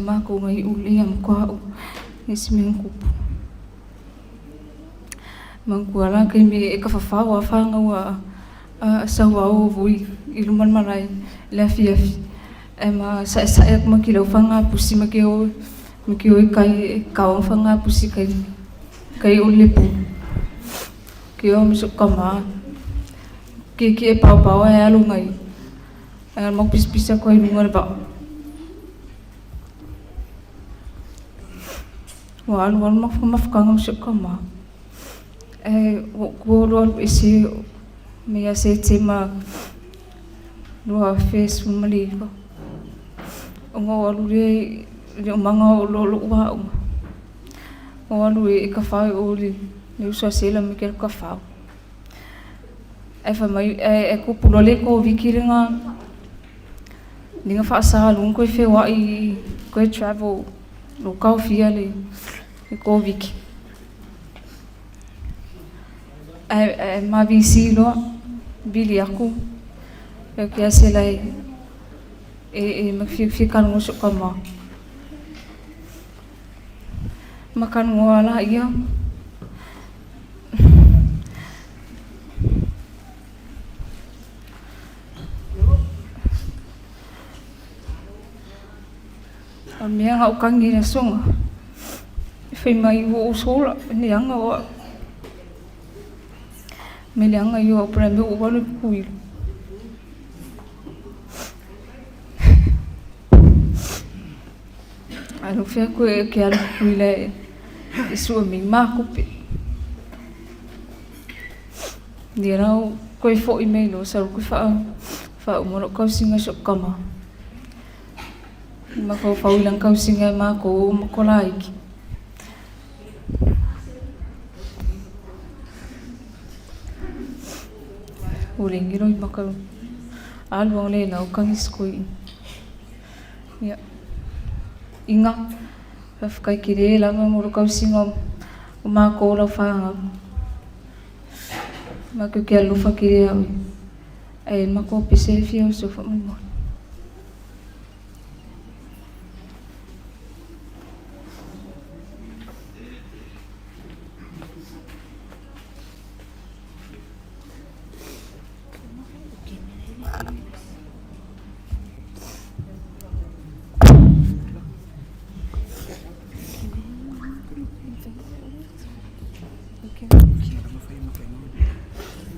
makou ga iʻu lelei ia matua aʻu le isi mea na tupu. Manatua la taimi e tafafao a fanau a Sauao vui i luma o le malae i le afiafi ae ma sa'esa'e atu ma kilau faga pusi ma te o ma te o i tai e kao faga pusi i tai tai o le pulu. Ke o ma so'u tamā kiekie paopao ae alu agai ae matou pisapisa atu ai i luga o le vaa. Ua alu alu matou mafutaga ma si ou tama ae ua ou tuua loa alu ese mai ia Setema 2019 ona ou alu lea i le aumaga o lou aoga. Ou alu e tafao i o i le uso a Sela ma te alu tafao. Ae fai mai ae tupu loa le Koviti lena lea na faasa loa ona toe feoai toe travel ua taofia le Koviti. Ae ma visi loa vili atu fai atu ia Sela e fia talanoa i si ou tama. Ma talanoa laia. O le mea na ou tagi i le aso na, fai mai ua ou sola, leaga o au. Me leaga ia o au po o le a le mea ua ou alu ai i Tutuila. Ae ou fai atu ou te alu i Tutuila e sue mai ma tupe. Ia la ua toe foi mai loa sau toe faauma lou tausiga i si ou tama. Mafaufau i lana tausiga e matou o Makolaiki. Ua le gilo i maka alu ang le lau kangis ko i. Ia. Inga. Faafetai tele lava mo le tausiga o matou lau fanau. Matou te alofa tele au e matou pese e fia uso faamolemole.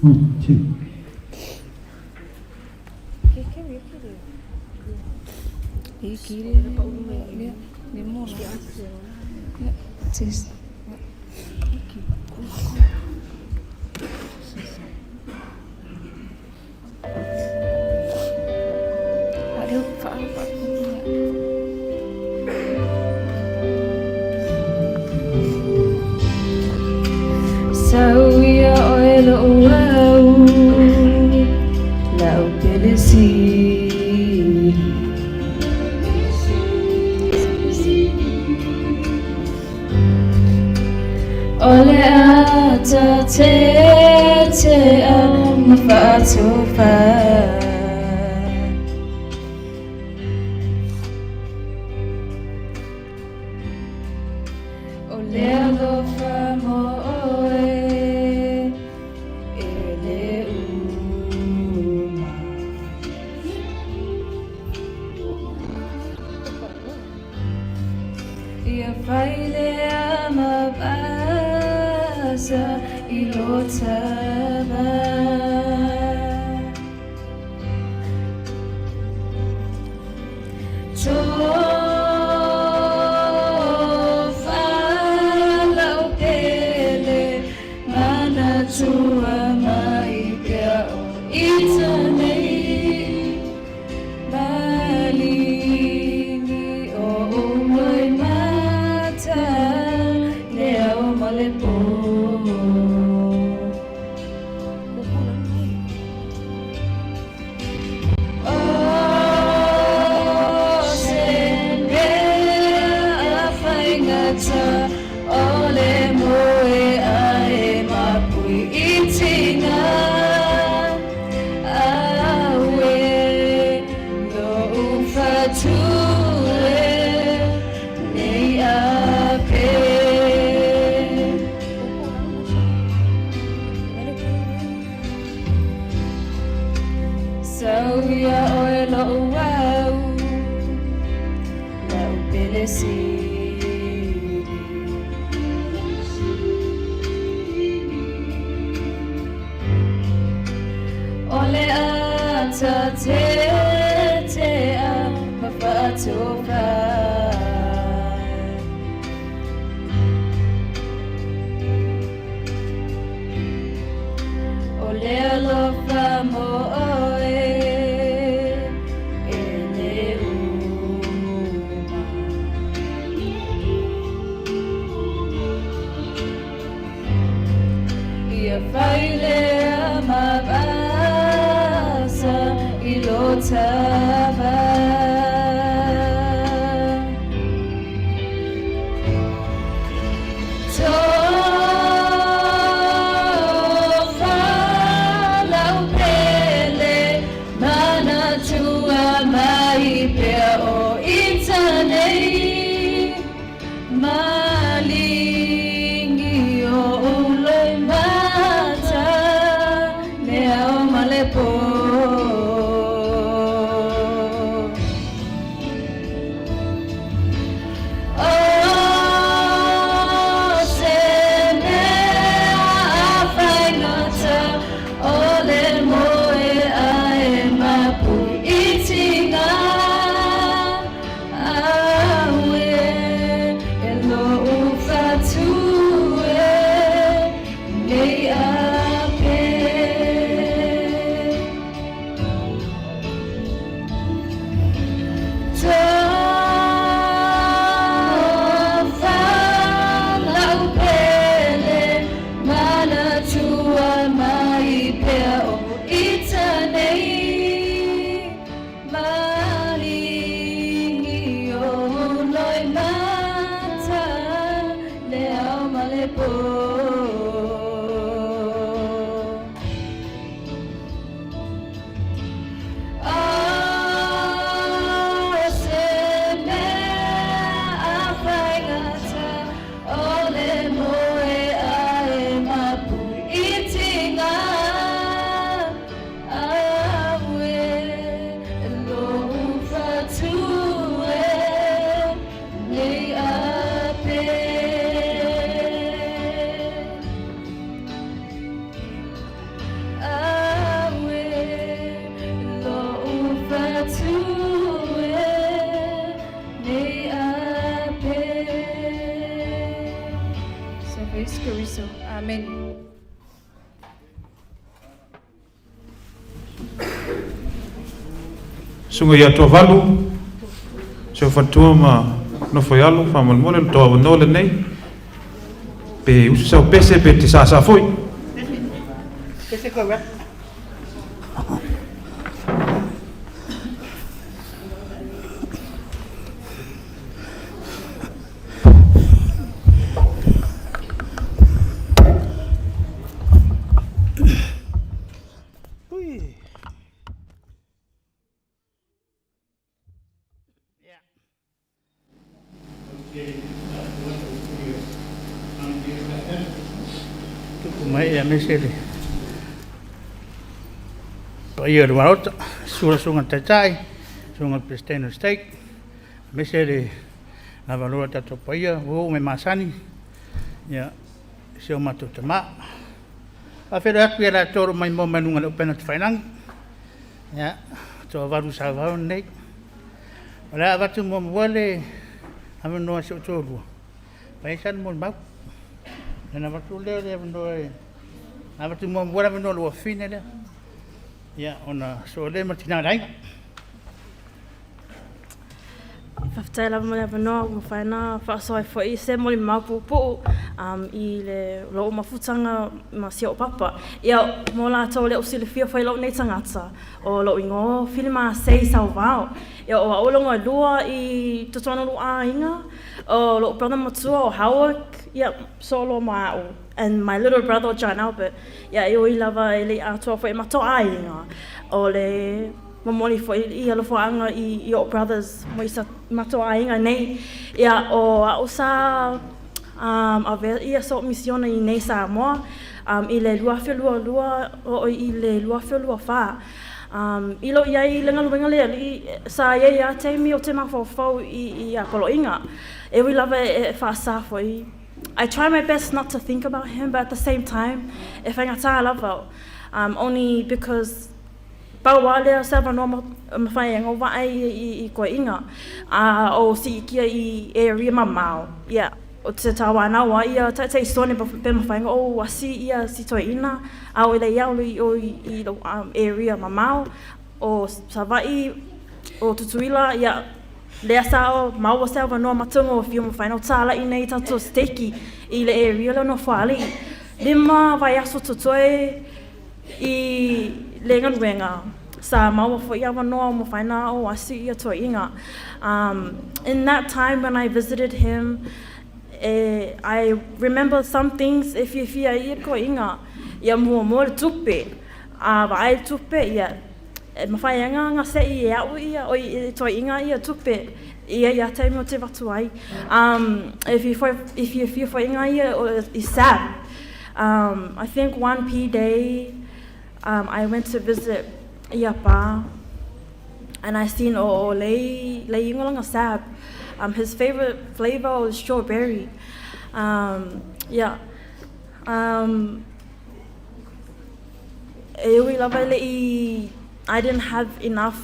One, two. Sau ia oe lo'u au la'u pele sili. O le ata tetea ma faatofa. O le alofa mo oe e le uma. Ia fai lea ma pasa i lo tava. Tofa lau pele manatua mai pea o ita nei maligi o uai mata le ao ma le pō. O se mea faigata o le moe ae mapui itiga Aue, lo'u fatu e. pele sili. O le ata tetea ma faatofai. O le alofa mo oe e le uma. Ia fai lea ma vasa i lo tava. Tofa lau pele manatua mai pea o ita nei malingi o uloimata le ao ma le pō. O se mea faigata o le moe ae mapu i tiga aue e lou fatu e nei ape. Tofa lau pele manatua mai pea o ita nei malingi o loimata le ao ma le pō. O se mea faigata o le moe ae mapu i tiga aue e lou fatu e nei ape. Aue lou fatu e nei ape. Sofa Iesu Keriso. Amen. Susuga ia Toavalu, si ou faletua ma nofo i alo, faamolemole le tou avanoa lenei, pe usu sau pese pe te sasa foi. Tupu mai aemaise le paia o le Maota, susu le Susuga i le Taitai, Susuga i le Peresetene o le Stake, aemaise le lavaloa o le tatou paia ua oo mai masani, ia, si o matou tama. Faafeiloai atu ia latou o lo o maimoa mai luga o le upega tafailagi. Ia, toavalu sauvao lenei. O le a avatu muamua le avanoa i si ou toalua, fai ai sana molimau. Ona avatu lea o le avanoa i avatu muamua le avanoa i le afafine lea. Ia, ona soo lea ma le tina o le aiga. Faafetai lava mo le avanoa ua mafai ona faasoa ai foi se molimau puupuu i le lou mafutaga ma si o'u papa. Ia, mo latou le o silafia foi lou nei tagata, o lou igoa o Filimasei Sauvao. Ia, o a'u lona lua i totonu o lou aiga, o lou brother matua o Howard, ia, solo ma a'u, and my little brother o John Albert. Ia, e ui lava e le i atoa foi e matou aiga, o le momoli foi i alofaga i o'u brothers mo i sa matou aiga nei. Ia, o a'u sa avea ia so'u misiona i nei Samoa i le 2022 o i le 2024. I lou i ai i le galuega le alii, sa i ai lava taimi ou te mafaufau i ia poloaiga. E ui lava e faasa foi. I try my best not to think about him, but at the same time, e faigata lava, only because pau lava lea o se avanoa e mafai ai ona ou vaai i toeaiina, a o siitia i area mamao, ia, ou te tauanau lava ia Taitaisone pe mafai ona ou asi ia si toeaina, a o lea i o i lou area mamao, o Savaii, o Tutuila, ia, lea sa maua se avanoa matagofie ua mafai ona ou talai nei i tatou steki i le area lea o Nofoalii. 5 vaiaso totoe i le galuega, sa maua foi avanoa ua mafai ona ou asi ia toeaiina. In that time when I visited him, I remember some things e fiafia ai ia toeaiina, ia muamua le tupe, a vaai le tupe, ia, e mafai ai ona se'i e a'u ia, oi, e toeaiina ia tupe ia ia taimi ou te avatu ai. E fiafia foi ia i SAB. I think one P day I went to visit ia pa and I seen o lei lei ingoa lona SAB. His favorite flavor was strawberry. Yeah. E ui lava e leʻi I didn't have enough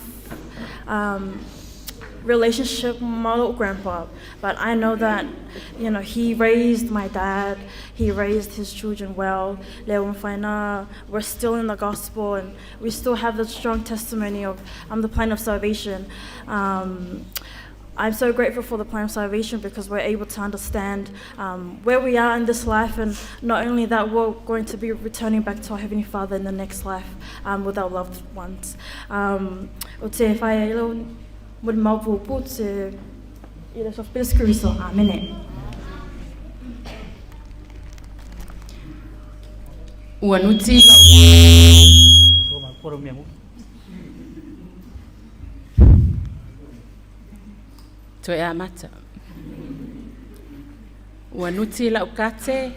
relationship with my little grandpa, but I know that he raised my dad, he raised his children well. Lea ua mafai ona we're still in the gospel and we still have the strong testimony of the plan of salvation. I'm so grateful for the plan of salvation because we're able to understand where we are in this life, and not only that, we're going to be returning back to our Heavenly Father in the next life with our loved ones. O te whai ai lau muri mau pūpū te i le sof Kristo. Amene. Ua nuti Toe amata. Ua nuti lau kate,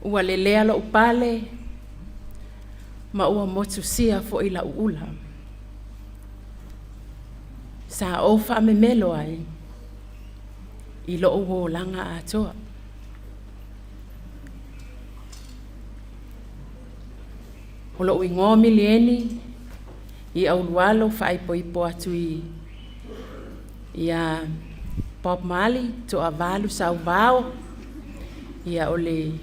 ua lelea lou pale, ma ua motusia foi lau ula. Sa ou faamemelo ai i lou olaga atoa. O lou igoa o Milieni i aulualo faaipoipo atu i ia Bob Marley toavalu sauvao ia o le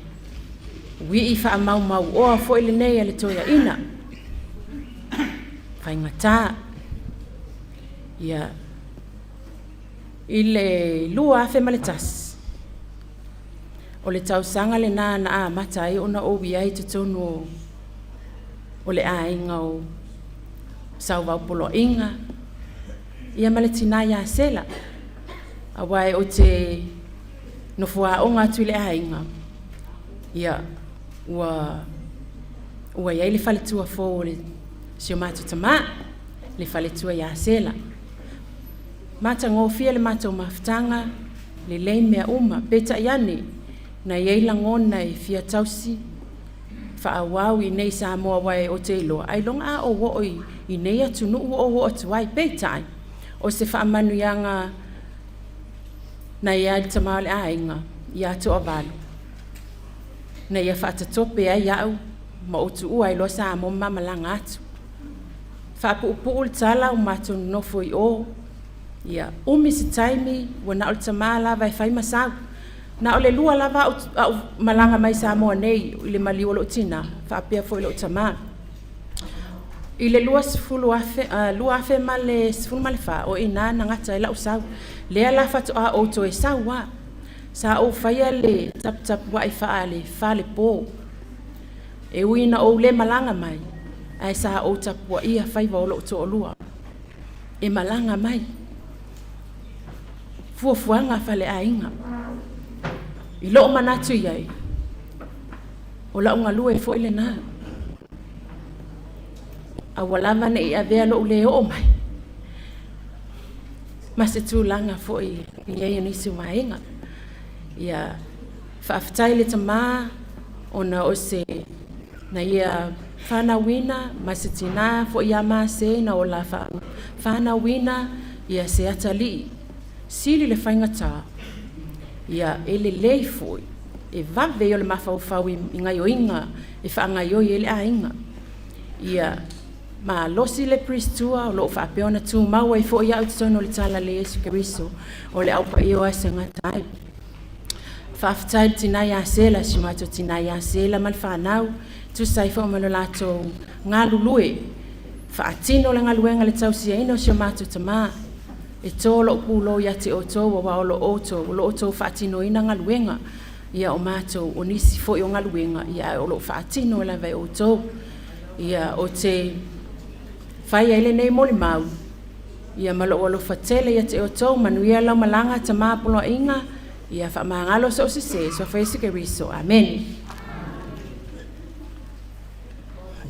ui'i faamaumauoa foi lenei a le toeaina faigata ia i le 2001 o le tausaga lena na amata ai ona ou i ai i totonu o le aiga o Sauvao Poloaiga ia ma le tinā ia Sela. Aua ou te nofo aoga atu i le aiga, ia ua i ai le faletua fou o le si o matou tamā, le faletua ia Sela. Matagofie le matou mafutaga, lelei mea uma. Peitai ane, na i ai lagona e fia tausi faaauau i inei i Samoa aua ou te iloa, ailoga a ou oo i nei atunuu ua ou oo atu ai. Peitai, o se faamanuiaga na i ai le tama o le aiga ia Toavalu, na ia faatatope ai au ma ou tuua ai loa Samoa ma malaga atu. Faapuupuu le tala, ua matou nonofo i o, ia umi se taimi, ua na o le tamā lava e fai ma sau. Na o le lua lava a'u malaga mai Samoa nei i le maliu o lou tinā faapea foi lou tamā. I le 2014, o i ina na gata ai lau sau. Lea la faatoa ou toe sau lava. Sa ou faia le taputapuai faale-falepo. E ui ina ou le malaga mai, ae sa ou tapuaia faiva o lou toalua e malaga mai. Fuafuaga a faleaiga. I lou manatu i ai, o lau galue foi lena. A ua lava ne i avea lou le oo mai ma se tulaga foi i ai o nisi o vaega. Ia, faafetai i le tamā ona o se na ia Fanauina ma se tinā fo'i ia Mase ina ua fanauina ia se atalii, sili le faigatā, ia e lelei foi e vave ia o le mafaufau i gaioiga e faagaioi ai le aiga. Ia malosi le Prestua o loo faapea ona tumau ai foi au i totonu o le Tala le Iesu Keriso o le Au Paia o aso e gata ai. Faafetai i le tina ia Sela, si o matou tina ia Sela ma le fanau, tusa ai foi ma lo latou galulue faatino le galuega i le tausiaina o si o matou tamā. E to lou pulou ia te outou aua o lo outou faatinoina galuega, ia o matou o nisi foi o galuega, ia ae o lo o faatino lava e outou. Ia ou te fai ai lenei molimau, ia ma lou alofa tele ia te outou, manuia lau malaga tamā poloaiga, ia faamagalo so o se se, Suafa Iesu Keriso. Amene.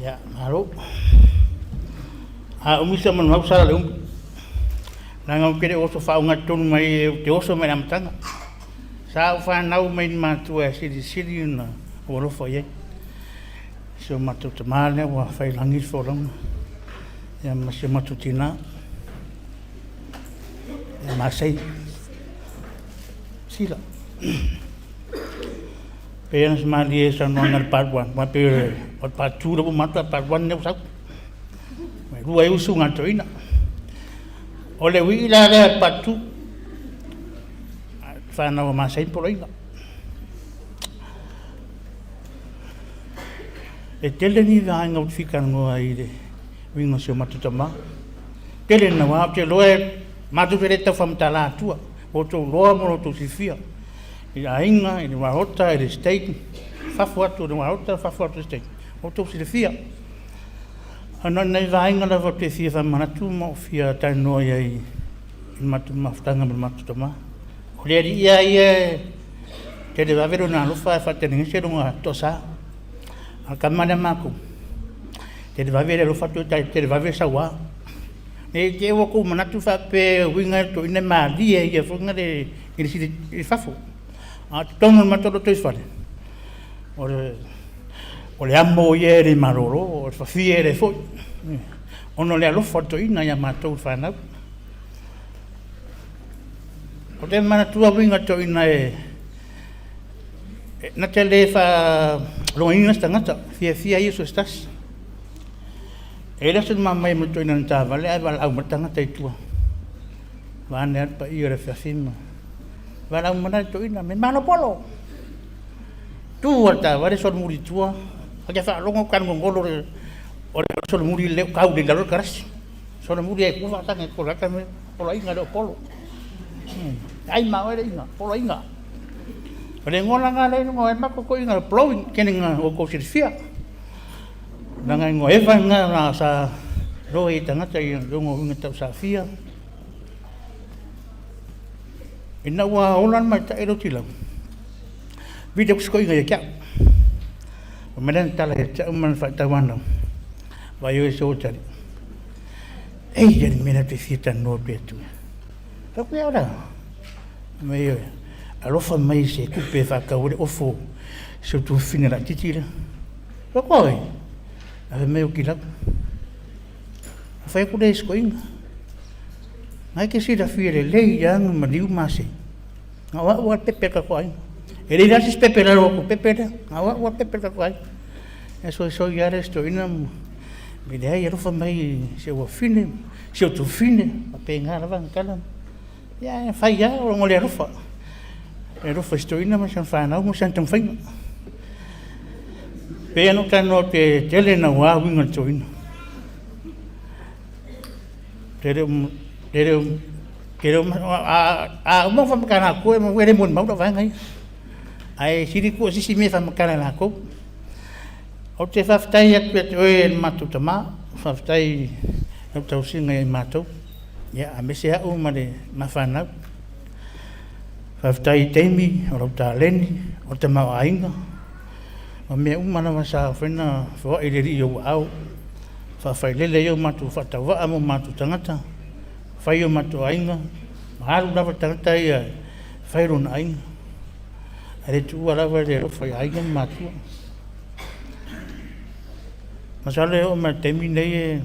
Ia, malo. A umi se manumau sala le umi. Leaga ou te le oso faaogatotonu mai ou te oso mai le amataga. Sa ou fanau mai ni matua e silisili ona ou alofa i ai. Si o matou tamā lea ua fai lagi le folauga. Ia ma si o matou tinā. Ia Masei. Sila. Pei ona malie saunoaga i le part 1, aua pei o le part 2 lea ua uma atu, a o le part 1 lea ua sau. E lua ai usuga a le toeaina. O le uii la lea i le part 2, fanau a Masei ma Poloaiga. E tele ni vaega ou te fia talanoa ai i le uiga o si o matou tama. Tele naua, ou te iloa e matou te le tau faamatala atua, ua outou iloa ma lo outou silafia i aiga, i le maota, i le stake, fafo atu o le maota, fafo atu o le stake, ua outou silafia. Ae na o ni nai vaega lava ou te fia faamanatu ma ou fia talanoa i ai i le matou mafutaga ma le matou tama. O le alii lava ia e televave lona alofa ae faatelegese lona toasa. A o le tama lea a matou, televave le alofa toe televave le saua. Ne i te i ua outou manatu faapea o uiga ia o le toeaina e malie ia foi lea i le sili i fafo. A o totonu o le matou lotoifale, o le amo ia e le malolo, o le fafie lea foi, ona o le alofa o le toeaina ia matou le fanau. Ou te manatua uiga o le toeaina e na te le faalogoina se tagata, e fiafia ia so o se tasi. E i ai le aso na ma omai ai ma le toeaina i lana taavale ae valaau mai le tagata i tua, vaeane lava le paia o le afiafi ma valaau mai la le toeaina, fai mai, Malo Polo. Tu lava le taavale solomuli i tua, ou te faalogo atu lava i le gogolo o le solomuli lea ua tau i lalo le karasi. Solomuli lava i tua faatage atu o le ata Poloaiga e le o Polo. Ai ma oe le iga, Poloaiga. O le igoa la lena lea e igoa ai le matou toeaina o Blowing, kene na outou silafia. Leaga e igoa eva lena sa iloa ai e tagata i lona uiga tau safia. Ina ua ola le tamaitai lea ou te iloa, vili atu si toeaina ia te au. Fai mai lana tala ia te au ma lana faatauanau, vaai oe e Sotali, e i ai le mea lea ou te fia talanoa atu ia te oe. Fai atu, ia o le a? Fai mai, ioe, alofa mai i se tupe e faatau ai le ofo i si ou tuafafine laitiiti lea. Fai atu, o ai? Ae fai mai o Kilau. Ona fai atu lea i si toeaina, na e te silafia lelei lava na maliu Masei. Na o au lava le pepe a le tatou aiga. E leai la se isi pepe i lalo atu o le pepe lea. Na o au lava le pepe a le tatou aiga. E soisoi lava le isi toeaina ma leai, alofa mai i si ou afafine, si ou tuafafine, faapena lava ana tala. Ia ae fai lava ona o le alofa, le alofa i si toeaina ma si ana fanau ma si ana taumafaiga. E pei ona ou talanoa atu e tele naua uiga o le toeaina. Tele tele tele a uma ona faamatala atu e le molimau lau vaega ia. Ae sili tuu se isi mea e faamatala e latou. Ou te faafetai atu ia te oe le matou tama, faafetai i lau tausiga ia i matou, ia aemaise au ma le ma fanau. Faafetai i taimi, o lau taleni, o le tamaoaiga, ma mea uma lava sa mafai ona foai e le Alii i ou aao, faafailele ai o matou faatauvaa ma o matou tagata, fai o matou aiga, ma alu lava le tagata ia e fai lona aiga, ae le tuua lava le alofa i aiga ma matua. Masalo e oo mai le taimi lenei e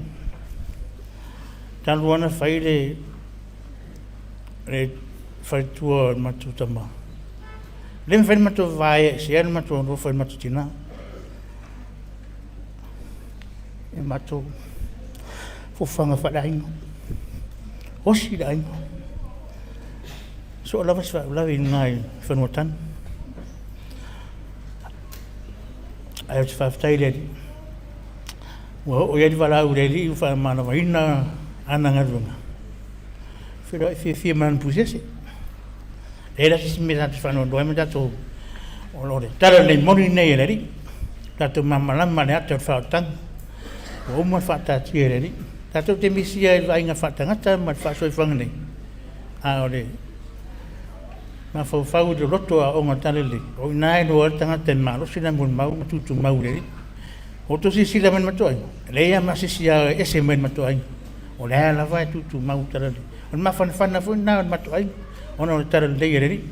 talu lava ona fai le faletua o le matou tama, e le mafai ona matou vavaeesea le matou alofa i le matou tina. I matou fofoga faaleaiga, osi le aiga. Soo lava se faalavelave i luga i fanuatanu. Ae ou te faafetai i le Alii, ua oo i ai le valaau i le Alii ua faamanavaina ana galuega, feiloai fiafia ma lana puisese. E leai la se isi mea tatou te faanoanoa ai ma tatou, o le tala lelei moni lenei a le Alii. Tatou malamalama i le ata o le faaolataga, ua uma ona faataatia e le Alii. Tatou te misia i le vaaiga faatagata ma le faasoifuaga nei, a o le mafaufau i le loloto o aoaoga o le Talalelei, o i ina e iloa ai le tagata e malosi lana molimau ma tutumau i le Alii. Ua outou silasila mai i le matou aiga, e leai lava ma se isi e ese mai le matou aiga, o la e lava e tutumau le Talalelei. O le mafanafana foi lena o le matou aiga, ona o le Talalelei a le Alii.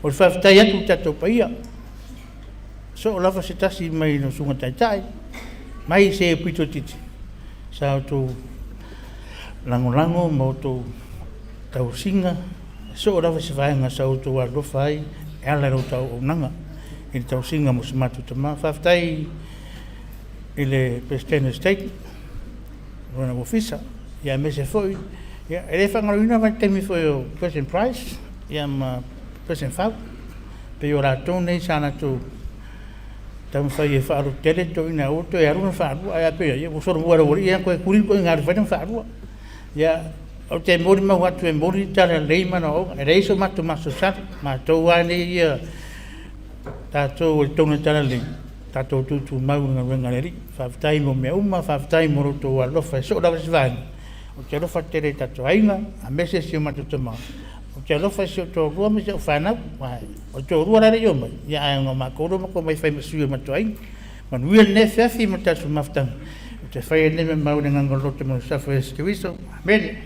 O le faafetai atu i le tatou paia, soo lava se tasi mai le Susuga Taitai, mai se pito itiiti, sa outou lagolago ma outou tausiga, soo lava se vaega sa outou alolofa ai e ala i la outou auaunaga i le tausiga mo si matou tama. Faafetai i le Peresetene o le Stake ma lona ofisa, aemaise foi, e le faagaloina vaitaimi foi o President Price ma President Fau, pei o latou nei sa latou taumafai e faalototele le toeaina aua le toe alu lona faalua, ae a pe a ua solomua i le aualii toe tuli le toeaina e alu e fai lona faalua. Ia, ou te molimau atu e moni le talalelei ma ana aoaoga, e leai so matou masalosalo, o matou lava nei ia tatou o le tonu o le talalelei, tatou tutumau i le galuega a le Alii. Faafetai mo mea uma, faafetai mo lo outou alolofa e soo lava se vaega. Ou te alofa tele i tatou aiga, aemaise si o matou tama. Ou te alofa i si ou toalua ma si au fanau, aua o le toalua la e le i omai, ae ona o matou lea ua matou omai e fai ma sui o le matou aiga. Manuia lenei afiafi ma le tatou mafutaga. Ou te faia lenei mea mau i le agaga o le loto ma le suafa o Iesu Keriso. Amene.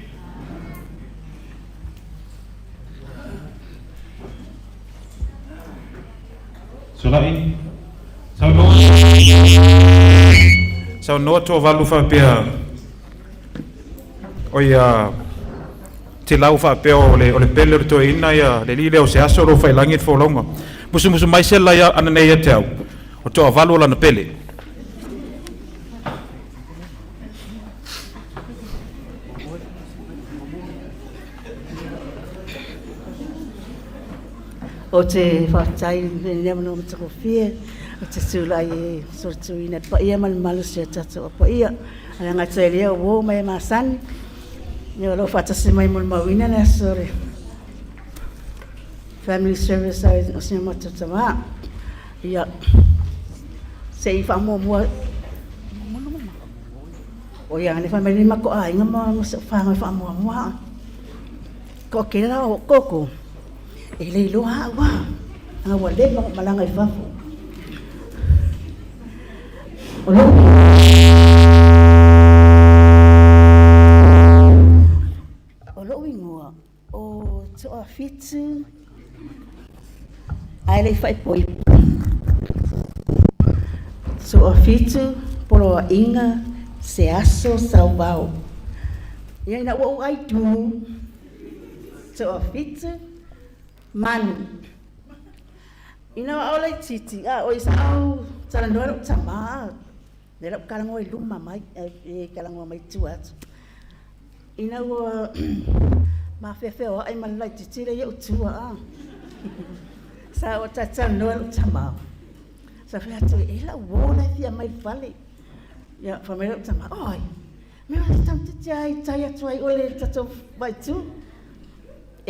Solai. Saunoa. Saunoa Toavalu faapea o ia te lau faapea o le pele o le toeaina ia le alii lea o se aso o lo o faiilagi le folauga. Musumusu mai Sela ia ananei ia te au, o Toavalu o lana pele. Ou te faafetai i lenei avanoa matagofie ou te tulai e solituina le paia ma le mamalu o si o tatou paia. E le gata i lea o uo ma e masani, o lo o faatasi mai e molimauina le aso o le family service a si o matou tama. Ia, se i faamuamua, oi a, le fai mai le matou aiga ma si ou whānau faamuamua. Ko ke la o koko, e le iloa au a, anga ua leva ona malaga i fafo. O lou O lou igoa o Toafitu ae le i faaipoipo. Toafitu Poloaiga se aso sauvao. Ia ina ua ou aitu Toafitu Manu. Ina ua ou laitiiti, a oi sa ou talanoa i lou tama, lea la ou talanoa i luma mai, e talanoa mai tua atu. Ina ua mafeafeoai ma le laitiiti lea i ou tua, a. Sa ou talatalanoa i lou tama, sa fai atu, e lau uo la e fia aumai i le fale. Ia, fai mai lou tama, oi, me o le tamaitiiti lava i tai atu ai oe i le tatou vaitū. E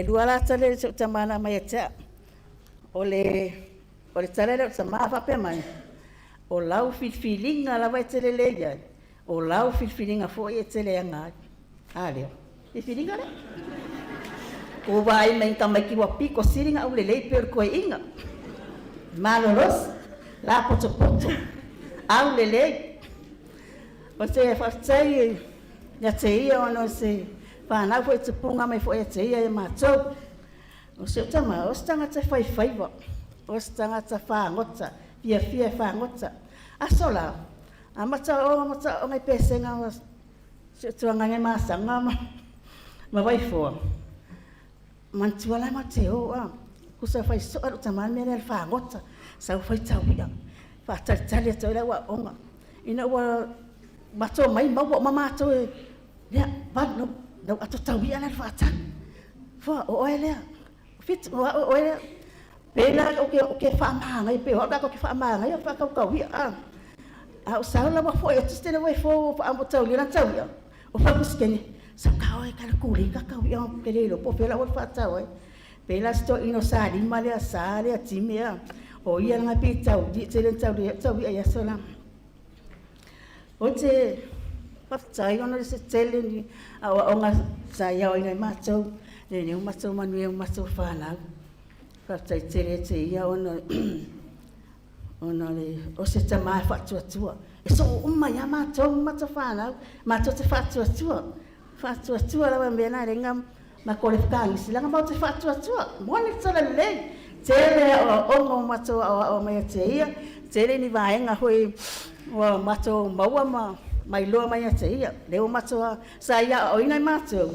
lua la tala i si ou tama na aumai ia te au. O le o le tala lea o le tama faapea mai, o lau filifiliga lava e te lelei ai, o lau filifiliga foi e te leaga ai. A lea, filifiliga lea. Ua vaai mai i tamaiti ua pito sili ona aulelei pei o le toeaina. Malolosi, lapotopoto, aulelei. O se faafetai ia te ia ona o se fanau foi tupuga mai foi ia te ia ia matou. O si ou tama, o se tagata e faifaiva. O se tagata fagota, fiafia e fagota. Aso la, amata o amata o ngai pesega o si o tuanga ngai masaga ma ma Vaifoa. Manatua la ma te o a kusa fai soa lo tamā le mea lea le fagota. Sau fai tau ia. Faatalitali atu ai le au aoga. Ina ua matou mai maua uma matou e lea valu lau ato tau ia lea le faatali. Fua o oe lea. Fitu o au oe lea. Pei la o ke o ke faamagaia pei o au la ke faamagaia faakaukauia a. A o sau lava foi atu se tele ua e fo faamotaulia la tauia. O fa Peresetene, sau ka oe ka le kuli ka kau ia ke le iloa po o fea la ua faatau ai. Pei la si toeaina o Salima lea, Sa lea, Time a, o ia lena pei tau tele ina taulia ai tau ia i aso la. Ou te faafetai ona o se tele ni aoaoga sa iaoaina ai matou, lenei ua matou manuia ma matou fanau. Faafetai tele ia te ia ona ona o se tama e faatuatua. E soo uma ai lava matou ma matou fanau, matou te faatuatua, faatuatua lava i mea na e leai na matou le fetagisi leaga matou te faatuatua. Moni le tala lelei, tele aoaoga ua matou aoao mai ia te ia, tele ni vaega foi ua matou maua ma mailoa mai ia te ia. Lea ua matou sa ia aoaoina ai matou,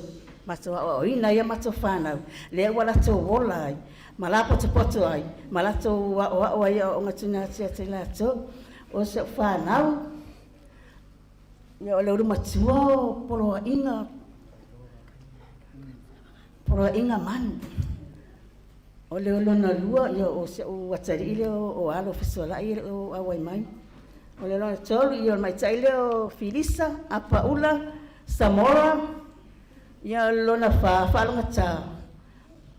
matou aoaoina ai a matou fanau, lea ua latou ola ai ma lapotopoto ai ma latou aoao ai i aoaoga tuuina atu ia te latou. O si au fanau, ia o le ulumatua o Poloaiga, Poloaiga Manu. O le lona lua, ia o si au atalii lea o Alo Fesualai e le o auai mai. O le lona tolu, ia o le tamaitai lea o Filisa Apaula Samora. Ia o le lona fa, Faalogata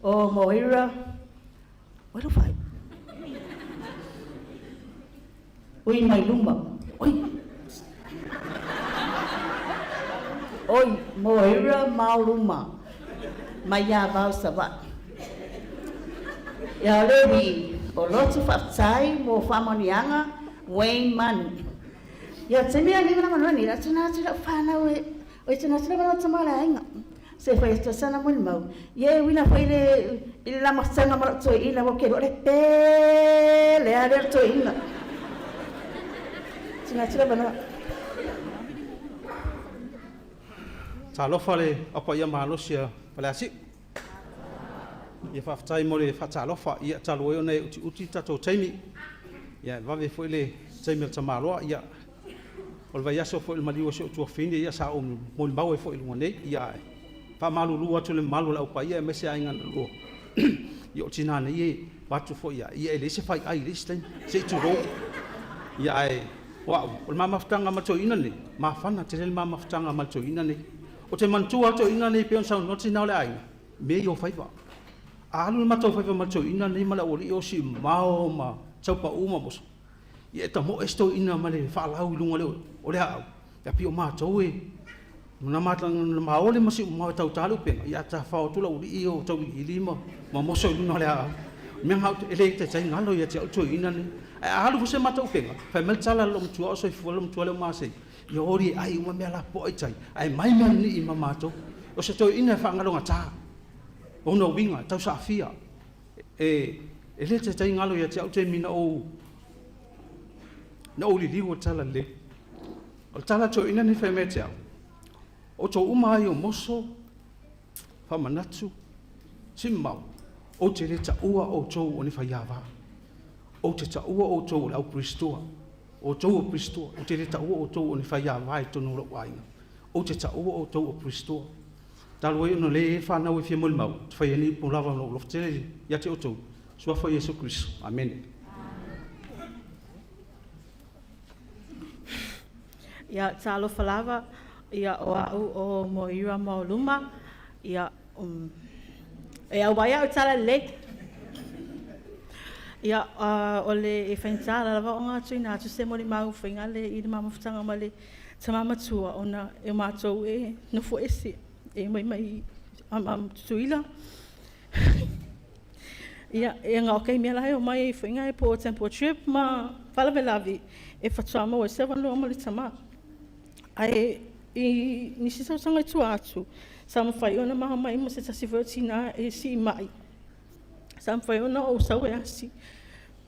o Moira. Oi lou fai. Ui mai luma. Oi. Oi, Moira Maoluma. Mai Avao Savaii. Ia o le ui, o lotu faafetai mo faamanuiaga Wayne Manu. Ia taimi a nei mana ni la tuna atu lau whanau e oi tuna atu lau tama le aiga. Se fai atu sana mo mau. Ia e uina foi le i le lamataga ma lou toeaina ua ke le pele a le toeaina. Tuna atu lava na. Talofa le Au Paia malosi a Faleasiu. Ia faafetai mo le faatalofa. Ia talu ai ona e utiuti le tatou taimi. Ia e vave foi le taimi o le tamaloa. Ia o le vaiaso foi o le maliu o si ou tuafafine, ia sa ou molimau ai foi i luga nei. Ia ae faamalulu atu i le mamalu o le Au Paia aemaise aiga na lua. Ia o tina nei e avatu foi ia, ia e leai se faiai i le isi taimi, se i tulou. Ia ae o au, o le ma mafutaga ma le toeaina lenei, mafana tele le ma mafutaga ma le toeaina lenei. Ou te manatua lava le toeaina lenei pei ona saunoa le tina o le aiga, mea ia o faiva. A alu le matou faiva ma le toeaina lenei ma le aualii o Siuvao ma Taupau ma Moso, ia e tamoe si toeaina ma le faalau i luga o le aau, ia pei o matou e na maole ma Siuvao e tauta le upega, ia tafafao atu le aualii ia o Tauiliili ma Moso i luga o le aau. O le mea lena e le taitai galo ia te au le toeaina lenei. Ae a alu foi se matou upega, fai mai le tala a le loomatua a o soifua le loomatua lea o Masei, ia oli e ai uma mea lapopoa i tai, ae mai mea nii ma matou. O se toeaina e faagalogata, ona uiga e tausaafia. E le taitai galo ia te au taimi na ou liliu o le tala lelei. O le tala a toeaiina nei fai mai ia te au, o outou uma ai o moso, faamanatu, Simmau, ou te le taua outou o ni faiava. Ou te taua outou o le au Pirisitoa. O outou o Pirisitoa. Ou te le taua outou o ni faiava i totonu o lou aiga. Ou te taua outou o Pirisitoa. Talu ai ona o lea e i ai fanau e fia molimau, ou te fai ai nei upu lava o lou alofa tele ia te outou, Suafa o Iesu Keriso. Amene. Ia, talofa lava, ia o au o Moira Maoluma, ia e auai au tala lelei. Ia, o le e faigata lava ona tuuina atu se molimau faiga le i le mafutaga ma le tama matua ona e o matou e nofo ese e mai mai Tutuila. Ia, e na o taimi lava la e omai ai foi na po o temple trip ma faalavelave e faatoa maua ai se avanoa ma le tama. Ae i nisi tausaga i tua atu, sa mafai ona ma omai ma se tasi foi o tina e siimai, sa mafai ona ou sau e asi.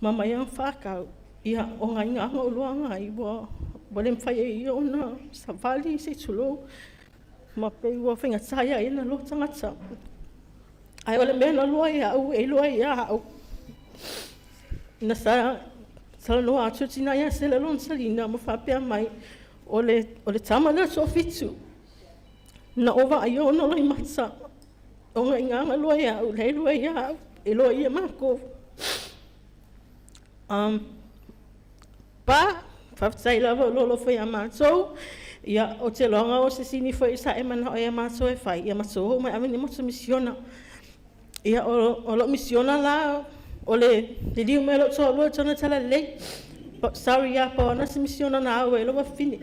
ma mai ana whākau. Ia, o ngā inga anga o loa ngā i ua, ua le mawhai e ia ona savali se tulou, ma pe ua whainga taia e na loa tangata. Ai o le mea na loa ia au, e loa ia au. Na sa talanoa atu tina ia sele lona salina ma faapea mai, o le, o le tama lea toafitu, na ova ai ona loimata, ona igaga loa ia au, le loa ia au, e loa ia mākou. Pa, faafetai lava o lo alofa iā matou. Ia, o te loaga o se sini foi sa e manao ia matou e fai, ia matou oo mai ave ni matou misiona. Ia, o lou misiona la, o le liliu mai o lou toalua i tona talalelei. Sorry ia, pau ana se misiona na au ai lou afafine.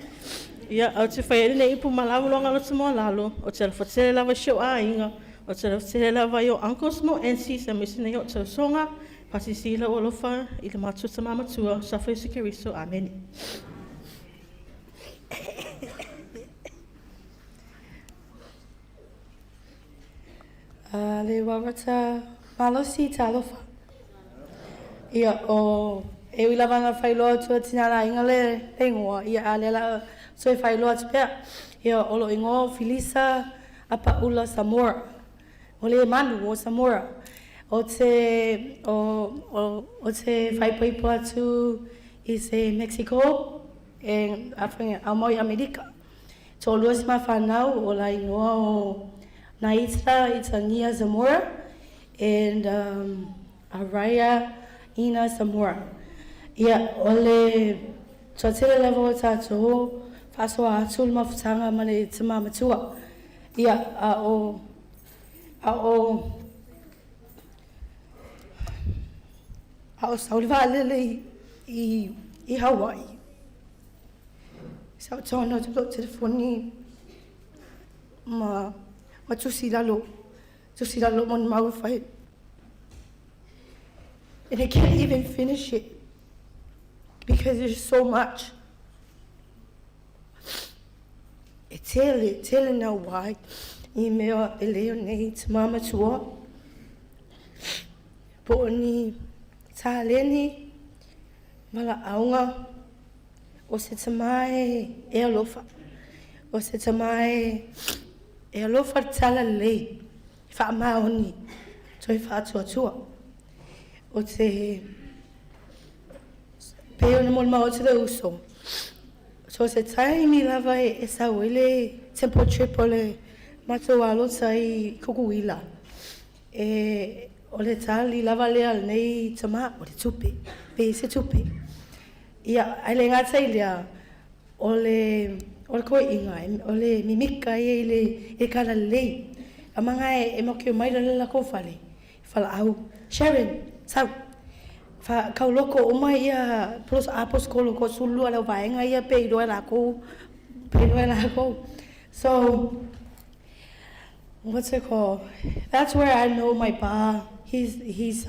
Ia, ae ou te fai ai lenei upu ma lau loga loto maualalo, ou te alofa tele lava i si ou aiga, ou te alofa tele lava i ou uncles ma ou aunties, aemaise nei ou tausoga, Faasilasila lou alofa i le matou Tama Matua, Suafa Iesu Keriso. Amene. A le wawata malosi talofa. Ia o e ui lava na whailoa atu a tina la inga le le ingoa, ia a le la toe whailoa atu pea. Ia o lo ingoa o Filisa Apaula Samora. O le manu o Samora. O te, o, o, o te whaipoipo atu i se Mexico e a mau i Amerika. Toalua si ma whanau o la ingoa o Naitla Itangia Zamora and Araya Ina Zamora. Ia, o le toatele lava o tātou whaasoa atu le mafutaga ma le tamā matua. Ia, a o, a o, a o sau le vaalele i, i, i Hawaii. Sa o tona atu lou telefoni ma, ma tusi lalo, tusi lalo mo ni mau e fai. And I can't even finish it because there's so much. E tele, tele nā wai i mea e leo nei te māmatua. Po o ni tāleni, malaauga, o se tama e, e alofa. O se tama e, e alofa le tala lelei, e whaamaoni, toe whaatuatua. O te pei ona molimau atu le uso. So se taimi lava e sau ai le temple trip o le matou alota i Kukuila, e o le tali lava lea a lenei tama, o le tupe, pe i se tupe. Ia, ae le gata i lea, o le o le koiʻiga, o le mimika ia i le i le kalalelei. A maga e e makio mai la le lakou fale, Falaau, Sharon, sau. Fa kauloko uma ia plos aposikolo ko sulua lau vaega ia pe iloa e lakou, pe iloa e lakou. So, what's it called? That's where I know my pa. He's, he's,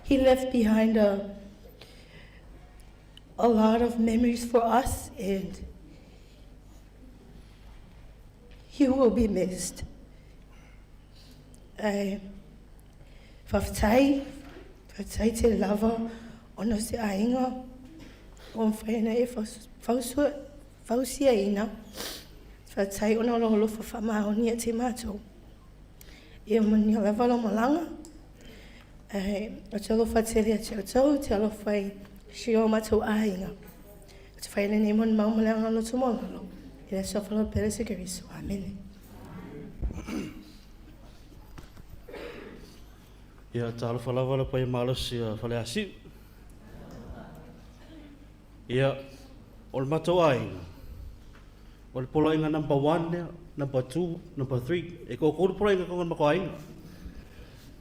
he left behind a, a lot of memories for us and he will be missed. Ae, faafetai, faafetai tele lava ona o se aiga ua mafai ona e fausiaina. Faafetai ona o lou alofa faamaoni ia te matou. Ia manuia lava lau malaga. Ae, ou te alofa tele ia te outou, ou te alofa i si o matou aiga. Ou te fai lenei molimau ma le agaga loto maualalo, i le Aso Farape o Iesu Keriso. Amene. Ia, talofa lava le paia malosi o Faleasiu. Ia, o le matou aiga, o le poloaiga number one lea, number two, number three, e toatolu poloaiga tonu a le matou aiga.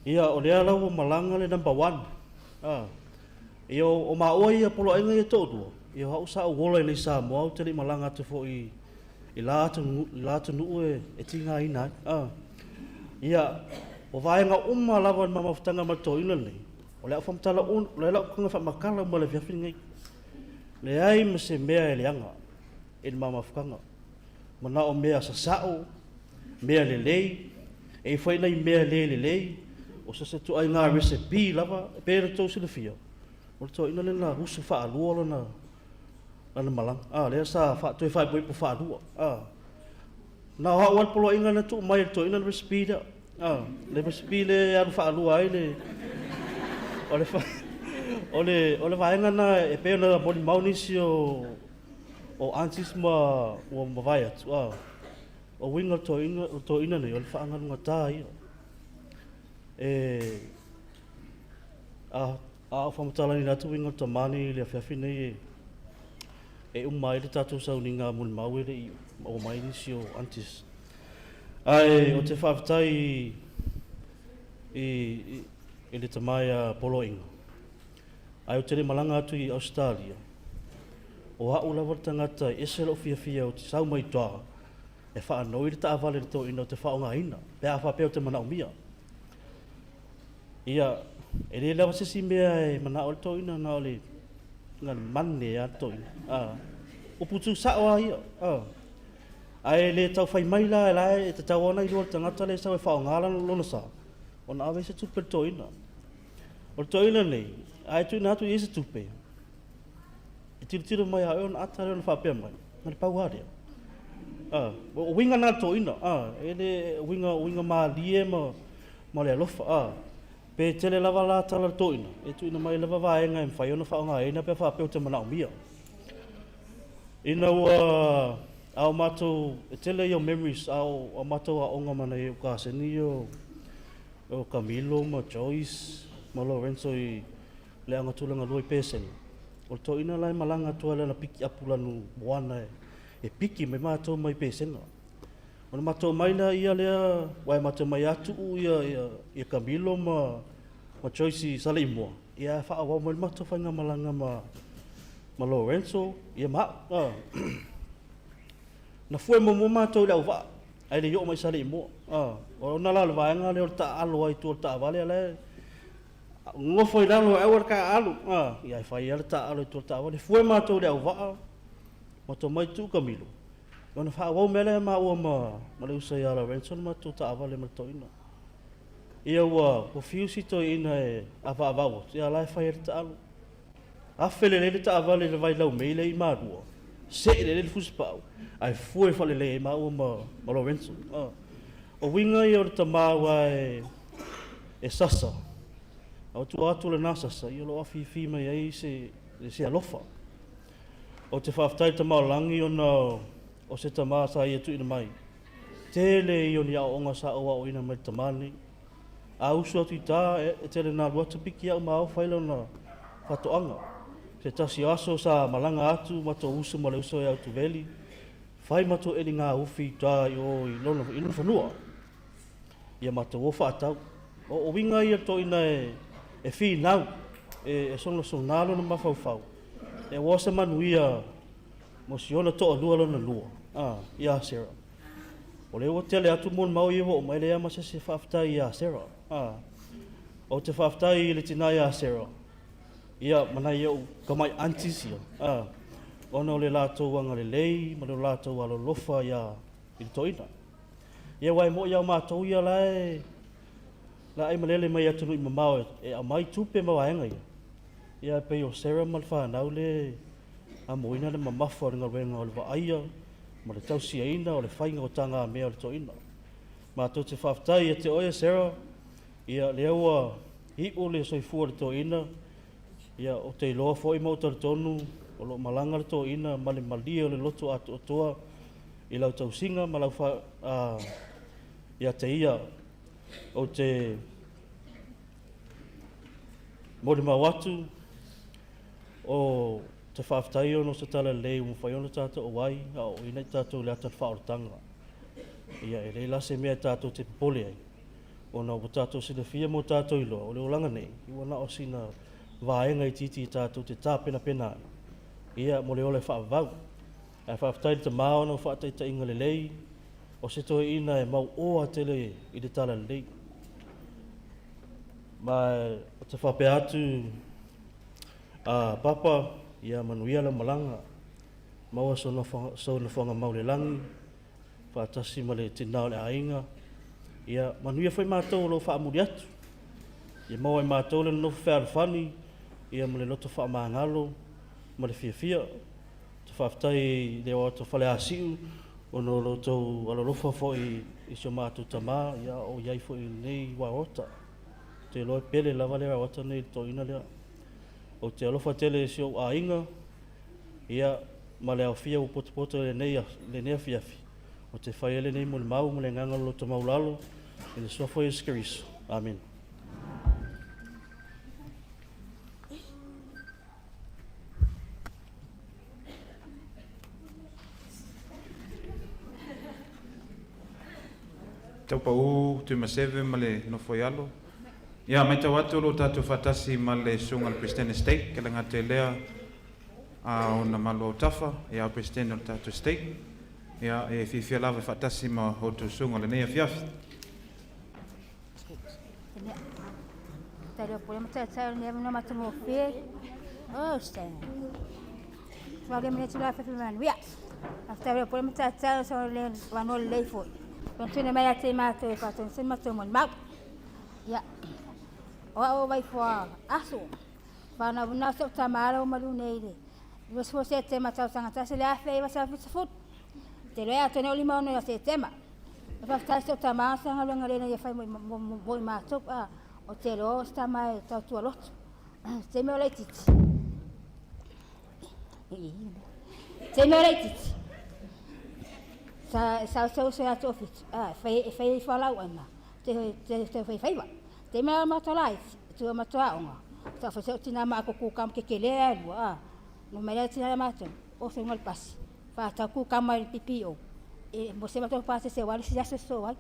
Ia, o lea la ua malaga le number one. Ah. Ia, o maua ia poloaiga ia toalua, ia o au sa ou ola i nei Samoa, ou te le i malaga atu foi i la atunuu e tigaina ai. A. Ia, o vaega uma lava o le mamafutaga ma le toeaina lenei, o le au faamatala o le lau taga faamatala uma i le afiafi lenei. Leai ma se mea e leaga i le mamafutaga. Manao mea sasao, mea lelei, e i ai foi nai mea le lelei, o se ituaiga recipe lava, e pei ona outou silafia. O le toeaina lea na usu faalua lona lana malaga, a, lea sa toe faaipoipo faalua, a. Na o au lava le poloaiga na tuu mai e le toeaina le recipe lea, a, le recipe lea e alu faalua ai le, o le, o le, o le vaega lena e pei ona molimau nisi o, o aunties ma ua mavae atu, a, o uiga o le toeaina, o le toeaina nei, o le faagalugata ia. E, a, a ou faamatalaina atu uiga o le tama nei i le afiafi nei e, e uma ai le tatou sauniga molimau e le i maua mai nisi o aunties. Ae ou te faafetai i, i, i le tama ia Poloaiga. Ae ou te le malaga atu i Ausetalia. O au lava le tagata e ese lou fiafia ou te sau mai toa e faanoi le taavale i le toeaina ou te faaaogaina pe a faapea ou te manaomia. Ia, e le lava se isi mea e manao ai le toeaina na o le na le mane lava le toeaina. A, upu tuusao lava ia. A, ae le tau fai mai la, la e tatau lava ona iloa e le tagata lea e sau e faaaoga lona sa, ona ave ai se tupe i le toeaina. O le toeaina lenei, a e tuuina atu i ai se tupe, e tilotilo mai ia oe ona ata lea ona faapea mai, na o le pau lava lea. A, o uiga na o le toeaina, a, e le uiga, uiga malie ma, ma le alofa, a. Pe tele lava la tala a le toeaina, e tuuina mai lava vaega e mafai ona faaaogaina pe a faapea ou te manaomia. Ina ua a o matou, e tele ia o memories a o matou aoga ma nai ou kaseni ia o, o Camilo ma Joyce ma Lorenzo i le aoga tulaga lua i Pesega. O le toeaina la e malaga atu ai i lana pikiapu lanu moana e piki mai matou mai Pesega. Ona matou omai laia lea, aua e matou omai lava tuu ia Camilo ma Joyce i Saleimoa, ia ae faaauau mai le matou faigamalaga ma Lorenzo ia ma au. Na fue muamua matou i le auvaa, ae le i oo mai i Saleimoa. Ona la o le vaega lea o le taaalo ai i tua o le taavale, a o la e nofo i lalo e aua le taaalo, ia ae fai lava le taaalo i tua o le taavale. Fue matou i le auvaa, matou omai tuu Camilo, Ona faaauau mea lea maua ma le uso ia Lorenzo le matou taavale ma le toeaina. Ia ua fiu si toeaina e avaavau atu, ia la e fai ai le taaalo. Afe lelei le taavale i le vai laumei lea i Malua, see lelei le fusipau, ae fue faalelei ai maua ma Lorenzo. O uiga ia o le tama aua e sasa, a o tua atu o lena sasa, ia o lo o afifi mai ai se alofa. Ou te faafetai i le Tama o Lagi ona o se tama sa ia tuuina mai. Tele ia o ni aoaoga sa ou aoaoina mai le tama lenei. A usu atu i ta, e tele na alu atu piki au ma ao fai lona faatoaga. Se tasi o aso sa malaga atu matou usu ma le uso ia Utuveli, fai matou eli gaufi i ta i o i lona, i lona fanua. Ia matou o faatau. O uiga ia toeaina e finau, e sogasogā lona mafaufau, e ua se manuia mo si ona toalua lona lua, ia Sarah. O lea ua tele atu molimau ia ua oo mai, leai lava ma se isi e faafetai ia Sarah. Ou te faafetai i le tina ia Sarah, ia ma nai ou tamai aunties ia, ona o le latou agalelei ma le latou alolofa ia i le toeaina. Ia aua e moni lava o matou ia la e la ai malele mai atunuu i mamao e aumai tupe ma vaega ia. Ia e pei o Sarah ma le fanau le amoina le mamafa o le galuega o le vaaia ma le tausiaina o le faiga o tagamea o le toeaina. Matou te faafetai ia te oe Sarah, ia lea ua iu le soifua o le toeaina, ia ou te iloa foi ma ou talitonu o lo o malaga le toeaina ma le malie o le loto atoatoa i lau tausiga ma lau fa, a, ia te ia. Ou te molimau atu o te faafetai ona o se tala lelei ua mafai ona tatou auai a o ina i tatou i le ata o le faaolataga. Ia e leai la se mea tatou te popole ai, ona ua tatou silafia ma ua tatou iloa, o le olaga nei, ua na o sina vaega itiiti tatou te tapenapena ai, ia mo le ola e faavavau. Ae faafetai i le Tama ona o faataitaiga lelei o se toeaina e mauoa tele i le talalelei. Ma ou te faapea atu, a Papa, ia manuia lau malaga, maua sou nofoaga mau i le lagi, faatasi ma le tina o le aiga. Ia manuia foi matou o lo o faamuli atu. Ia maua e matou le nonofo fealofani. ia ma le loto faamagalo ma le fiafia. Ou te faafetai i le o atu o Faleasiu ona o lo outou alolofa foi i si o matou tama, ia a o i ai foi i lenei aoaota. Ou te iloa e pele lava le aoaota lenei i le toeaina lea. Ou te alofa tele i si ou aiga, ia, ma le aofia ua potopoto i lenei afiafi, ou te fai ai lenei molimau ma le agaga o le loto maualalo i le Suafa o Iesu Keriso. Amene. Taupau Tuimaseve ma le nofo i alo. Ia, matau atu o lo o tatou faatasi ma le susuga i le Peresetene Stake, e le gata i lea a ona malu autafa, ia, o Peresetene o le tatou Stake. Ia, e fiafia lava e faatasi ma outou susuga i lenei afiafi. O au o Vaifoa Aso, whanau na se tamara o malu nei le. 20 Setema tausaga 1970. Te loa atoa o 56 o Setema. E faafetai se tama sa galuega lena ia fai mo i matou a o te loa o se tama e tautua lotu. Taimi o laitiiti. Taimi o laitiiti. Sa sa sa sa atu ofisi. A fai fai falau ana. Te te te fai faiva. Taimi o matou laiti. Tua matou aoga. Sa fa se tina ma ko ku kam ke kele a lua a. No mai le tina matou. O se ngal pasi. Fa ta ku kam mai PPO. E mo se matou pasi se wali si aso so ai.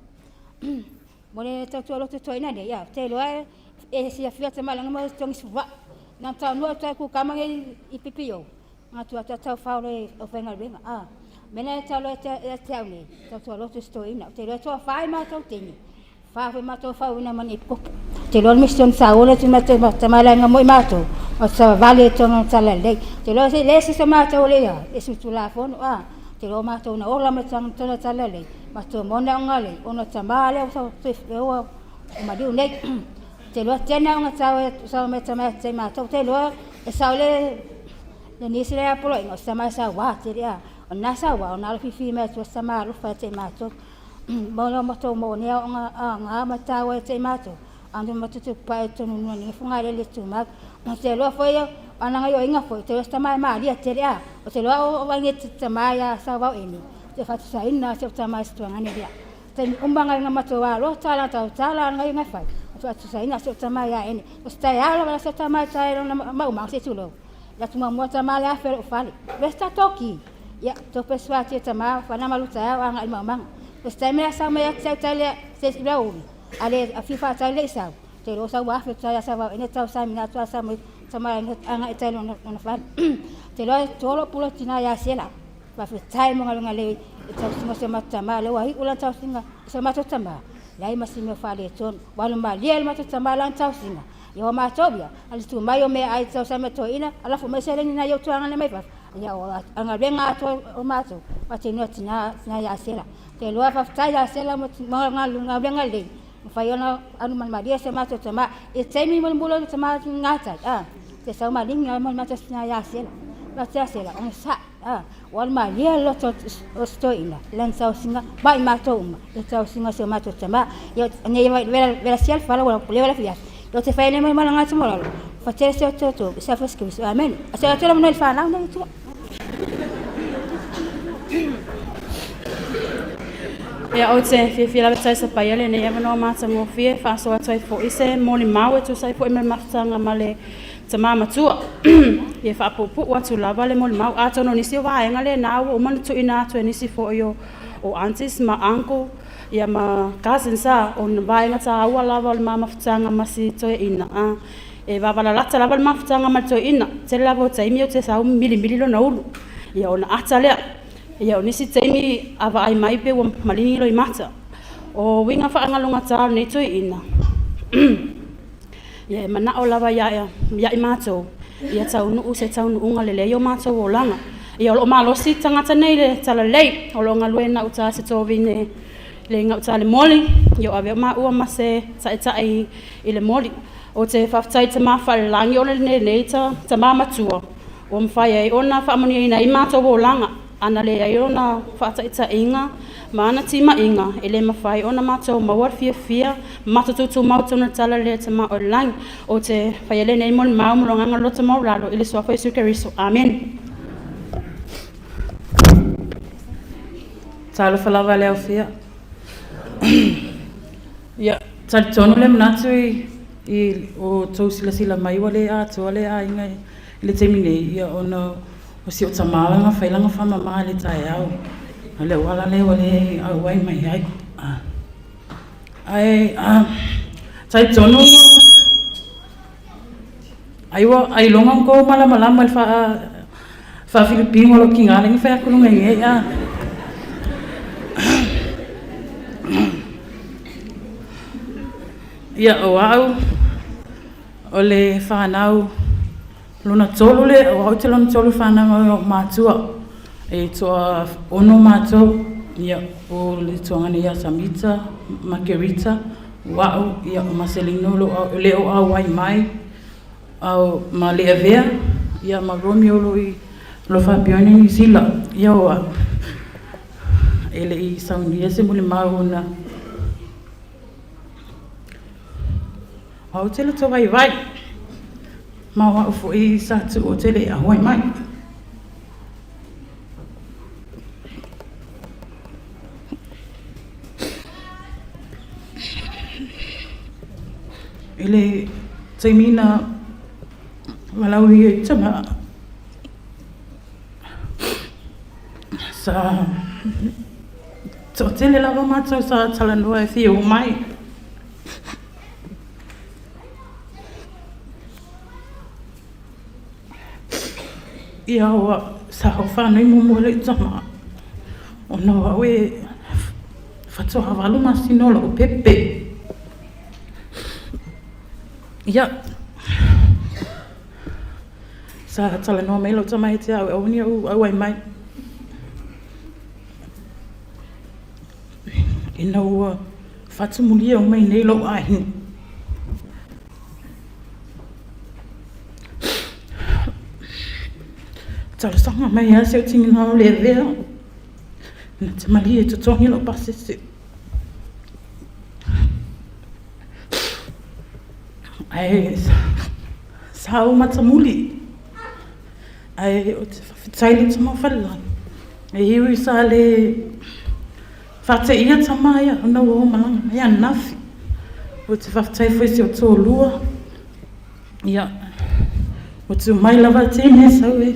Mo le tautua lotu toeaina nei, a te iloa e silafia tamailagi mo togi sua'a. Na taunuu atu ai kukama nei i PPO, gatu atu tau fao le aufaigaluega. A mea e tau ia te au nei, tautua lotu se toeaina. Ou te iloa e toafa i matou teine, fa foi matou fauina ma ni kopo. Te iloa le misioni sa ola tu matou tamailagi mo i matou, o sa vale e tonga tala lelei. Te iloa se le se matou le ia, e su tulafono a. Te iloa matou na ola ma tanga tona tala lelei. Matou mona o ngale, ona tamā lea o sa ua maliu nei. Te iloa tena o tau e sa me tama te matou te iloa e sao le le nisi le apoloaiga o se tama e sauā tele a. O na sauā o na fifi mai atu se tama alofa te matou. Mo le matou mo nea o nga a nga ma tau e te matou. Ando matutu pae tonu nua ni funga le le tu ma. O te loa foi ana ngai o inga foi te se tama e malia tele a. O te loa o wangi te tama ia sa vau eni. Te fatu sa ina se tama se tuanga ne dia. Te umba ngai nga matou a lo tala tau tala ngai ngai fai. O fatu sa ina se tama ia eni. O se tai ala wala se tama tai na ma uma se tulo. La tu mua tama le afe o fale. Vesta toki. Ia to peswa te tama whana maluta au anga i maumanga. O se tai mea sa mea te tai le se ila uri. Ale a fifa tai le isau. Te ro sa wafe tai sa wa ene tau sa mina tua sa mo tama anga i tai no na fale. Te loa tolo pulo tina ia sela. Wa fe tai mo ngalu le e tau singa se mata ma le wa hi ula tau singa se mata tama. Lai masi me fale ton walu ma liel mata tama lan tau singa. Ia o matou ia, ali tu mai o mea ai tau sa me toeina, ala fo mai seleni na iau tuanga le mai fa. Ia o anga lenga atu o matou, ma te noa tina tina ia sela. Te loa faafetai ia sela mo nga nga lenga lei. Mafai ona anu malia se matou tama. E taimi mo mulo tama ngata. A te sau malinga mo matou tina ia sela. Ma te sela on sa a wal malia lo to o stoina. Lan sau singa ba i matou uma. E tau singa se matou tama. Ia nei vela vela sial fala wala pule wala fia. Lo te fai nei mai malanga tu molalo. Fa te se to to sa fas ki amen. Asa to la mo fa na na tu. Ia o te fiafia lava tai sa paia le nei avanoa matagofie faasoa atu ai fo'i se molimau e tusa ai fo'i ma le mafutaga ma le tamā matua. Ia faapuupuu atu lava le molimau atonu o nisi o vaega lenā ua uma ona tuuina atu e nisi fo'i o aunties ma uncle ia ma cousins a o vaega tāua lava o le mamafutaga ma si toeaina a. E vavalalata lava le mafutaga ma le toeaina tele lava o taimi o te sau milimili lona ulu. Ia ona ata lea. Ia o nisi taimi a vaai mai pe ua maligi loi mata. O uiga faagalogatā o lenei toeaina. Ia e manao lava ia ia i matou. Ia taunuu se taunuuga lelei o matou olaga. Ia o loo malosi tagata nei le talalelei o loo galuena uta se tovine le gauta le moli ia ave maua ma se ta'ita'i i le moli. O te faafetai i tamā falelagi o lenei ta tamā matua ua mafai ai ona faamanuiaina ai matou olaga ana leai ona faataʻitaʻiga ma ana timaʻiga e lē mafai ona matou maua le fiafia matou tutumau tonu tala le tamā o le lagi. O te faia lenei molimau ma logaga loto maulalo i le suafa Iesu Keriso. Amen. Talofa lava le aofia. Ia, talitonu le manatu i o tou silasila mai ua le atoa le aiga i le taimi nei, ia ona o si o tamā na fai lana faamamā i le taeao. O le auala lea ua le auai mai ai. Ae talitonu ai ua ailoga outou malamalama i le faafilipino o lou tigā lea na fai atu luga i nei a. Ia, o au o le fanau lona tolu le o au te lona tolu fanau o matua e toa ono matou. Ia, o le tuagana ia Samita, Makerita, o au, ia o Maselino lo le o auai mai au ma le avea, ia ma Romeo lo i lo faapea Niu Sila. Ia o au e le i saunia se molimau ona au te loto vaivai ma o au foi sa tuu o te le auai mai. I le taimi na valaaulia ai tama sa toatele lava matou sa talanoa e fia o mai. Ia ua sa hoʻowhānau muamua le tama ona o au e faatoa 8 masina o la'u pepe. Ia, sa talanoa mai lau tama ia te au e aua ne i ou auai mai. Ina ua faatumulia mai nei lou aiga. Talosaga mai lava si ou tigina o le avea na te malie e totogi lou pasese. Ae sa ou matamuli. Ae o te faafetai le tama o Falelagi. E iu i sa le faateia tama ia ona ua o malaga mai ananafi. O te faafetai foi si o tōlua. Ia, ua tu mai lava tine sau e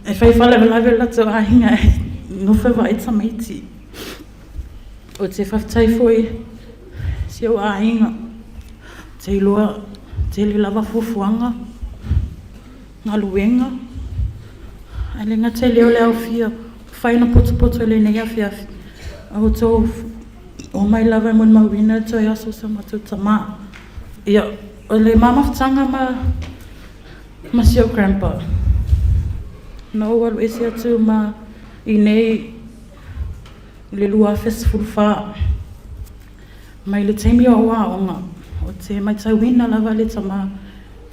e fai faalavelave o latou aiga e nofo e vaai tamaiti. O te faafetai foi si ou aiga. Te iloa tele lava fuafuaga, galuega, ae le gata i lea o le aofia fai na potopoto i lenei afiafi. A outou o mai lava e molimauina le toe aso o sa matou tamā. Ia, o le mamafutaga ma si ou grandpa. Na ou alu ese atu ma i nei le 2014. Mai le taimi o au aoga, o te matauina lava le tamā,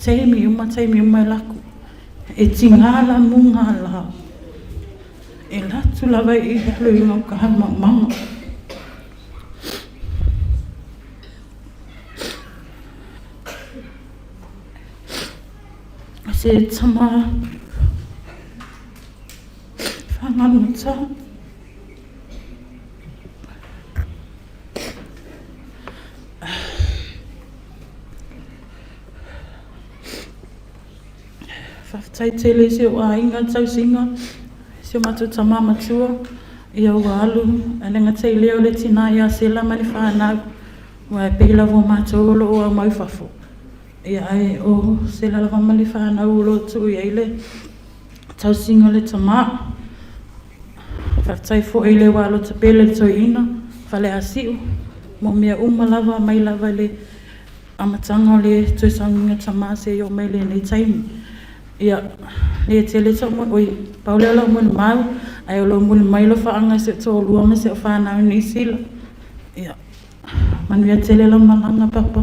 taimi uma e laku. E tigā la muga la. E latu lava i lalo i gauka a le maumauga. Se tama whanganota. Faafetai tele i si ou aiga tausiga, si o matou tamā matua, ia ua alu e le gata i lea o le tinā ia Sela ma le fanau, ua e pei lava o matou o loo aumai fafo. Ia ae o Sela lava ma le fanau o loo tuu i ai le tausiga o le tamā. Faafetai foi i le ua alotapele le toeaina, Faleasiu, mo mea uma lava mai lava i le amataga o le toe saunia tamā seia oo mai lenei taimi. Ia, le tele so'u mo, oi, pau lea o la'u molimau, ae o loo moli mai alofaaga i si o'u toalua ma si a'u fanau i Niusila. Ia, manuia tele lau malaga papa.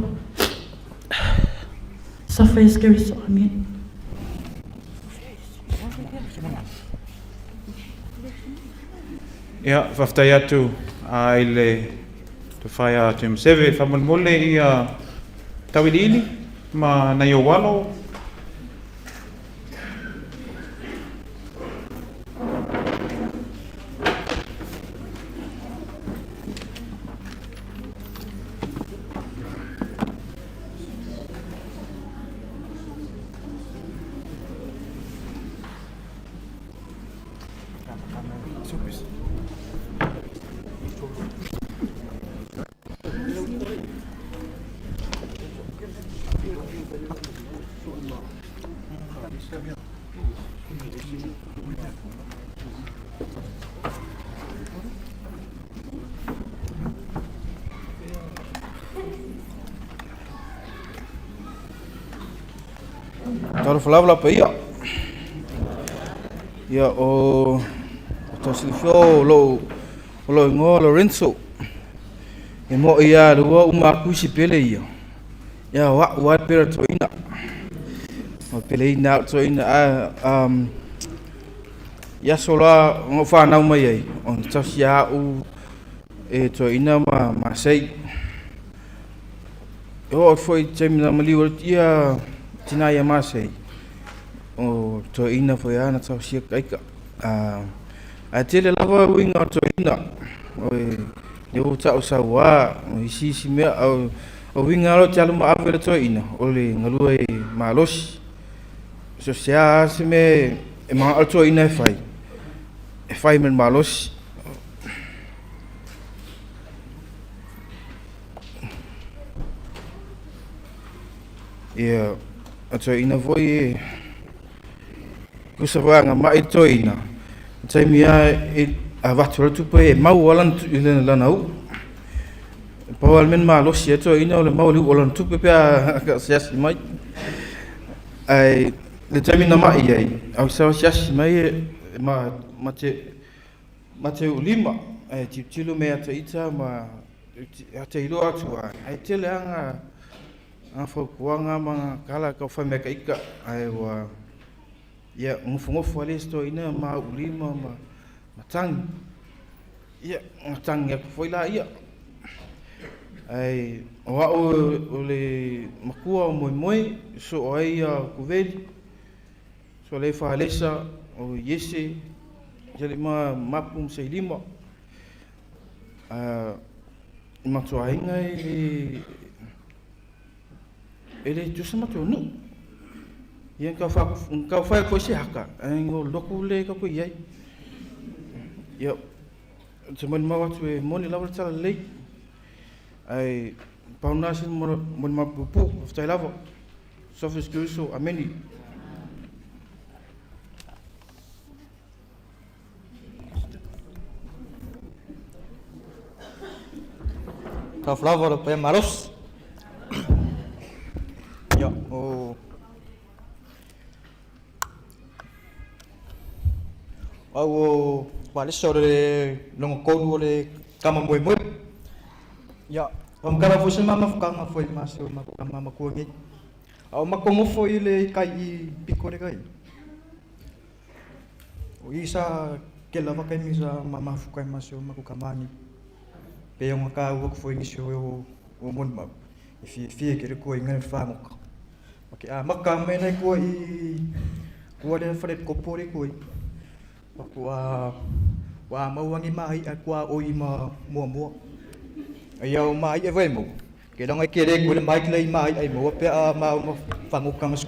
Sofa Iesu Keriso. Amene. Ia, faafetai atu i le tofa ia Tuimaseve. Faamolemole ia tauiliili ma nai ou alo. Talofa lava la paia. Ia o tausilafia o lou igoa Lorenzo. E mo'i lava le ua uma atu isi pele ia. Ia o a'u lava le pele o le toeaina. O peleina au toeaina a i aso loa na ou fanau mai ai, ona tausi a'u e toeaina ma masei. E oo atu foi i le taimi na maliu ai ia tina ia masei, o toeaina foi lava na tausia ika. Ae tele lava uiga o toeaina, o lea ua ta'u sauā o isi isi mea, a o uiga lava o te alu ma ave le toeaina, o le galue malosi. So se a se mea e mana'o le toeaina e fai, e fai ma le malosi. Ia, o toeaina foi e tusa foi agama'i le toeaina, o taimi lava e avatu ai le tupe e mau lava lana u'u. E pau lava le mea na malosi ai le toeaina o le mau o le u'u o lana tupe pe a asiasi mai. Ae le taimi na ma'i ai, au sau asiasi mai e ma te u'ulima, ae tilotilo mea ia te ita ma te iloa atu lava, ae tele lava ngā fautuaga ma ngā tala tau fai mea ka ita, ae ua ia nofonofo lava le isi toeaina ma u'ulima ma tagi. Ia, na tagi atu foi laia. Ae o a'u o le matua o Moemoe, sosoo ai ia Kuveli, sosoo ai Falesa, o Iese, ia ma Mapu ma Seilima. I matou aiga e le tutusa matou nuu. Ia na tau fai atu foi se haka, ae na lotu le tatou i ai. Ia, ou te molimau atu e moni lava le talalelei. Ae pau lena o se molimau puupuu, faafetai lava. Sofa Iesu Keriso, ameni. Talofa lava le paia malosi. Ia, o au o Palesa o le lona tolu o le tama moemoe. Ia, faamatala foi se mamafukaga foi ma se o matou tama matua nei. A o matou nofo i le tai i pito le tai. O i sa tele lava taimi sa mamafuta ai ma si o matou tama nei. Pei ona taua atu foi i nisi o molimau, e fiafia tele toeaiina i le fagota. Ma te amata mai nai tua i tua lea fale topo le tua i. Faatoa ua maua ni mahi'a tuaoi ma muamua. Ia o mahi'a foi maua, ke laga e tele atu le mai lei mahi'a i maua pe a ma ma fagota ma se.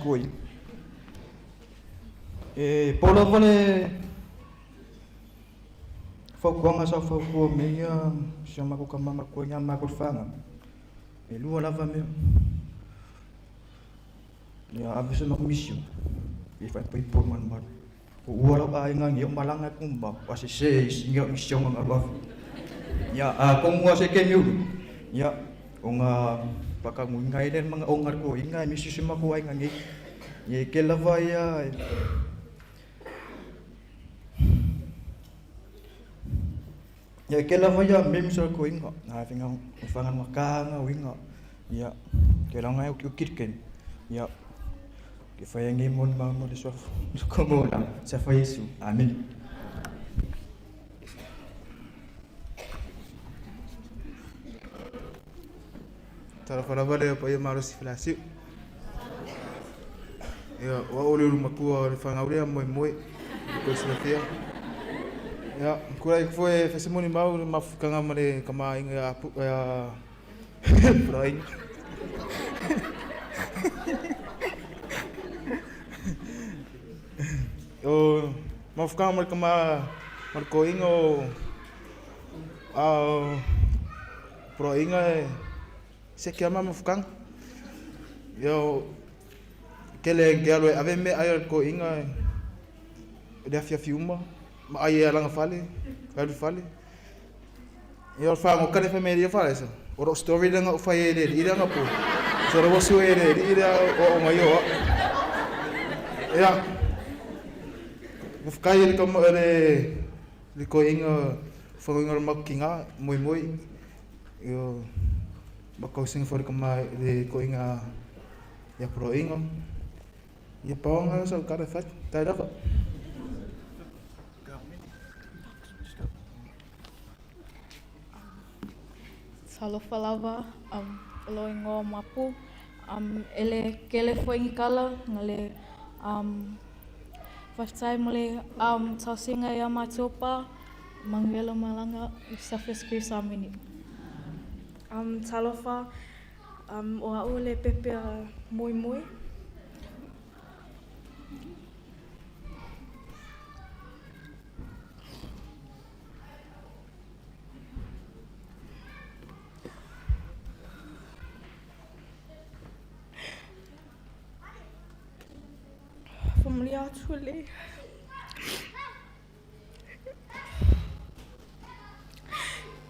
E pau lava le fautuaga sa fautua mai ia si o matou tama matua ia matou le fanau. E lua lava mea. Ia ave se matou mission. I faaipoipo malumalu. O ua lau aiga ni o malaga atu ma o sese i singa o mission nga alu ave. Ia a komu a se ke miulu. Ia o nga whakamuinga e le manga o ngā ko inga e misi se matou aiga nei. Ia e tele lava ia ia e tele lava ia memes o le koiga a finga fagagata ga uiga ia kelaga e utiuti le taimi ia ke faia nei molimau mo le suafa suafa Iesu. Amene. Talofa lava le paia malosi Faleasiu. Ia, o au o le ulu matua o le fanau lea moemoe, ko silafia. Ia, tulai atu foi e fai se molimau i le mafutaga ma le tamaaiga ia Apu ia Poloaiga. O mafutaga ma le tama ma le toeaina o a Poloaiga e seke lava ma mafutaga. Ia o tele ke alu e ave meaai a le toeaina i le afiafi uma ma ai e lana fale, alu i fale. Ia o le fagota lea fai mai e Falesa, o lou story lea na ou fai ai i le alii lea anapo. So lea ua sue e le alii lea o au mai o au. Ia, faafetai i le tama le le toeaina fagoina o le matou tina moemoe. Ia matou tausiga foi le tama le toeaina ia Poloaiga. Ia pau lena o sau tala e fai. Faafetai lava. Talofa lava, o lou igoa o Mapu. E le kele foi ni tala, na le faafetai mo le tausiga ia matou pa, manuia lau malaga i Surface Greece Amene. Talofa, o au le pepe a Moemoe. Faamanuia atu le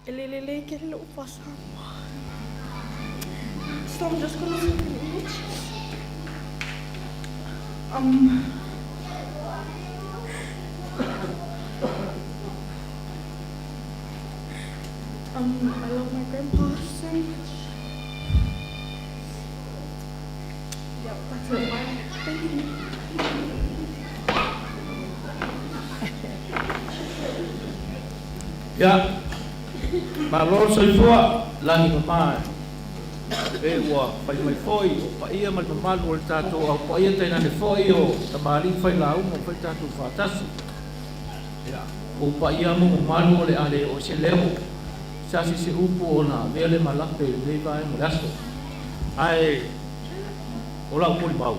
E le lelei tele lou faa-Samoa. So I'm just gonna speak in English. I love my grandpa so much. Yep, that's it. Bye. Thank you. Ia, malo le soifua, lagi mama e ua fai mai foi o paia ma le mamalu o le tatou Au Paia tainane foi o tamalii failauga ua fai tatou faatasi. Ia, o paia ma mamalu o le a le oo se leo, sasi se upu ona avea le malape i lenei vaega o le aso. Ae o lau molimau,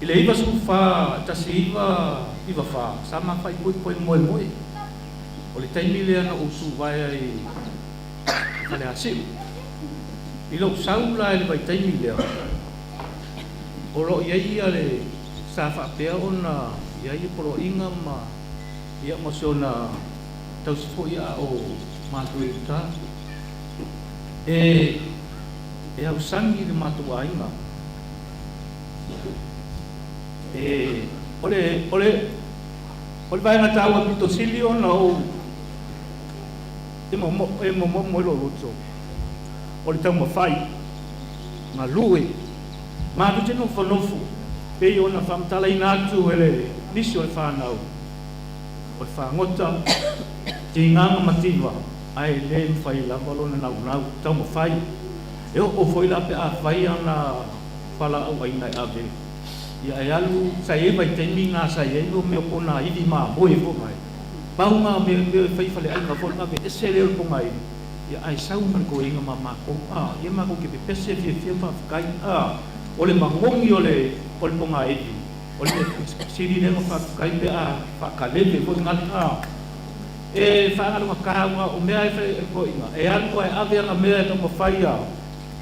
i le 94 1994, sa ma faaipoipo ai moemoe. O le taimi lea na ou tuvae ai i Faleasiu. I lou sau la i le vaitaimi lea, o lo o i ai ia le sa faapea ona i ai poloaiga ma ia ma si ona tausi foi a o matou i uta. E e ausani le matou aiga. E o le o le o le vaega taua pito sili ona ou e momo e momomo i lou loto o le taumafai galue matou te nofonofo pei ona faamatalaina atu e le nisi o le fanau o le fagota tiga ma mativa ae le mafai lava lona naunau taumafai e oo foi la pe a fai ana fualaau aina e ave ia e alu sa i ai vaitaimi na sa i ai mo mea o ponaivi mamoe foi mai pau na mea mea e fai faleaiga foi na aveese lea o le ponaivi ia ae sau ma le toeaina ma matou a ia matou te pepese fiafia ma faafetai a o le magogi o le o le ponaivi o le mea sili lea ona faafetai pe a faakalele foi gale a e faagalugata aua o mea e fai e le toeaina e alu a e ave ana mea e taumafai a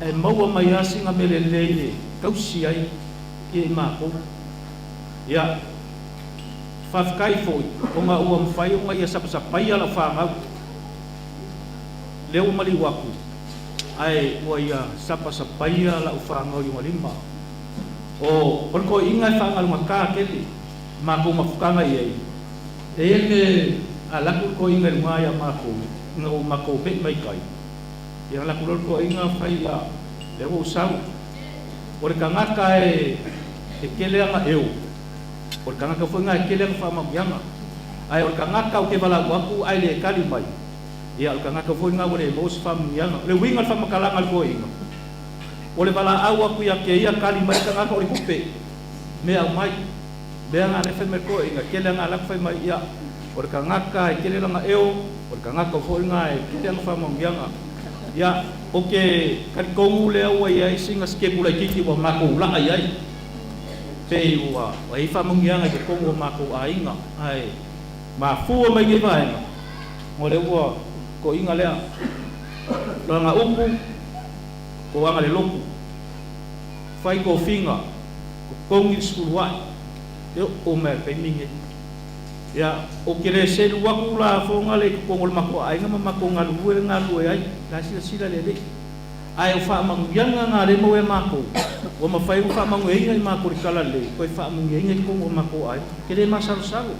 e maua mai lava sina mea lelei e tausi ai ia i matou. Ia, faafetai foi ona ua mafai ona ia sapasapaia lau fanau, lea ua maliu atu, ae ua ia sapasapaia lau fanau i ona lima. O o le toeaiina e faagalugatā tele matou mafutaga i ai, e i ai le mea a alu atu le toeaina i luga ia matou ina ua matou me'i mai tai, ia alu atu loa le toeaina fai ia, lea ua ou sau. O le tagata e tele ana eo, o le tagata foi lena e tele ana faamanuiaga. Ae o le tagata ou te valaau atu ae le tali mai, ia o le tagata foi lena ua le maua se faamanuiaga. O le uiga o le faamatalaga a le toeaina, o le valaau atu ia te ia tali mai le tagata o le tupe, mea aumai. Mea na lea fai mai le toeaina, tele ana alu atu fai mai, ia, o le tagata e tele lana eo, o le tagata foi lena e tele ana faamanuiaga. Ia, ou te talitonu lea ua i ai sina sitepu laitiiti ua matou laa i ai, pei ua i ai faamanuiaga i totonu o matou aiga, ae mafua mai nei vaega, o lea ua toeaina lea, lana upu, toaga le lotu, fai tofiga, totogi le sefuluai, e oo mai lava i le taimi lenei. Ia, ou te le selu atu la fogale i totonu o le matou aiga ma matou galulue le galulue ai, la e silasila le Alii. Ae o faamanuiaga na lea e maua e matou, ua mafai ona faamanuiaina i matou i le talalelei, toe faamanuiaina i totonu o matou aiga. Ou te le masalosalo.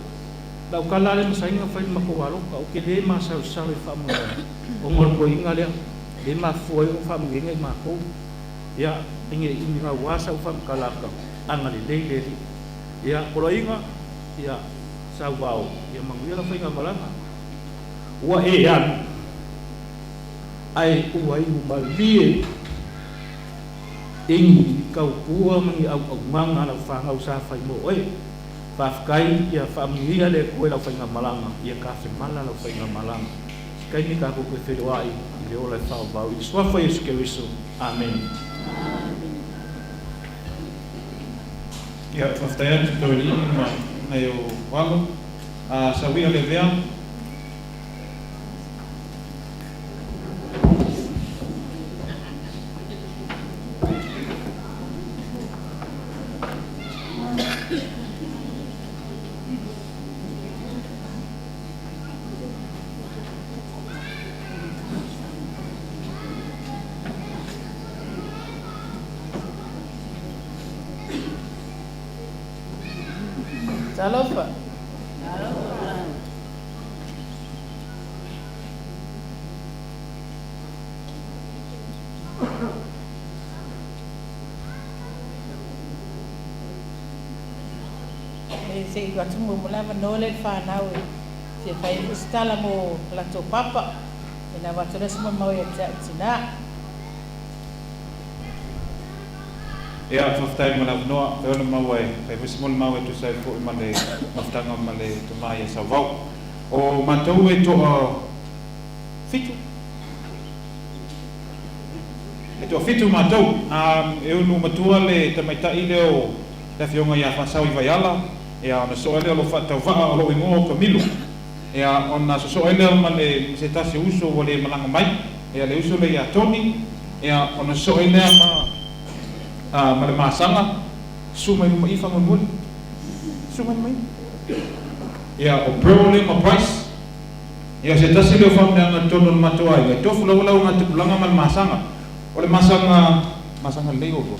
Lau tala lava lea masani ona fai i le matou alofa, ou te le masalosalo i faamanuiaga, ona o le toeaina lea, lea e mafua ai ona faamanuiaina i matou. Ia, ina ne i umi gaua sau faamatalaga, agalelei le Alii. Ia, poloaiga, ia, sauvao, ia manuia lau faigamalaga. Ua e alu, ae ua inu malie i ni tautua ma ni auaunaga a lau fanau sa fai mo oe. Faafetai, ia faamanuia le Atua i lau faigamalaga, ia tafemala lau faigamalaga. Se taimi tatou toe feiloai i le ola e faavavau i le Suafa o Iesu Keriso. Amene. Ia, faafetai atu Toelii ma nai ou alo. Sauia Levea. Talofa. E se i tuu atu muamua le avanoa lea i le fanau e fia fai ai foi se tala mo latou papa, ona avatu lea o se molimau ia te au tina. Ia, faafetai mo le avanoa. Fai ona maua e fai foi se molimau e tusa ai foi ma le mafutaga ma le tama ia Sauvao. O matou e toa fitu. E toa fitu matou. E unu matua le tamaitai lea o le afioga ia Faasau i Vaiala, ia ona soe lea o lo faatauvaa o lou igoa o Kamilo. Ia ona sosoe lea ma le ma se tasi o uso ua le malaga mai, ia le uso lea ia Tony, ia ona soe lea ma ma le masaga, susu mai luma i faamolemole, susu mai luma i. Ia o Pearl lea ma Bryce, ia o se tasi lea o faamanuiaga i totonu o le matou aiga, e tofu lava lau gatupulaga ma le masaga. O le masaga, masaga lelei outou.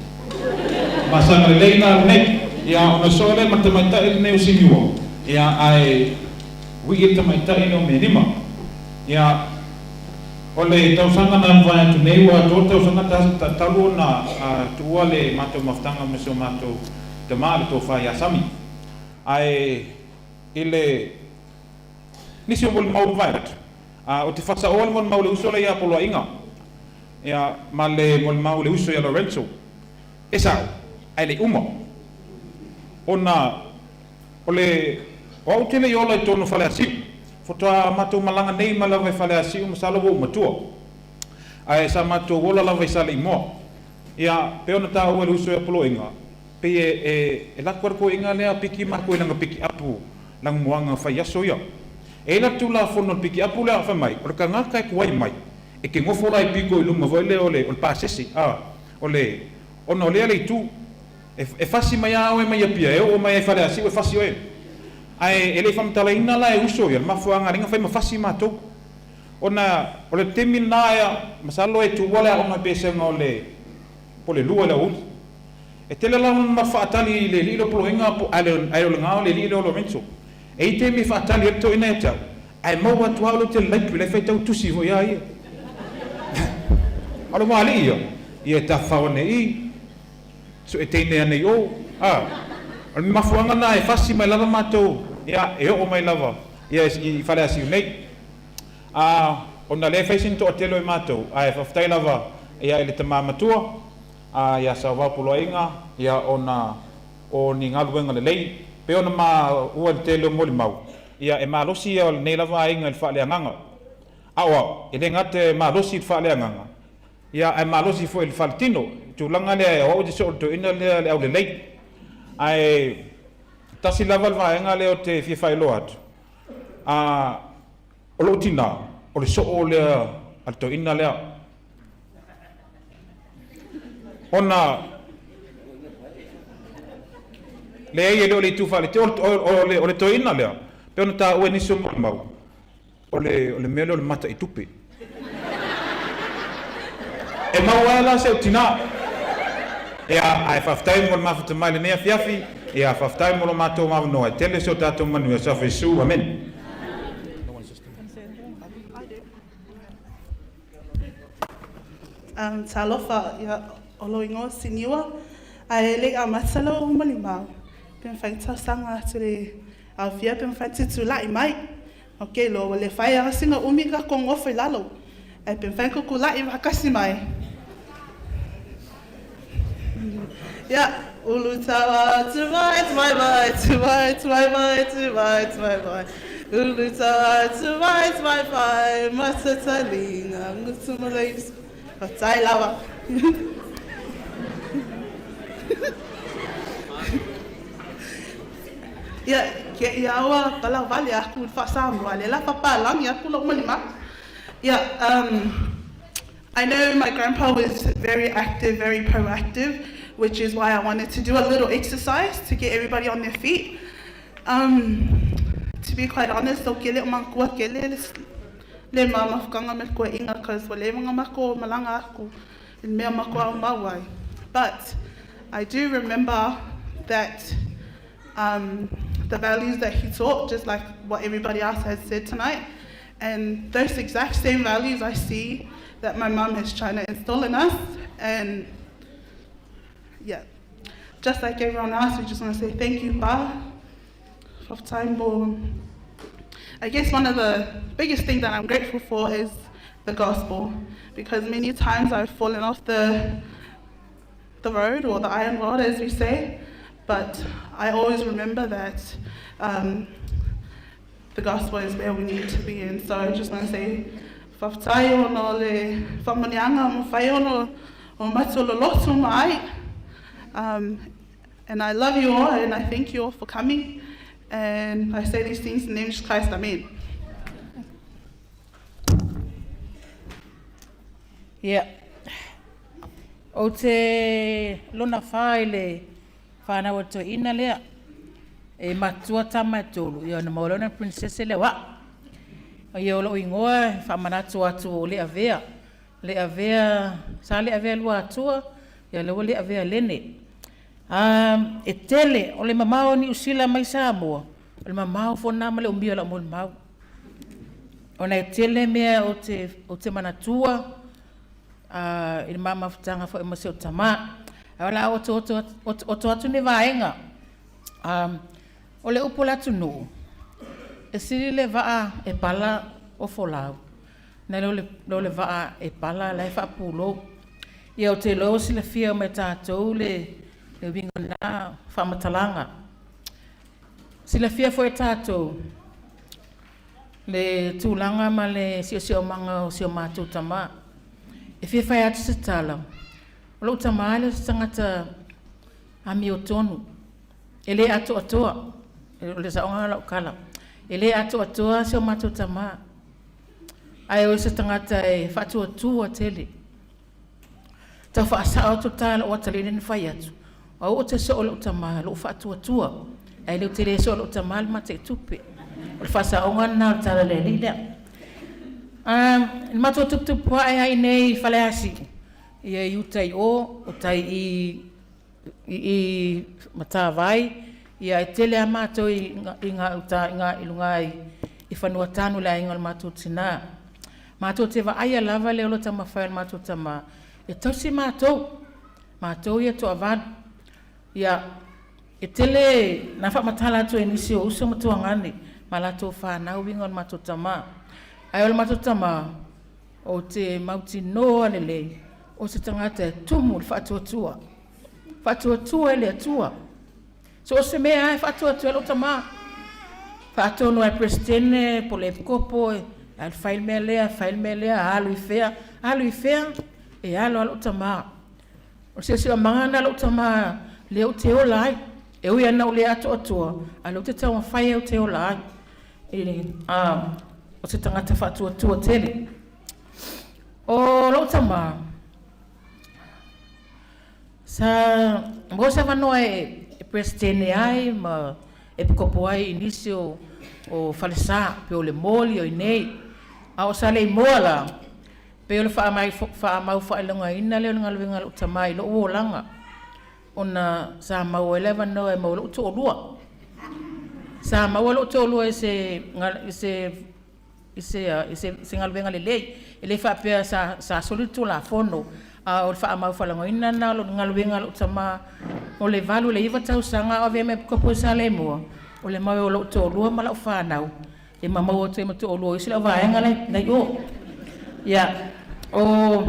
Masaga lelei la lenei. Ia ona soe lea ma le tamaitai lenei o Siniua, ia ae wii le tamaitai lea o Menima. Ia o le tausaga na mavae atu nei ua atoa le tausaga talu ona tuua le matou mafutaga ma si o matou tama le tofa ia Sami. Ae i le nisi o molimau ua mavae atu, ou te faasaoa le molimau i le uso lea ia Poloaiga, ia ma le molimau i le uso ia Lorenzo. E sao, ae le i uma ona O le, o au tele i ola i totonu o Faleasiu. Faatoa matou malaga nei mai lava i Faleasiu masalo ua ou matua. Ae sa matou ola lava i Saleimoa. Ia, pei ona taua e le uso ia Poloaiga, pei e, e, e lako le toeaiga lea piki matou i lana pikiapu lanumoana fai aso ia. E i ai la le Tulafono o le pikiapu lea fai mai, o le tagata e tuai mai, e te nofo la i pito i luma foi lea o le, o le pasese, a, o le, ona o lea le itu. E fasi mai lava oe mai Apia e oo mai ai i Faleasiu e fasi oe. Ae e le i faamatalaina la e uso ia le mafuaaga lea na fai ma fasi matou. Ona o le taimi lena ea masalo e tuua le aoga i Pesega o le po o le lua i le aoauli. E tele la ona ma faatali i le alii lea o Poloaiga po ae o le gao le alii lea o Lorenzo. E i ai taimi e faatali ai le toeaina ia te au, ae maua atu lava au lea ou te library la e faitau tusi foi a ia. A o le ma alii ia, ia e tafafao ane i i, sue teine ane i o, a. O le mafuaaga lena e fasi mai lava matou, ia, e oo mai lava ia i Faleasiu nei. A, ona lea e fai sina toatele o i matou, ae faafetai lava ia i le tama matua, a ia Sauvao Poloaiga, ia ona o ni galuega lelei, pei ona maua i le tele o molimau, ia e malosi ia o lenei lava aiga i le faaleagaga. A o au, e le gata e malosi i le faaleagaga, ia ae malosi foi i le faletino, i le tulaga lea o au ou te soo i le toeaina lea le aulelei. Ae tasi lava le vaega lea ou te fia faailoa atu, a o lou tina, o le soo lea a le toeaina lea. Ona leai e le o le itu faaletino, o le toeaina lea, pei ona taua e nisi o molimau, o le, o le mea lea o le mataitupe. E maua ai la si ou tina. Ia, ae faafetai mo le mafuta mai i lenei afiafi. Ia, faafetai mo lo matou avanoa. E tele si o tatou manuia. Suafa Iesu. Amene. Um, talofa, ia, o lou ingoa o Siniua, ae le i amata lou molimau, pe mafai ona talosaga atu i le aofia pe mafai ona tutulai mai. Ok, lo ua le fai lava sina umi tatou nofo i lalo, ae pe mafai ona tutulai faatasi mai. Ia, ulu taua tu mai, tu mai mai, tu mai, tu mai mai, tu mai, tu mai mai. Ulu taua tu mai, tu mai mai, matatalinga, ngutu malais. Fatai lava. Ia, ke ia ua pala wale aku i faa-Samoa, le la faapalagi aku lou molimau. Ia, I know my grandpa was very active, very proactive, which is why I wanted to do a little exercise to get everybody on their feet. To be quite honest, o kele o manatua kele le, le ma mafukanga me le koeʻiga, cause ua leva ona matou malaga aku i le mea matou aumau ai. But I do remember that the values that he taught, just like what everybody else has said tonight, and those exact same values I see that my mum is trying to install in us. And yeah, just like everyone else, we just want to say thank you, Pa, for time more. I guess one of the biggest things that I'm grateful for is the gospel, because many times I've fallen off the road, or the iron rod, as we say, but I always remember that the gospel is where we need to be in. So I just want to say, faafetai ona o le faamanuiaga mafai ona o matou loloto ma ai. And I love you all, and I thank you all for coming. And I say these things in the name of Jesus Christ. Amen. Ia. Ou te lona whā i le whānau o toeaina lea. E matua tama e tolu. Ia ona maua lea ona princess lea wa. Ia o lou ingoa e faamanatu atu o Leavea. Leavea, sa Leavea Luatua, ia lea ua Leavea Lene. E tele, o le mamao o Niu Sila mai Samoa, o le mamao foi lena ma le umia o lau molimau. Ona e tele mea ou te manatua i le mamafutaga foi ma si ou tamā. Ae o le a oto atu ni vaega. O le upu o le atunuu, e sili le vaa e pala o folau, nai lo le vaa e pala la e faapulou. Ia ou te iloa ua silafia uma e tatou le uiga o lena faamatalaga. Silafia foi e tatou le tulaga ma le siosiomaga o si o matou tamā. E fia fai atu se tala, o lou tamā e le o se tagata amiotonu, e le atoatoa, o le saoga o lau tala, e le atoatoa si o matou tamā, ae o se tagata e faatuatua tele. Tau faasao atu le tala a lou atalii lea na fai atu, o au ou te soo i lou tamā, lou faatuatua, ae le ou te le soo i lou tamā le mataitupe. O le faasaoga lena o le tala a le alii lea. I le matou tuputupu ae ai i inei i Faleasiu, ia i uta i o, o tai i I Matavai, ia e tele a matou i gauta i luga i Fanuatanu i le aiga o le matou tinā. Matou te vaaia lava le ola taumafai o le matou tamā e tausi matou, matou ia e toavalu. Ia, e tele na faamatala atu e nisi o uso ma tuagane ma latou fanau uiga o le matou tamā. Ae o le matou tamā, ou te mautinoa lelei o se tagata e tumu i le faatuatua, faatuatua i le Atua. So o se mea lava e faatuatua ai lou tamā. Faatonu lava e le Peresetene po o le Epikopo e alu fai le mea lea, fai le mea lea, alu i fea, alu i fea, e alu lava lou tamā. O le siosiomaga lena o lou tamā lea ou te ola ai. E ui lava ina ou le atoatoa, a o lea ou te taumafai ou te ola ai. O se tagata faatuatua tele. O lou tamā, sa maua se avanoa e Peresetene ai ma Epikopo ai i nisi o falesa, pei o le Moli o i inei. A o Saleimoa la, pei o le faamaufaailogaina lea o le galuega a lou tamā i lou olaga, ona sa maua ai le avanoa e maua ai lou toalua. Sa maua lou toalua i se galuega lelei. E le faapea sa soli le Tulafono, a o le faamaufaalogoina lena o le galuega a lou tamā. O le 8 i le 9 tausaga a o avea ma Epikopo i Saleimoa, o le mau o lou toalua ma lau fanau, e ma maua atu ai ma toalua o isi lau vaega la i o. Ia, o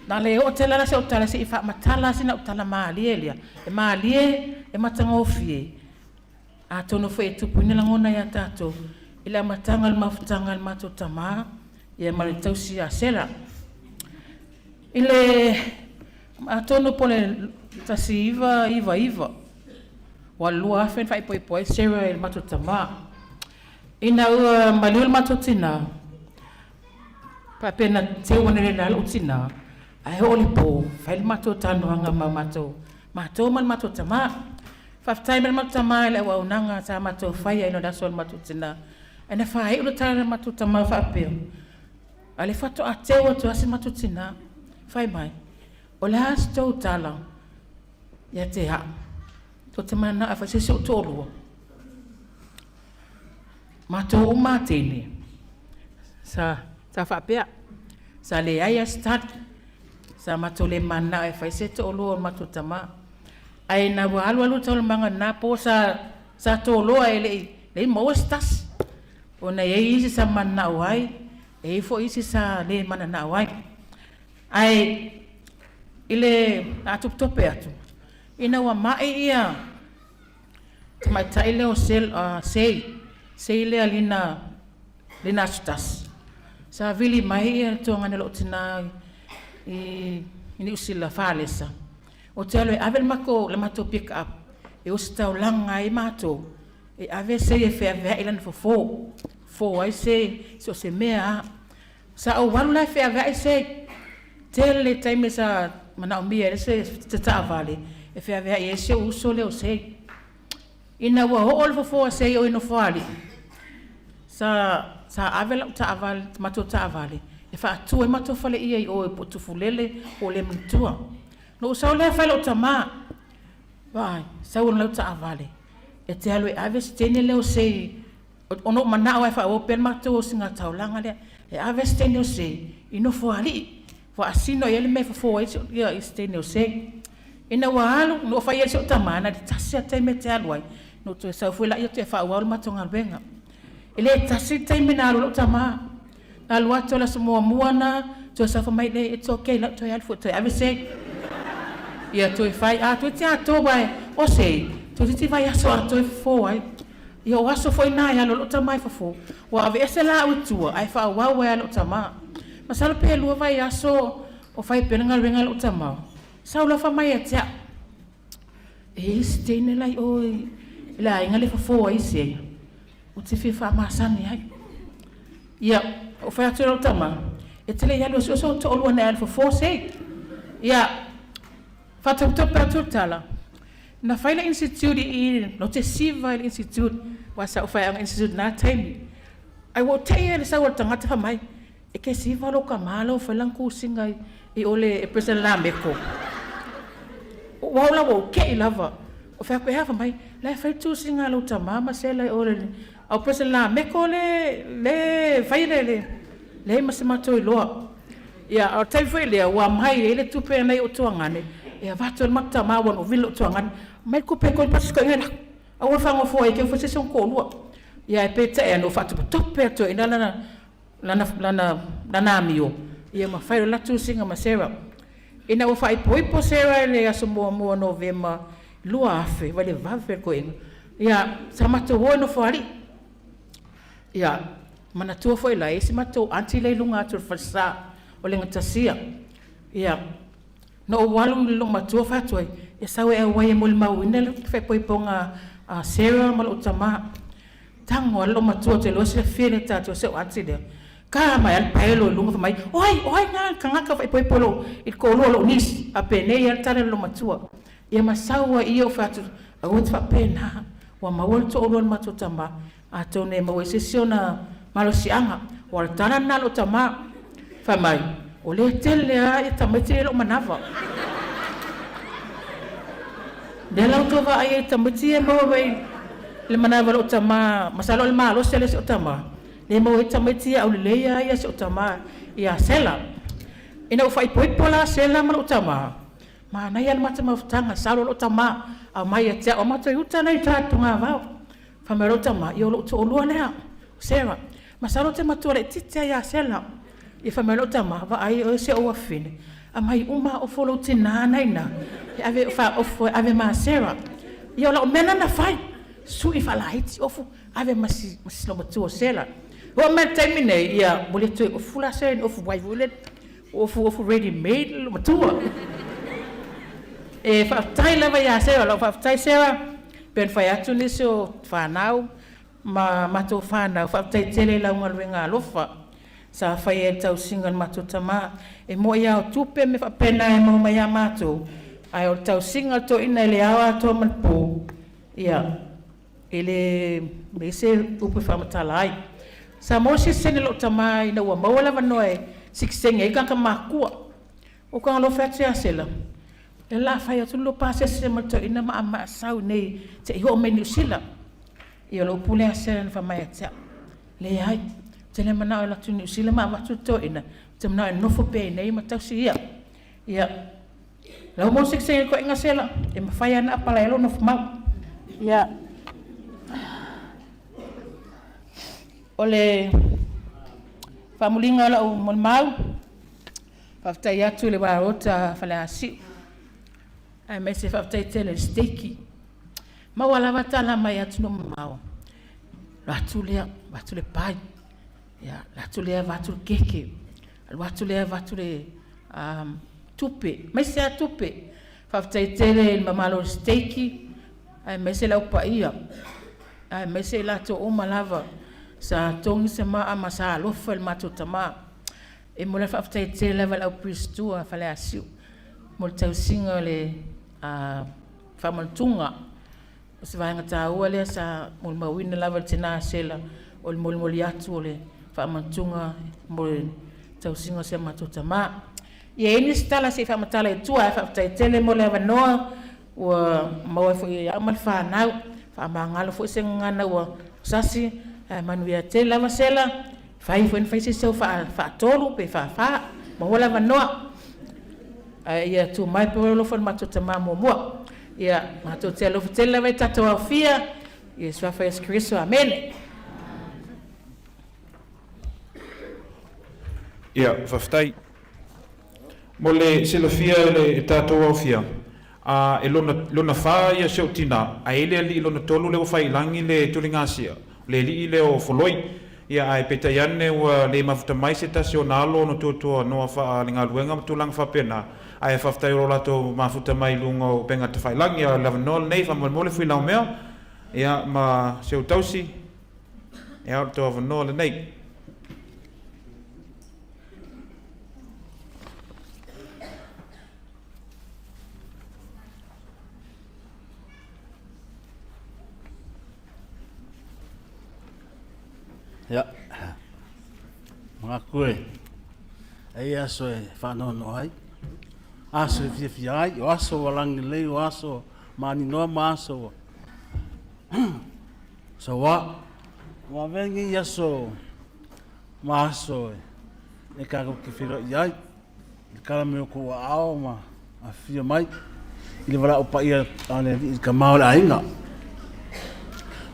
na le oo tele la sau tala se i faamatala sina au tala malie lea. E malie, e matagofie, atonu foi e tupuina lagona ia tatou i le amataga o le mafutaga a le matou tamā ia ma le tausi ia Sela. I le atonu po o le 1999, ua 2000 na faaipoipo ai Sarah i le matou tamā. Ina ua maliu le matou tinā, faapea na teu ane le la lou tinā, ae oo i le po, fai le matou talanoaga ma matou, matou ma le matou tamā. Faafetai mai le matou tamā i le auaunaga sa matou faia ina o le aso o le matou tinā. Ae na faaiu le tala a le matou tamā faapea, a o lea faatoa teu atu lava si matou tinā. Fai mai, o le a se tou tala ia te au, tou te mananao e fai se isi ou toalua? Matou uma a teine, sa faapea, sa leai lava se tali. Sa matou le mananao e fai se toalua o le matou tamā. Ae ina ua alu alu taualumaga i lena po, sa toloa e le i maua se tasi. Ona e i ai isi sa mananao ai, e i ai foi isi sa le mananao ai. Ae i le a topetope atu, ina ua mai ia tamaitai lea o Sei, Sei lea Lina Asotasi, sa vili mai le tuagane o lou tinā i Niu Sila, Falesa, ou te alu e ave le matou pick up e ositaulaga ai matou, e ave Sei e feaveai lana fofo, fofo ai Sei, so o se mea lava. Sa ou alu la e feaveai Sei. Tele taimi sa manaomia ai se taavale e feaveai ai si ou uso lea o Sei. Ina ua oo le fofo a Sei o i Nofoalii, sa ave lau taavale, matou taavale e faatu ai matou faleie i o po o Tufulele po o Leamatua. Na ou sau lea fai i lou tamā, vaai, sau i lau taavale e te alu e ave si teine lea o Sei, ona ou manao lava e faaauau pea le matou osigataulaga lea, e ave si teine o Sei i Nofoalii, faasino i ai le mea e fofo ai si teine o Sei. Ina ua alu, na ou fai i ai i si ou tamā, na o le tasi lava le taimi e te alu ai, ona ou toe sau foi lea toe faaauau le matou galuega. E le tasi le taimi na alu ai lou tamā. Na alu atu o le aso muamua lena, toe sau fai mai, leai, it's okay, o le a ou toe alu foi e toe ave Sei. Ia toe fai, a toeitiiti atoa, aua o Sei, toeitiiti vaiaso atoa e fofo ai. Ia o aso foi na e alu ai lou tamā e fofo, ua aveese la au i tua ae faaauau ai lava e lou tamā. Masalo pe 2 vaiaso o fai pea le galuega a lou tamā, sau loa fai mai ia te au, e i ai si teine la i o i le aiga lea e fofo ai Sei, ou te fia faamasani ai. Ia, ou fai atu i lau tamā, e te le i alu e sue sou toalua ina e alu e fofo Sei. Ia, faatopetope atu le tala, na fai le institute i i, na ou te siva i le institute, aua sa ou faiaoga i le institute i na taimi. Ae ua ou te i lava i le sau a le tagata fai mai, e te siva lou tama la ua fai lana tusiga i o i le President Lameko. O au la ua ou ke'i lava. Ou fai atu, e a? Fai mai, la e fai le tusiga a lou tamā ma Sela i o le au pese Lameko le le fai le le leai ma se matou iloa. Ia, a o le taimi foi lea ua aumai ai le tupe a nai ou tuagane e avatu ai le matou tamā ua na ou vili lou tuagane, aumai le tupe e 3 pasi koiga lako. Aua le faagofoa ai te i ua fai se isi ona toalua. Ia ae peitai ane ua faatopetope atu ai i ina lana lana lana lana amio ia ma fai loa le la tusiga ma Sarah. Ina ua faaipoipo Sarah i le aso muamua o Novema 2000, vaai i le vave o le toeaina, ia, sa matou o i Nofoalii. Ia, manatua foi la, e i ai si matou aunty la e i luga atu o le falesa o le Gatasia. Ia, na ou alu i lou matua fai atu ai, e sau e auai e molimauina le faaipoipoga a Sarah ma lou tama. Tago lava lou matua, ou te iloa e silafia e le tatou si au aunty lea. Ka mai lava le paelo i luga fai mai, O ai, o ai lena le tagata ua faaipoipo i le toalua o lou niece? Faapenei lava le tala a lou matua. Ia ma sau ai i i ou fai atu, aua e te faapena, ua maua le toalua o le matou tama, atonu e maua ai se isi ona malosiaga. Aua o le tala lena a lou tama, fai mai, o lea e tele lava tamaiti ia i lou manava. O lea la ua outou vaai ai i tamaiti ia e maua mai i le manava o lou tama, masalo o le malosi lea o si ou tama, lea e maua ai tamaiti ia aulelei lava ia si ou tama ia Sela. Ina ua faaipoipo la Sela ma lou tama, manaia le matou mafutaga, sau loa lou tama, aumai ia te au, o matou i uta la i uta i togavao. Fai mai lou tama, ia o lou toalua lea, o Sarah. Masalo ou te matua laitiiti lava ia Sela. Ia fai mai lou tama, vaai oe si ou afafine, aumai uma lava ofu a lou tina na i ina, e ave faaofu e ave ma Sarah. Ia o lau mea lena na fai, sui faalaiti ofu, ave ma si loomatua o Sela. Oo mai i le taimi nei, ia, ua le toe ofu la Sela i ni ofu uai foi lele, ua ofu ofu ready made le loomatua. E faafetai lava ia Sarah, o lau faafetai Sarah, pei ona fai atu nisi o fanau ma matou fanau, faafetai tele i lau galuega alofa sa faia i le tausiga o le matou tama. E moni lava o tupe ma mea faapena e maua mai ia matou, ae o le tausiga o le toeaina i le ao atoa ma le po, ia, E le leai se upu e faamatala ai. Sa maua se sitiseni a lou tama ina ua maua le avanoa e sitiseni ai tagata matutua. Ou tago loa fai atu ia Sela, o lea o le a fai atu le lua pasese ma le toeaina ma sau i inei se i oo mai i Niu Sila. Ia o le upu lea a Sela na fai mai ia te au, leai, ou te le manao e alu atu i Niu Sila ma avatu le toeaina, ou te manao e nofo pea i inei ma tausi ia. Ia, Lau mo sitiseni toeaiina Sela, e mafai lava ona apalai ai lou nofomau. Ia, o le faamuliga o lau molimau, faafetai atu i le Uaeaota Faleasiu, aemaise faafetai tele i le Steiki. Maua lava tala mai atunuu mamao, alu atu lea, avatu le pai, ia, alu atu lea avatu le keke, alu atu lea avatu le tupe, aemaise lava tupe. Faafetai tele i le mamalu o le Steiki, aemaise le Au Paia, aemaise i latou uma lava sa togi se maa ma sa alofa i le matou tama. E momoli le faafetai tele lava i le Au Pulesutua Faleasiu mo le tausiga o le faamanatuga. O se vaega taua lea sa molimauina lava e le tina Sela, o le molimoli atu o le faamanatuga mo le tausiga o si a matou tama. Ia e i ai nisi tala se i faamatala i tua, ae faafetai tele mo le avanoa ua maua ai foi e au ma le fanau. Faamagalo foi se gagana ua sasi, ae manuia tele lava Sela. Fai foi na fai se isi au faatolu pe faafa, maua le avanoa. Ae ia tumau pea le alofa o le matou tama muamua. Ia, matou te alofa tele lava i tatou aofia, i le Suafa o Iesu Keriso. Amene. Ia, faafetai. Mo le silafia e le tatou aofia, a e lona, lona fa ia si ou tina, ae i le alii lona tolu lea ua fai i lagi le tuligasia, o le alii lea o Foloi. Ia, ae peitai ane ua le mafuta mai se tasi o ona alo ona tuatua noa faa le galuega ma tulaga faapena, ae faafetai o lo latou mafuta mai i luga o upega tafailagi. A o le avanoa lenei, faamolemole Fuilaomea, ia, ma si ou tausi, ia, o le tou avanoa lenei. Ia, manatu e, e i aso e whaanono ai. Aso e fiafia ai, o aso ua lagilelei, o aso maninoa ma aso ua sauā. Ua avea lenei aso ma aso e tatou te feiloai ai i le tala mai o outou aao ma afifio mai i le valaau paia a le Alii i le Tama o le aiga.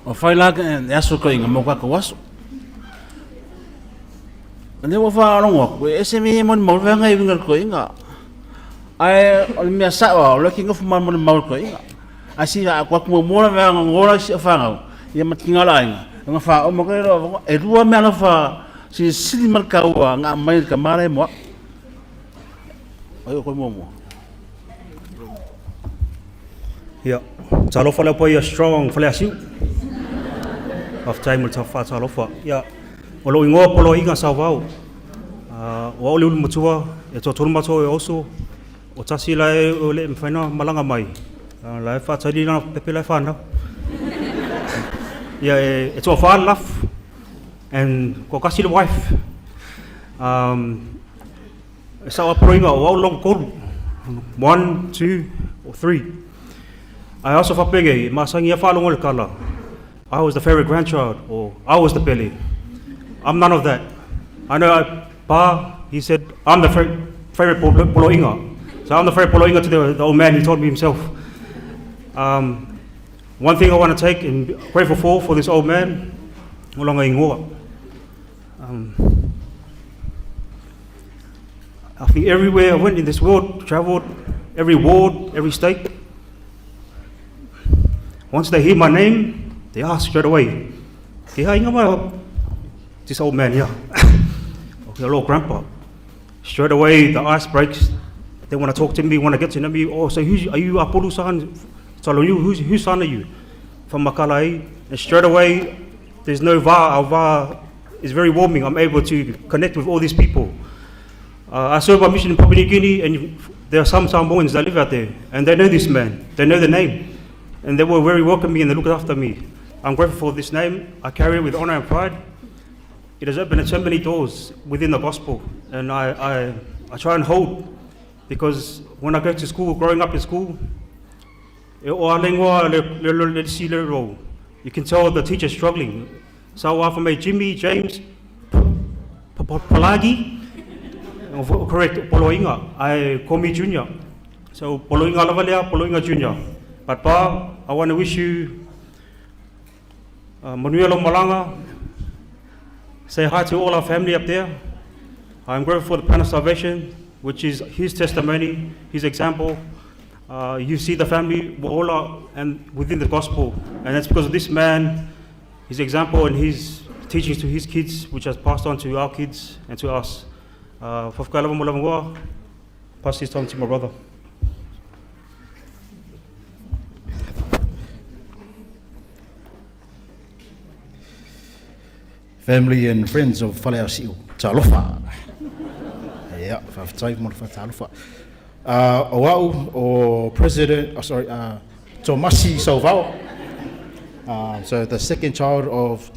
Ua fai la le aso toeaina mo tatou aso. O lea ua faalogo atu, e ese mea ia molimau vaega e uiga i le toeaina. Ae o le mea sao lava, o lea e te nofo ma molimau i le toeaina. Ae sili atu atu muamua la vaega gola i si au fanau, ia ma tina o le aiga, ona faauma atu lea, e lua mea alofa silisili ma le taua na aumai e le tama la e mo au. Ai o koe muamua. Ia, talofa le au paia strong Faleasiu. Faafetai mo le faatalofa. Ia, o lou igoa Poloaiga Sauvao. O au le ulu matua, e toatolu matou e oso, o tasi la e o le mafai ona malaga mai, la e faatali lana pepe la e fanau. Ia, e toafa le lafu, and toatasi le wife. E sao a Poloaiga, o au lona tolu. One, two, or three. Ae aso faapenei, e masani lava faalogo i le tala, I was the favorite grandchild, or I was the pele. I'm none of that. I know Pa, he said, I'm the favorite Poloiga. So I'm the favorite Poloiga to the old man, he told me himself. One thing I want to take and be grateful for this old man, o lona igoa. I think everywhere I went in this world, traveled, every ward, every state, once they hear my name, they ask straight away, "Ke inga ma this old man here?" Okay, hello, grandpa. Straight away, the ice breaks. They want to talk to me, want to get to know me. Oh, so who's, are you Apollo son? Talo, whose son are you? From Makalai. And straight away, there's no va. Our va is very warming. I'm able to connect with all these people. I serve my mission in Papua New Guinea, and there are some Samoans that live out there, and they know this man. They know the name. And they were very welcoming and they looked after me. I'm grateful for this name. I carry it with honor and pride. It has opened so many doors within the gospel, and I try and hold, because when I go to school, growing up in school, e o a lengoa le, le, le, le, si le ro. You can tell the teacher's struggling. So for me, Jimmy, James, Palagi, correct, Poloiga, I call me Junior. So Poloiga lava lea, Poloiga Junior. But Pa, I want to wish you manuia lou malaga. Say hi to all our family up there. I'm grateful for the plan of salvation, which is his testimony, his example. You see the family, we're all out and within the gospel. And that's because of this man, his example and his teachings to his kids, which has passed on to our kids and to us. Faafetai lava mo le avanoa. Pass this on to my brother. Family and friends of Faleasiu, talofa. Ia, faafetai mo le faatalofa. O au o President, oh, sorry, Tomasi Sauvao. So the second child of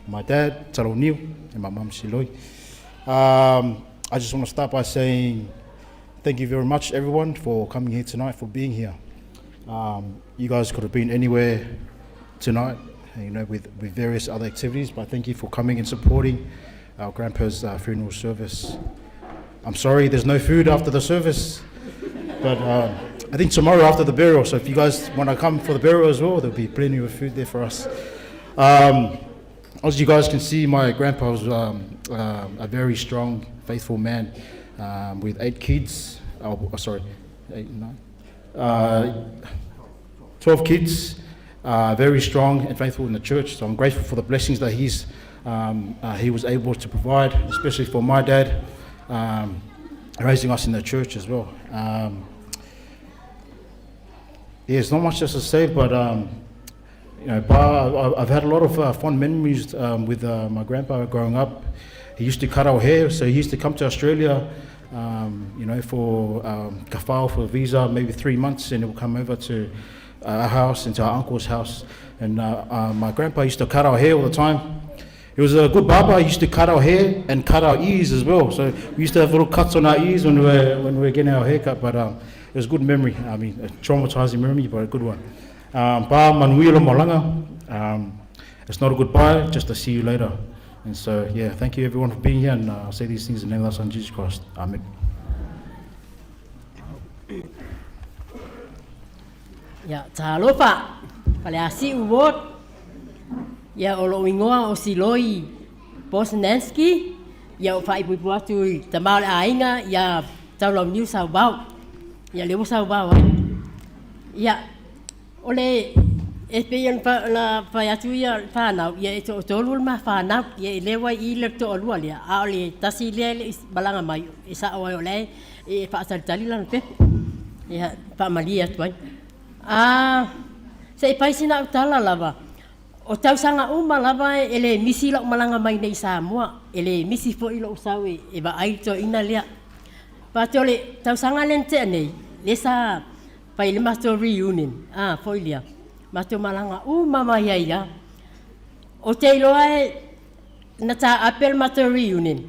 my dad, Taloniu, and my mum, Siloi. I just want to start by saying thank you very much, everyone, for coming here tonight, for being here. You guys could have been anywhere tonight, with various other activities, but thank you for coming and supporting our grandpa's funeral service. I'm sorry there's no food after the service, but I think tomorrow after the burial, so if you guys want to come for the burial as well, there'll be plenty of food there for us. As you guys can see, my grandpa was a very strong, faithful man with eight kids. Oh, sorry, eight, nine. 12 kids, very strong and faithful in the church. So I'm grateful for the blessings that he was able to provide, especially for my dad, raising us in the church as well. Yeah, there's not much else to say, but I've had a lot of fond memories with my grandpa growing up. He used to cut our hair, so he used to come to Australia, for kafao for a visa, maybe 3 months, and he would come over to our house and to our uncle's house. And my grandpa used to cut our hair all the time. He was a good barber. He used to cut our hair and cut our ears as well. So we used to have little cuts on our ears when we were, when we were getting our hair cut. But it was a good memory. I mean, a traumatizing memory, but a good one. Pa manuia lo malanga. It's not a goodbye, just a see you later. And so, yeah, thank you everyone for being here. And I'll say these things in the name of our Son, Jesus Christ. Amen. Ia, talofa, Faleasiu Ward. Ia, o lou igoa o Siloi Bosnanski. Ia, o faaipuipu atu i tama o le aiga, ia Taulauniu Sauvao. Ia, lea ua sauvao ai. Ia, o le e pei ona fai atu ia fanau, ia e toatolu le ma fanau, ia e le ua i le toalua lea, a o le tasi lea e le i malaga mai, e sao ai o la e faatalitali lana pepe. Ia, faamalie atu ai. A, se i fai sina au tala lava, o tausaga uma lava e le misi lau malaga mai nei i Samoa, e le misi foi lou sau e vaai le toeaina lea. But o le tausaga lea na tea nei, lea sa fai le matou reunion, a, foi lea, matou malaga uma mai ai lava. Ou te iloa e na taape le matou reunion,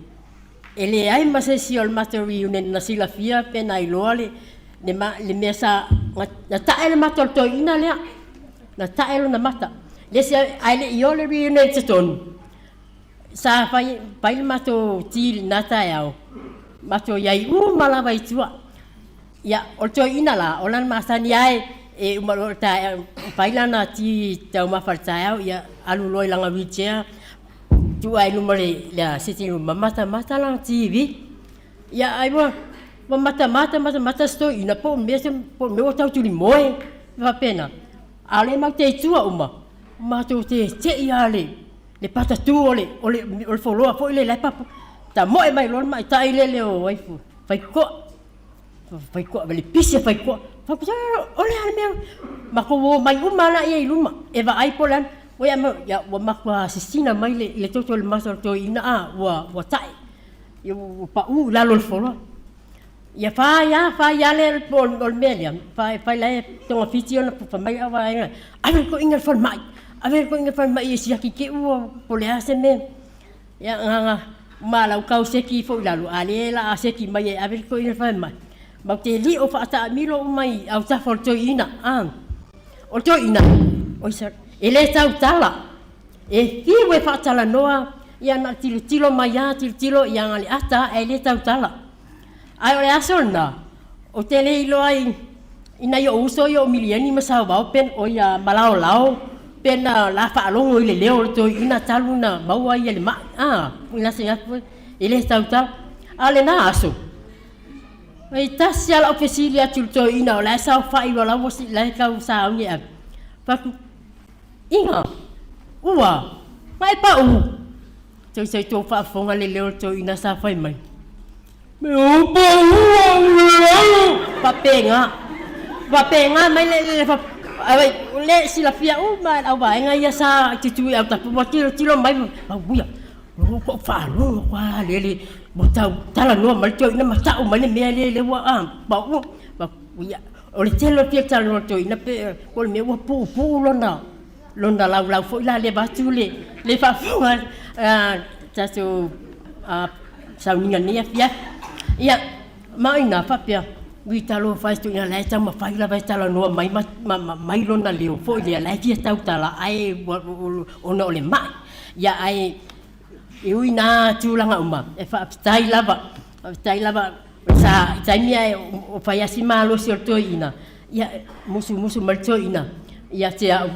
e leai ma se isi o le matou reunion na silafia pe na iloa le, le, ma, le mea sa, na, na tae le mata o le toeaina lea, na tae lona mata. Le isi, ae le i o le reunion i totonu, sa fai, fai le matou ti i lena taeao, matou i ai uma lava i tua. Ia, o le toeaina la, o lana masani lava e, e uma loa le taeao, fai lana ti taumafa i le taeao, ia alu loa i lana wheelchair, tuu ae i luma o le, le sitting room ma matamata lana TV. Ia, ai ua, ua matamata, matamata si toeaina po o le mea, po o le mea ua tau tulimoe, faapena. A o lea matou te i tua uma, matou te te'i lava i le, le patatu o le, o le, o le foloa foi lea la e papa, tamoe mai loa le ma'ita'i lea le o ai foi, faitotoa. Faitotoa, le pisi a faitotoa. O le a le mea? Matou o mai uma lava laia i luma e vaai po o le a le mea. Ia, ua matua sisina mai le, le toto i le mata o le toeaina, a, ua, ua ta'e, ia ua pa'u i lalo o le foloa. Ia fai lava, fai lava le, o le mea lea, fai, fai la e togafiti ona fai mai au vaega, ave le toeaina i le falemai, ave le toeaina i le falemai e siaki te i ua, po o le a se mea. Ia, na, ma lau tau seki foi i lalo, a lea o le a seki mai e ave le toeaina i le falemai. Matou te lio faataamilo uma i autafa o le toeaina, a. O le toeaina, oi sa, e le tautala, e fiu e faatalanoa, ia na o le tilotilo mai lava, tilotilo, ia na o le ata lava ae le tautala. Ae o le aso lena, ou te le iloa i, i nai ou uso ia o Milieni ma Sauvao pe, oi a Malaolao, pe na la faalogo i le leo o le toeaina talu na maua ia le ma'i, a, ina se atu e le tautala. A o lena aso, e tasi lava lau fesili atu i le toeaina o la e saofai loa la ua, la e tau sauni e ave, fai atu, Iga, ua, na e pau. Toe se i tou faafofoga le leo o le toeaina sa fai mai. Me o paua Faapena. Faapena mai le le fa ai le silafia uma e le auvaega ia sa tutu i autafa ua tilotilo mai ma uia. Ua kou faalogo atu lava le le ua tau talanoa mai le toeaina ma tau mai le mea lea lea ua a pau. Ia o le tele o le fia talanoa o le toeaina pe o le mea ua puupuu lona lona laulau foi la lea vaeatu le le faafofoga a tatou sauniga i lenei afiafi. Ia, ma o i ina faapea, ui talofa e toeaina la e taumafai lava e talanoa mai ma aumai lona leo foi lea la e fia tautala ae ona o le ma'i. Ia ae e ui na tulaga uma, e faafetai lava, faafetai lava sa i taimi ae o fai lava si malosi o le toeaina, ia musumusu mai le toeaina ia te au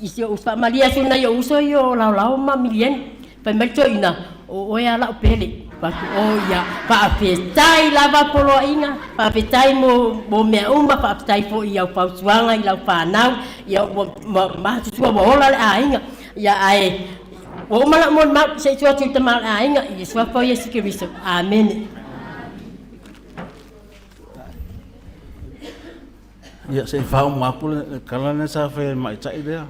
i si ou faamalie atu i nai ou uso ia o Laolao ma Milieni. Fai mai le toeaina, o oe lava lau pele. Fai atu, oh ia, faafetai lava Poloaiga, faafetai mo, mo mea uma, faafetai foi i au fautuaga i lau fanau, ia ua matutua ua ola le aiga. Ia ae ua uma lau molimau, se i tuu atu i le tama o le aiga, i le suafa o Iesu Keriso. Amene. Ia, se i faauma atu le tala lea sa fai e le ma'itai lea.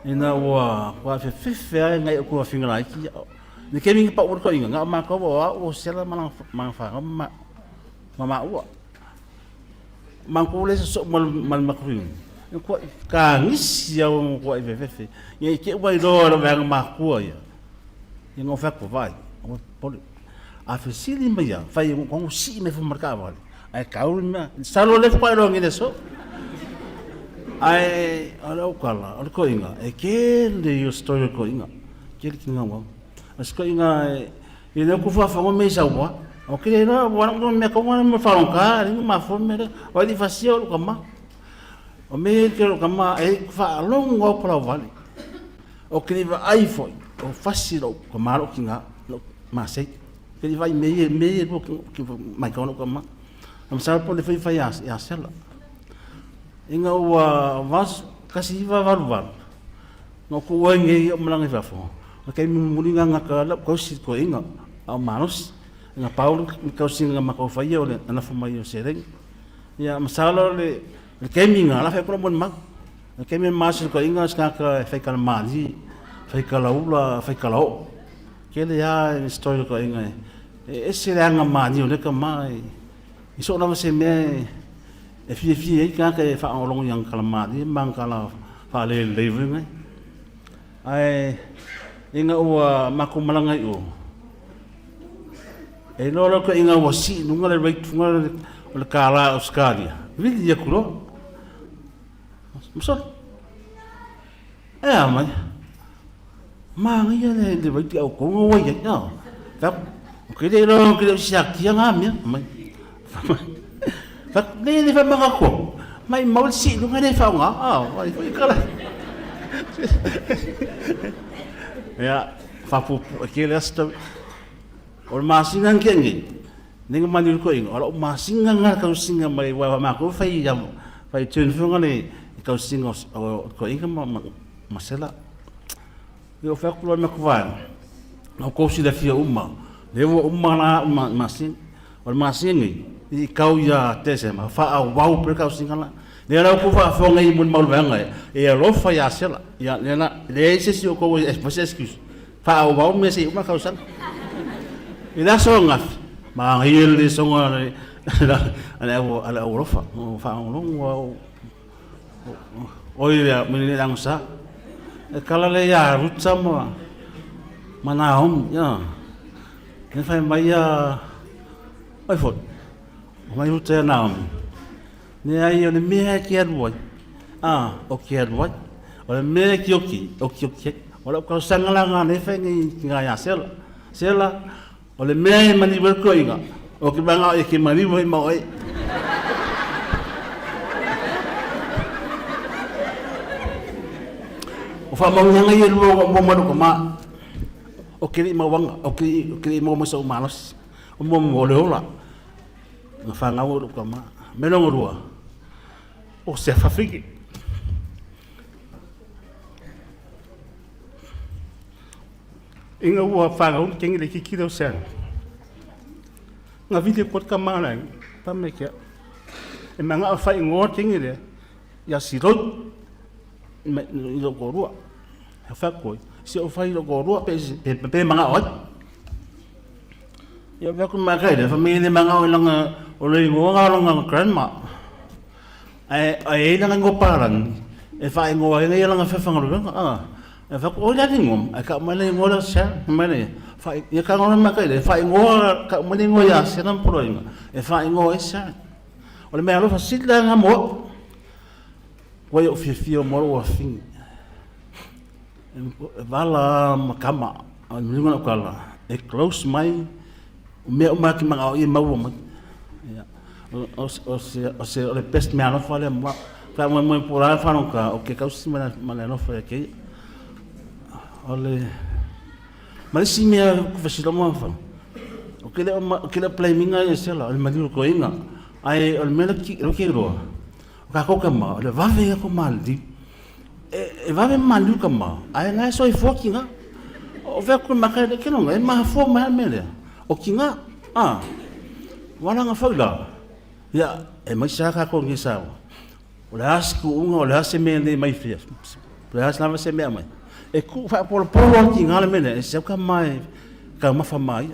Ina ua afefefe lava nai o tuafafine laiti ia. I le taimi na pau ai le toeaina, na o matou o au o Sela ma lana fanau ma maua. Matou le sosoo ma le matou Ko kagisi au ko ai fefe. Ia i te ua iloa lo vaega makua ia. Ia ngā whako vai, o pole. A fesili mai ia, whai o sii me fo marka wale. Ai kauri mea, salo le whai roa ngine so. Ai, o le okala, o le koinga, e kele i o story o koinga. Kele ki ngā wau. O se koinga, e le kufa whango me isa ua. O kele roa, wana kuto mea kaunga me wharonga, ringa mafo me re, o li fasia o luka ma. O me ke luka ma, e whaalongo au palau wale. O kele wa ai foi, o fasi lo ka malo ki ngā, lo masei. Kele vai me me lo ki mai ka ka ma. Am sa po le fai fai a a sela. Inga ua vas kasi iwa valu valu. No ko ua nge o malanga i fafo. O kei muli ngā ngā ka lau kausi ko inga au manos. Nga Paulu ni kausi nga makau whai o le anafu mai o sereng. Ia masala le le kemi ngā la whai kura mon mau. Le kemi masi ko inga ska ka whai kala mali, whai kala ula, whai kala o. Kele a e story ko inga e ese le anga mani o le ka mai. I so lava se mea e fie fie ai ka ka e whaangolongo i ang kala mali, mang kala whaale leivu ngai. Ai inga ua mako malanga i o. E loa loa ko inga ua si nunga le rate funga le o le kālā Australia. Vili ia kuro. Masolo. E a mai. Manga ia le le rate au konga ua ia. No. Fa o ke le loa ke le siakia ngā mea. Mai. Fa le le fa manga ko. Mai mau si nunga le fa ngā. Ah, ai foi kala. Ia, fa pu ke le asta O le masina ke ngi. Ninga mani ko inga. O masinga nga kau singa mai wa ma ko fai ya fai tun funga le kau singa o ko inga ma masela. Yo fa ko ma ko va. No ko si la fia uma. Le wo uma la ma masin. O le masinga ngi i kau ia tese ma fa au wau pe kau singa la. Le la ko fa fo ngai mun mau vanga e alofa ia sela. Ia le la le se si o ko e excuse. Fa au wau me se uma kau sanga. I la songa ma ngai le songa le ale au ale au rofa o fa ngolongo au o ia me le lang sa e kala le ya rutsa mo mana hom ya ne fai mai ya ai fo mai rutsa na hom ne ai o le mea ki alu ai a o ki alu ai o le mea ki oki oki oki o le kau sanga la ngā ne fai ngi ngā ya sela sela o le mea e mani wel ko inga o ki manga e ki mani wai ma oi o fa mau nyanga ye lo mo mo ko ma o ki ma wanga o ki mo mo so malos o mo mo le ola nga fa nga wo ko ma me lo rua o se fa fiki Inga ua whanga unu kengi le kiki o seang. Ngā vile koe ka mānai, pa me kia. E manga a whai ngoa kengi le, ia siroi, i lo korua. He whai koe, si o whai lo korua, pe, pe, pe manga oi. Ia whai koe makai le, whamei le manga oi langa, o le ingoa ngā langa grandma. Ai, ai e langa ngo parangi, e whai ngoa e ngai langa whewhanga ruenga, ah. E wha o le ringo, e ka mai le ngoa le sa, mai le wha ia ka ngoa mai le wha ngoa ka mai le ngoa ia se nam poro inga. E wha ngoa e sa. O le mea alofa sila nga mo. Wai o fia fia mo o fingi. E vala makama, o mlinga o kala. E close mai o mea o maki manga o i maua mai. Ia. O o se o se o le best mea alofa le mo. Ka mo mo pora whanau ka o ke kausi ma ma le alofa e ke. O le ma le si mea ku fasilo mo fa. O ke le o ke le blaminga e sela o le maliu ko inga. Ai o le mea ki o ke roa. O ka ko ka ma o le vave ko mali. E vave maliu ka ma. Ai ngai so i fo ki nga. O ve ku ma ka le ke no e ma fo ma me le. O ki nga. Ah. Wala nga faula. Ia e mai sa ka ko ngi sa. O le asi ku unga o le asi me nei mai fia. O le asi lava se mea mai. E ku wha polo polo ki ngā le mele, e se ka mai, ka mafa mai.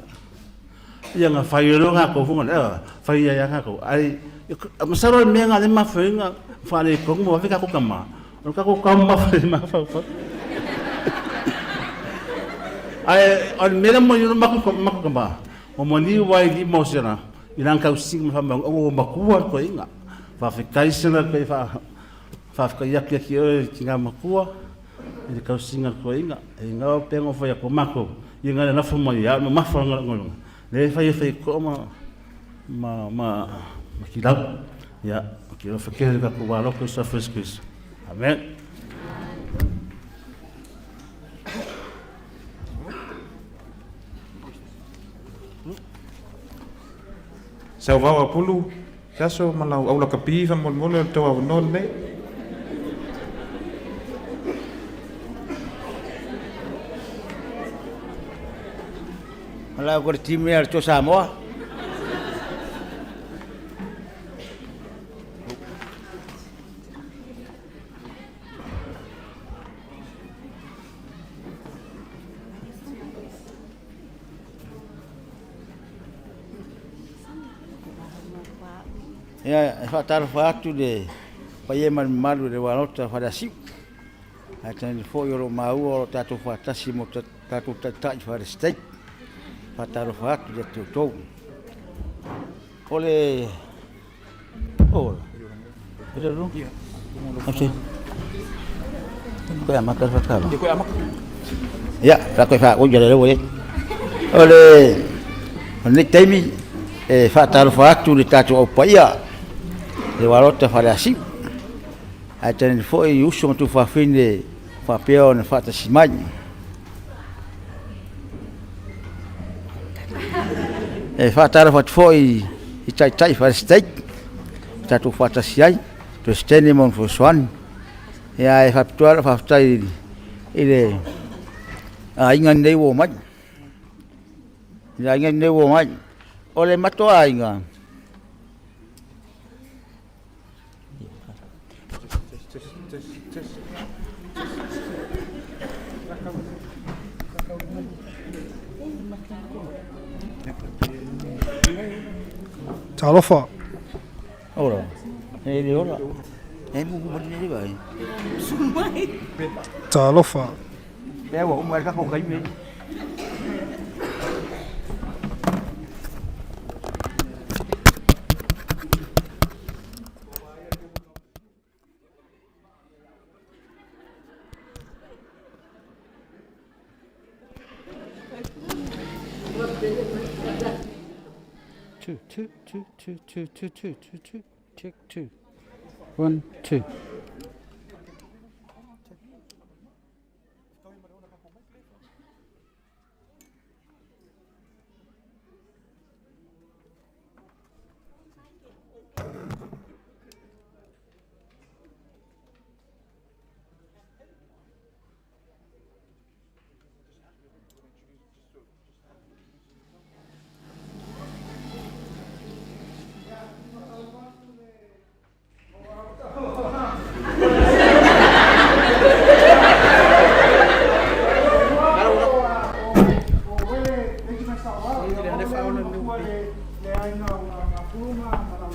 Ia na fai ai loa kakou foi lea, fai ai lava kakou. Ae masalo o le mea lena lea e mafua ai ona faaletonu ma vave tatou tama, o le tatou taumafa i le mafaufau. Ae o le mea lea e moni ai lo matou tama, ua moni ua i lima o sela i lana tausiga ma le faamaoni ona ua matua le toeaina. Faafetai sela toe faafetai atu ia te oe le tina matua i le tausiga o le toeaina. E gau pei ona ou fai atu, o matou, ia na le lafo mai ia au, e mamafa le galuega, lea e fai e faitotoa ma kilau. Ia, ou te alofa tele i le tatou va alofa Iesu Keriso. Amen. Sauvao Apulu, se aso ma lau aulakapi faamolemole o le tou avanoa lenei. Lau ko le team lea le Toa Samoa. Ia, e faatalofa atu le paia ma le mamalu i le Ualota Faleasiu. Ae tainane foi o lo o maua o lo o tatou faatasi mo tatou taitai fale state. Faatalofa atu ia te outou. O le... Ola. Okay. Koe amata le whakalo. Ia, la koe wha oia le rewa e. O le... O lenei taimi, e whaatalofa atu le tātou au paia, le walota whare asiu. Ae tainane foi i uso ma tuafafine faapea ona faatasi mai. E faatalofa atu foi i taitai faale-state tatou faatasi ai, Peresetene ma ona fesoasoani. Ia e faapitoa lau faafetai i le aiga lenei ua omai. I le aiga lenei ua omai. O le matou aiga, Talofa. Ora. E le ora. E mu mu ni vai. Talofa. E ua uma ka ko kai me. Two, two, two, two, two, two, two, two, two, check two. One, two.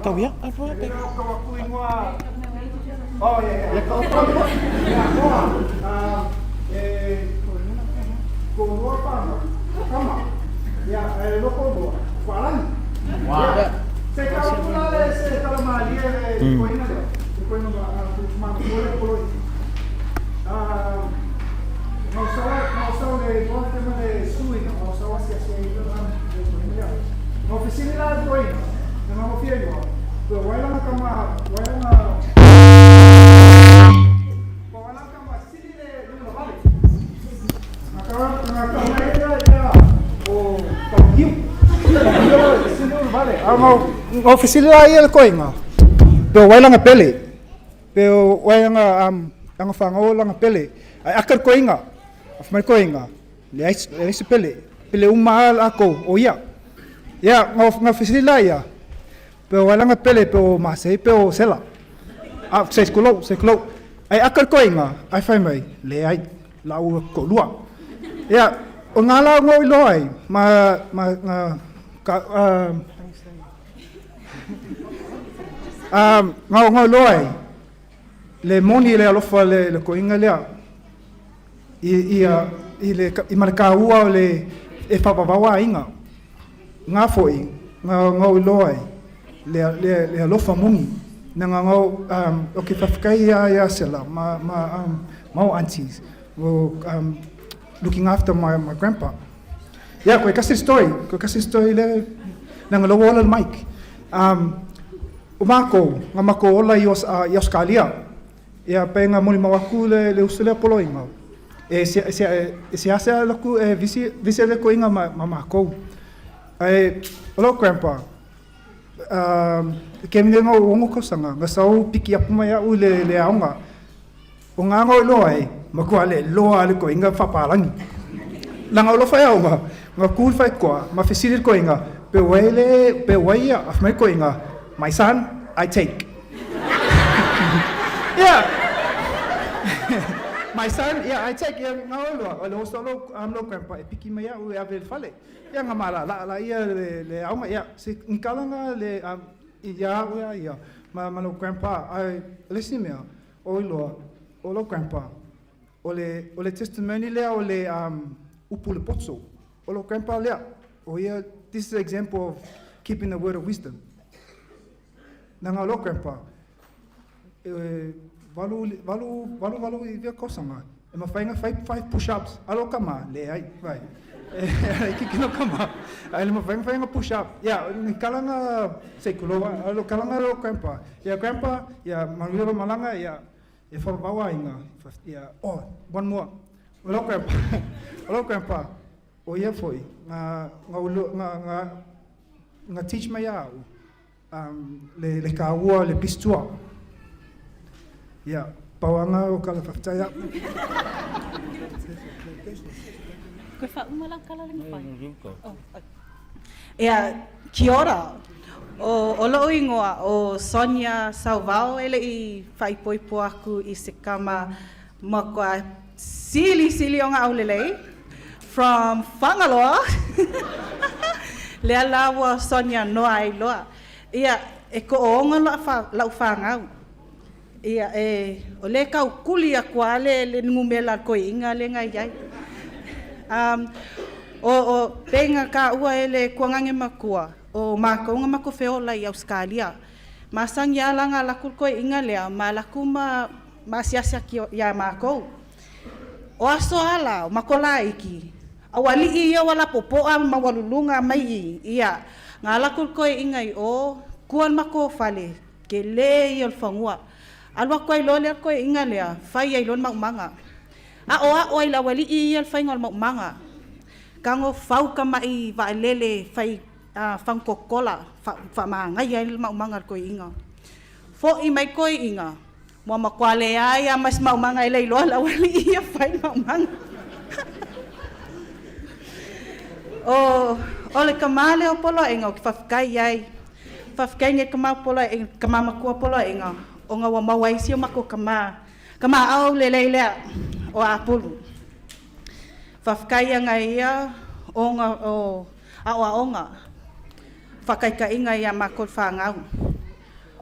Tau ia, O fesili la ia le koinga. Pe o wai langa pele. Pe o wai anga anga whangao langa pele. Ai aka le koinga. A whamai koinga. Le ai le se pele. Pele uma a ko o ia. Ia ngā fesili la ia. Pe o wai langa pele pe o masei pe o sela. A se kulo se kulo. Ai aka le koinga. Ai whai mai. Le ai la ua ko lua. Ia o ngā la ngō i loa ai ma ngā Ka, ngao ngao loa ai, le moni le alofa le, le koiga lea, i, i, i, le, i ma le kāua o le e whawawau inga. Ngā foi, ngā ngau iloa ai, le, le, le alofa moni. Na ngā ngau, o ke whawhikai ia ia sela, ma, ma, ma o aunties, o, looking after my, my grandpa. Yeah, koe kasi story, koe kasi story le, na ngā loa ola le mic. O mākou, ngā mako ola i, Os, i Australia, ia pe ngā moni mau aku le, le uso lea polo inga. E se, se, e se ase laku e visi, visi le ko inga ma, ma mākou. E, o lau grandpa, ke mine ngā o ongo kausanga, ngā sau piki apu mai au le, le aonga. O ngā ngau loa e, makua le loa le ko inga whaparangi. Langa o lofa e aonga, ngā kūl whai koa, ma fesili ko inga, pe wai le, pe wai ia, af mai ko inga, my son, I take. Yeah. My son, yeah, I take. Yeah, ngā loa, o le oso lo, lo grandpa, e piki mai au e ave le fale. Ia ngā mala, la, la ia le, le aonga, ia, se ngikala le, ia, ia, ia, ma, ma lo grandpa, ai, le si mea, o iloa, o lo grandpa, o le, o le testimony lea o le upu le poto, o lo grandpa lea, o ia, this is an example of keeping the word of wisdom. Na ngā lo grandpa, e, valu, valu, valu, valu i via kosanga, e ma whainga five, five push-ups, alo kama, le ai, vai. E kiki no kama, ai le ma whainga whainga push-up. Ya, ni kalanga, sei kuloa, alo kalanga lo grandpa. Ya, grandpa, ya, manuia lo malanga, ya, e whawawau inga, ya, oh, one more. O lo grandpa, o lo grandpa, o ia foi, ngā, ngā, ulu, ngā, ngā, ngā teach mai au, le, le kāua, le pistua. Ia, pauanga o kala whawhitai au. Koe whauma lau kala lenga whai. Oh, oh. Ia, kia ora. O, o lou ingoa, o Sonia Sauvao e le i whaipoipo aku i se kama makoa sili sili o ngā aulelei from Whangaloa. Lea la ua Sonia noa ai loa. Ia, e ko o onga loa wha, lau whangau. Ia, e, o le kau kuli aku a le, le ngumela koe inga le ngai ai. O, o, penga ka ua e le kuangange makua, o mākaunga mako feola i Auskalia. Masangi ala ngā laku koe inga lea, ma laku ma, ma siasia ki ia mākou. O aso ala, o makola iki, au ali'i ia wala popo'a ma walulunga mai i, ia, ngā laku koe inga i o, kuan mako o fale, ke le ia o le fagua. Alu aku ai loa lea koe inga lea, fai ai loa le maumaga. A o a'o ai le auali'i ia le faiga o le maumaga. Kago fau ka ma'i va'alele fai a fagukokola fa fa'amagaia ai le maumaga le koi'iga. Fo'i mai koi'iga, mua makuā leai a ma se maumaga e le iloa le auali'i ia fai le maumaga. O, o le kamā lea o Poloaiga o ke fa'afetai ai. Fa'afetai nei kamā o Poloaiga, kamā makua Poloaiga, ona ua maua ai si o makou kamā. Kamā au lelei lea o Apulu. Fa'afetai aga ia ona o a'oa'oga fa'ataita'iga iā makou le fāgau.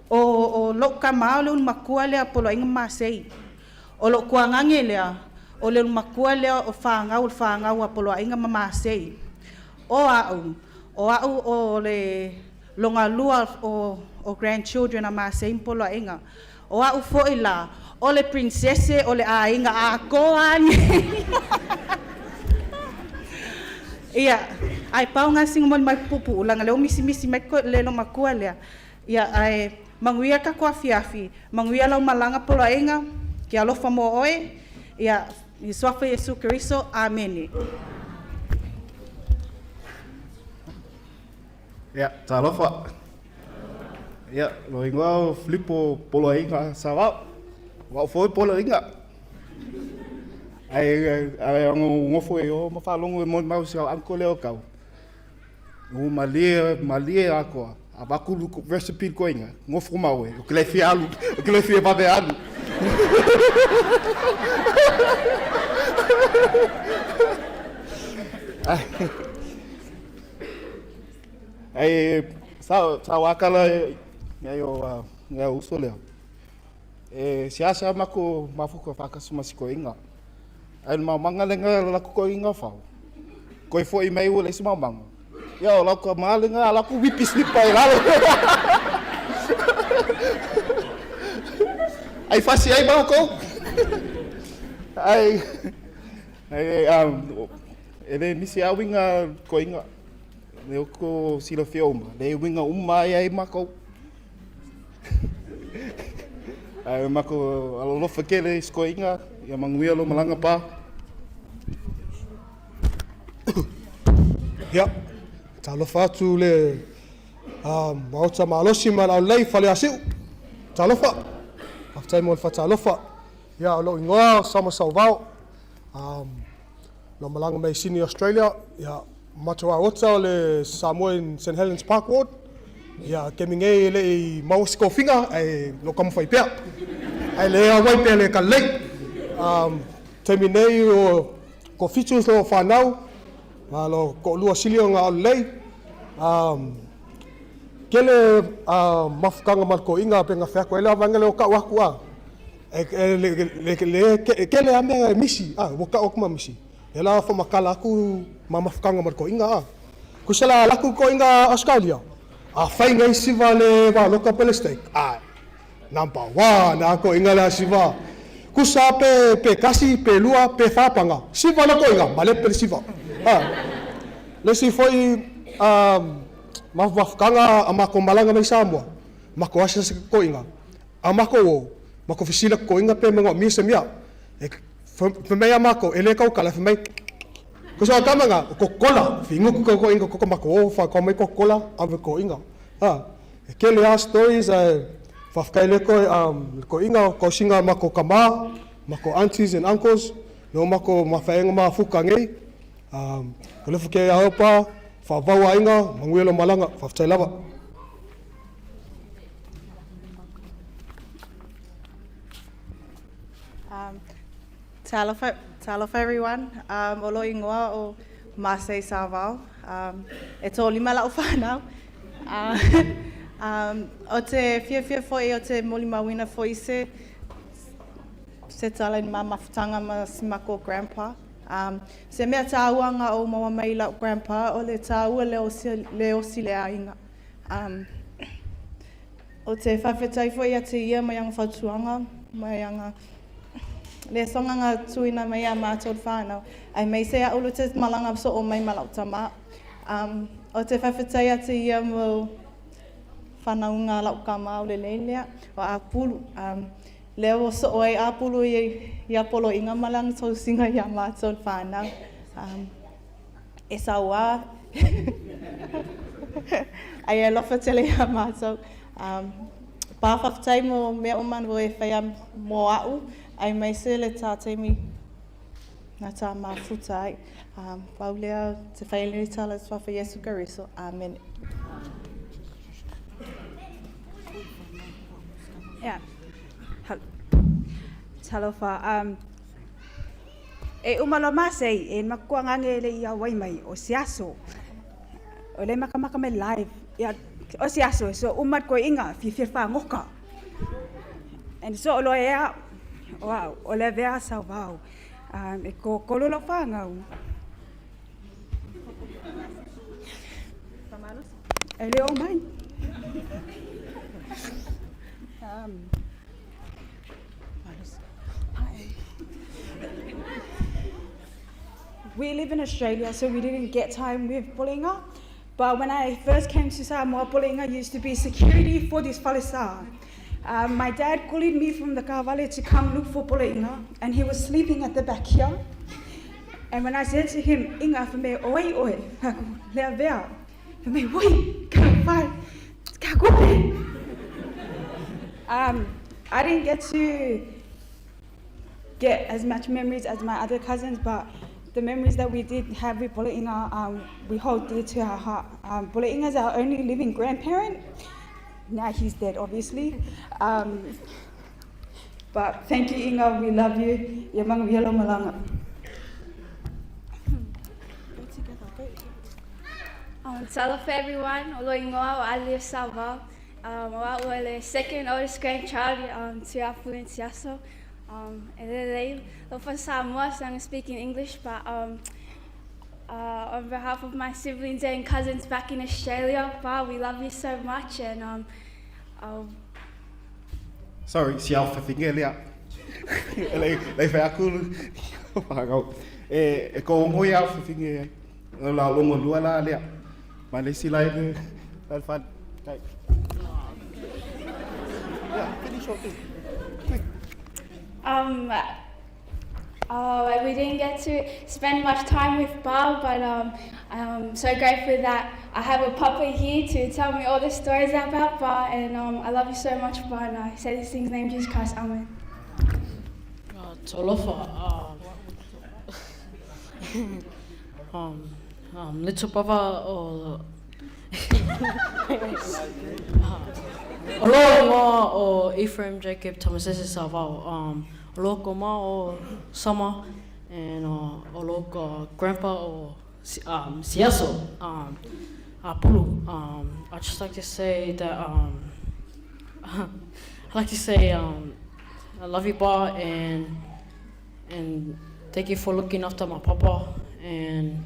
O, o lo'u kamā o le ulumakua lea Poloaiga ma Masei. O lo'u tuagage lea, o le ulumakua lea o fāgau o le fāgau a Poloaiga ma Masei. O a'u, o a'u o le logalua o, o grandchildren a Masei ma Poloaiga. O a'u fo'i la, o le princese o le āiga atoa nei. Ia, ae pau gasiga mo le mai pupu'u laga lea ua misimisi mai ko le lomakua lea. Ia, ae manuia ka afiafi, manuia lau malaga poloaiga, ke alofa mo oe, ia, i suafa Iesu Keriso, Amene. Ia, talofa. Ia, lo ingoa o Filipo Poloaiga Savao. Wa o foi Poloaiga. Ai ai ngo ngofo e o ma whalongo e moi mau si au uncle leo kau. O malie malie akoa. A bakulu recipe koinga. Ngofo mau e. O ke le fia alu. O ke le fia vave alu. Ai. Ai sa sa wakala ngai o ngai uso lea. E siasa mako mafuka whakasi ma si koinga. Ai le manga lenga la ko koinga fau. Koi foi mai ua le isi maumanga. Ia o lau ka malenga ala ku wipi slipa i lalo. Ai fasi ai mākou. Ai ai e le misi a winga koinga. Le oko silafia uma. Le winga uma ai ai mākou. Ai mako alolofa kele i koinga. Ia manguia lo malanga pa. Ia, talofa atu le maota malosi ma lau lei fale asiu. Talofa. Faafetai mo le faatalofa. Ia, o lou igoa o Sama Sauvao. Na malaga mai Sydney, Australia. Ia, matou aota o le Samoa in St Helens Park Ward. Ia, kemi nei e le i maua se tofiga, ae lo taumafai pea. Ae le auai pea le kalelei. Taimi nei o ko fitu lo whanau, ma lo ko lua sili o ngā lei. Kele mafukanga ma ko inga pe ngā wheako ele awanga le o kau aku a. E, e, le, le, le, ke, kele a mea e misi, a, ua kau aku ma misi. E la whamakala aku ma mafukanga ma ko inga a. Kusela laku ko inga Australia. A whai ngai siva le wa loka pele steak. A, number one, a ko inga le siva. Kusa pe, pe kasi, pe lua, pe whapanga. Siva la ko inga, ma le pele siva. A, le si foi, mafukanga a mako malanga mai Samoa. Mako asa se ko inga. A mako o, mako fisila ko inga pe mango mi se mia. E whamei a mako, e le kau kala whamei. Ko sa kamanga, ko kola, whingu ko ko inga ko mako o, wha ko mai ko kola, ave ko inga. Ha, e kele a stories e whawhkai le koe, ko inga, ko singa mako kama, mako aunties and uncles, no mako mawhaenga ma fuka ngei. Ko le whake a opa, whawau a inga, manguelo malanga, whawhtai lava. Talofa, talofa everyone. O lo ingoa o Masei Savao. E tō lima lau whānau. O te whiawhia foi o te moli mawina foi se se tala i ma mafutanga ma si mako grandpa. Se mea tāuanga o maua mai lau grandpa o le tāua le osi le, osi le ainga. O te whawhetai foi a te ia mai anga whatuanga, mai anga le songa ngā tuina mai a mātou whānau. Ai mei se a ulu te malanga so o mai malau tama. O te whawhetai a te ia mo whanaunga lau ka mau le leilea o Apulu. Lea o so o ai Apulu i, i Apolo inga malanga tau singa i a mātou whānau. E saua. Ai e lofa tele ia mātou. Pā whawhetai mō mea o manu e whai a mō au, ai mai se le tā teimi nā tā mafuta ai. Pau lea te whai le tala tuafa Yesu Kariso. Amen. Yeah. Talofa. E uma loa masei e makuaga le ia wai mai o se aso. O le makamaka mai live. Ia o se aso so uma ko inga fi fi fa ngoka. And so lo ea o o le vea sau vau. E ko kolo lo fa ngau. E le o mai. We live in Australia, so we didn't get time with Polenga. But when I first came to Samoa, Polenga used to be security for this falesa. My dad called me from the Kavale to come look for Polenga, and he was sleeping at the back here. And when I said to him, Inga, for me, oi, oi, lea vea, for me, oi, ka whai, ka kope. I didn't get to get as much memories as my other cousins, but the memories that we did have with Polenga, we hold dear to our heart. Polenga is our only living grandparent. Now he's dead, obviously. But thank you, Inga. We love you. Yamang wielo malanga. Talofa everyone, o lou igoa o Alia Sauvao. O a'u o le second oldest grandchild to Apulu and Siaso. E lelei lou faa-Samoa, so I'm going to speak in English, but on behalf of my siblings and cousins back in Australia, Ba, we love you so much, and I'll Sorry, si au whawhinge lea. Lei, lei whai aku whakau. E, e ko ngoi au whawhinge ai. La longo lua la lea. Ma le si lai le la wha. Kai. Yeah, finish your thing. Quick. Oh, we didn't get to spend much time with Bob, but I'm so grateful that I have a papa here to tell me all the stories about Ba, and I love you so much, Ba, and I say these things in the name of Jesus Christ. Amen. Talofa. Little brother o o lou igoa o Ephraim Jacob Tamasese Savao. O lou koma o Sama and o lou grandpa o Siaso Apulu. I just like to say that I like to say I love you, Ba, and thank you for looking after my papa and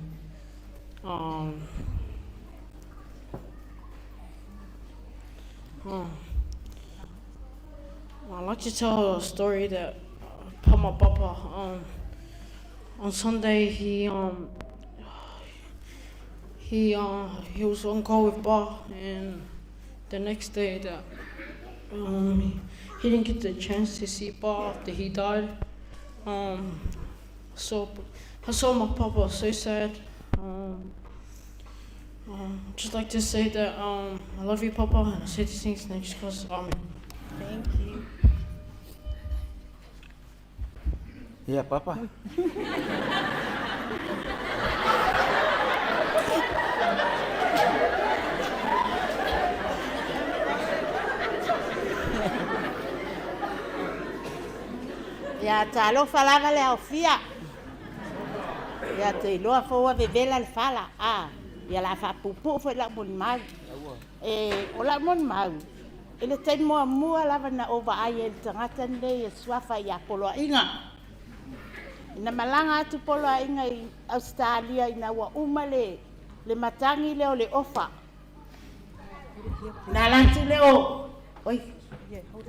I'd like to tell a story that my papa on Sunday he he he was on call with Ba, and the next day that he didn't get the chance to see Ba after he died. So I saw my papa so sad. Just like to say that I love you, Papa, and I say these things next because Amen. Thank you. Ia, Papa. Ia, talofa lava le aofia. Ia, te iloa foi ua vevela le fala, a, ia o le a faapuupuu foi lau molimau. E, o lau molimau, i le taimi muamua lava na ou vaai ai i le tagata lenei e suafa ia Poloaiga. Ina malaga atu Poloaiga i Ausetalia ina ua uma le, le matagi lea o le ofa. Na ala atu lea o, oi,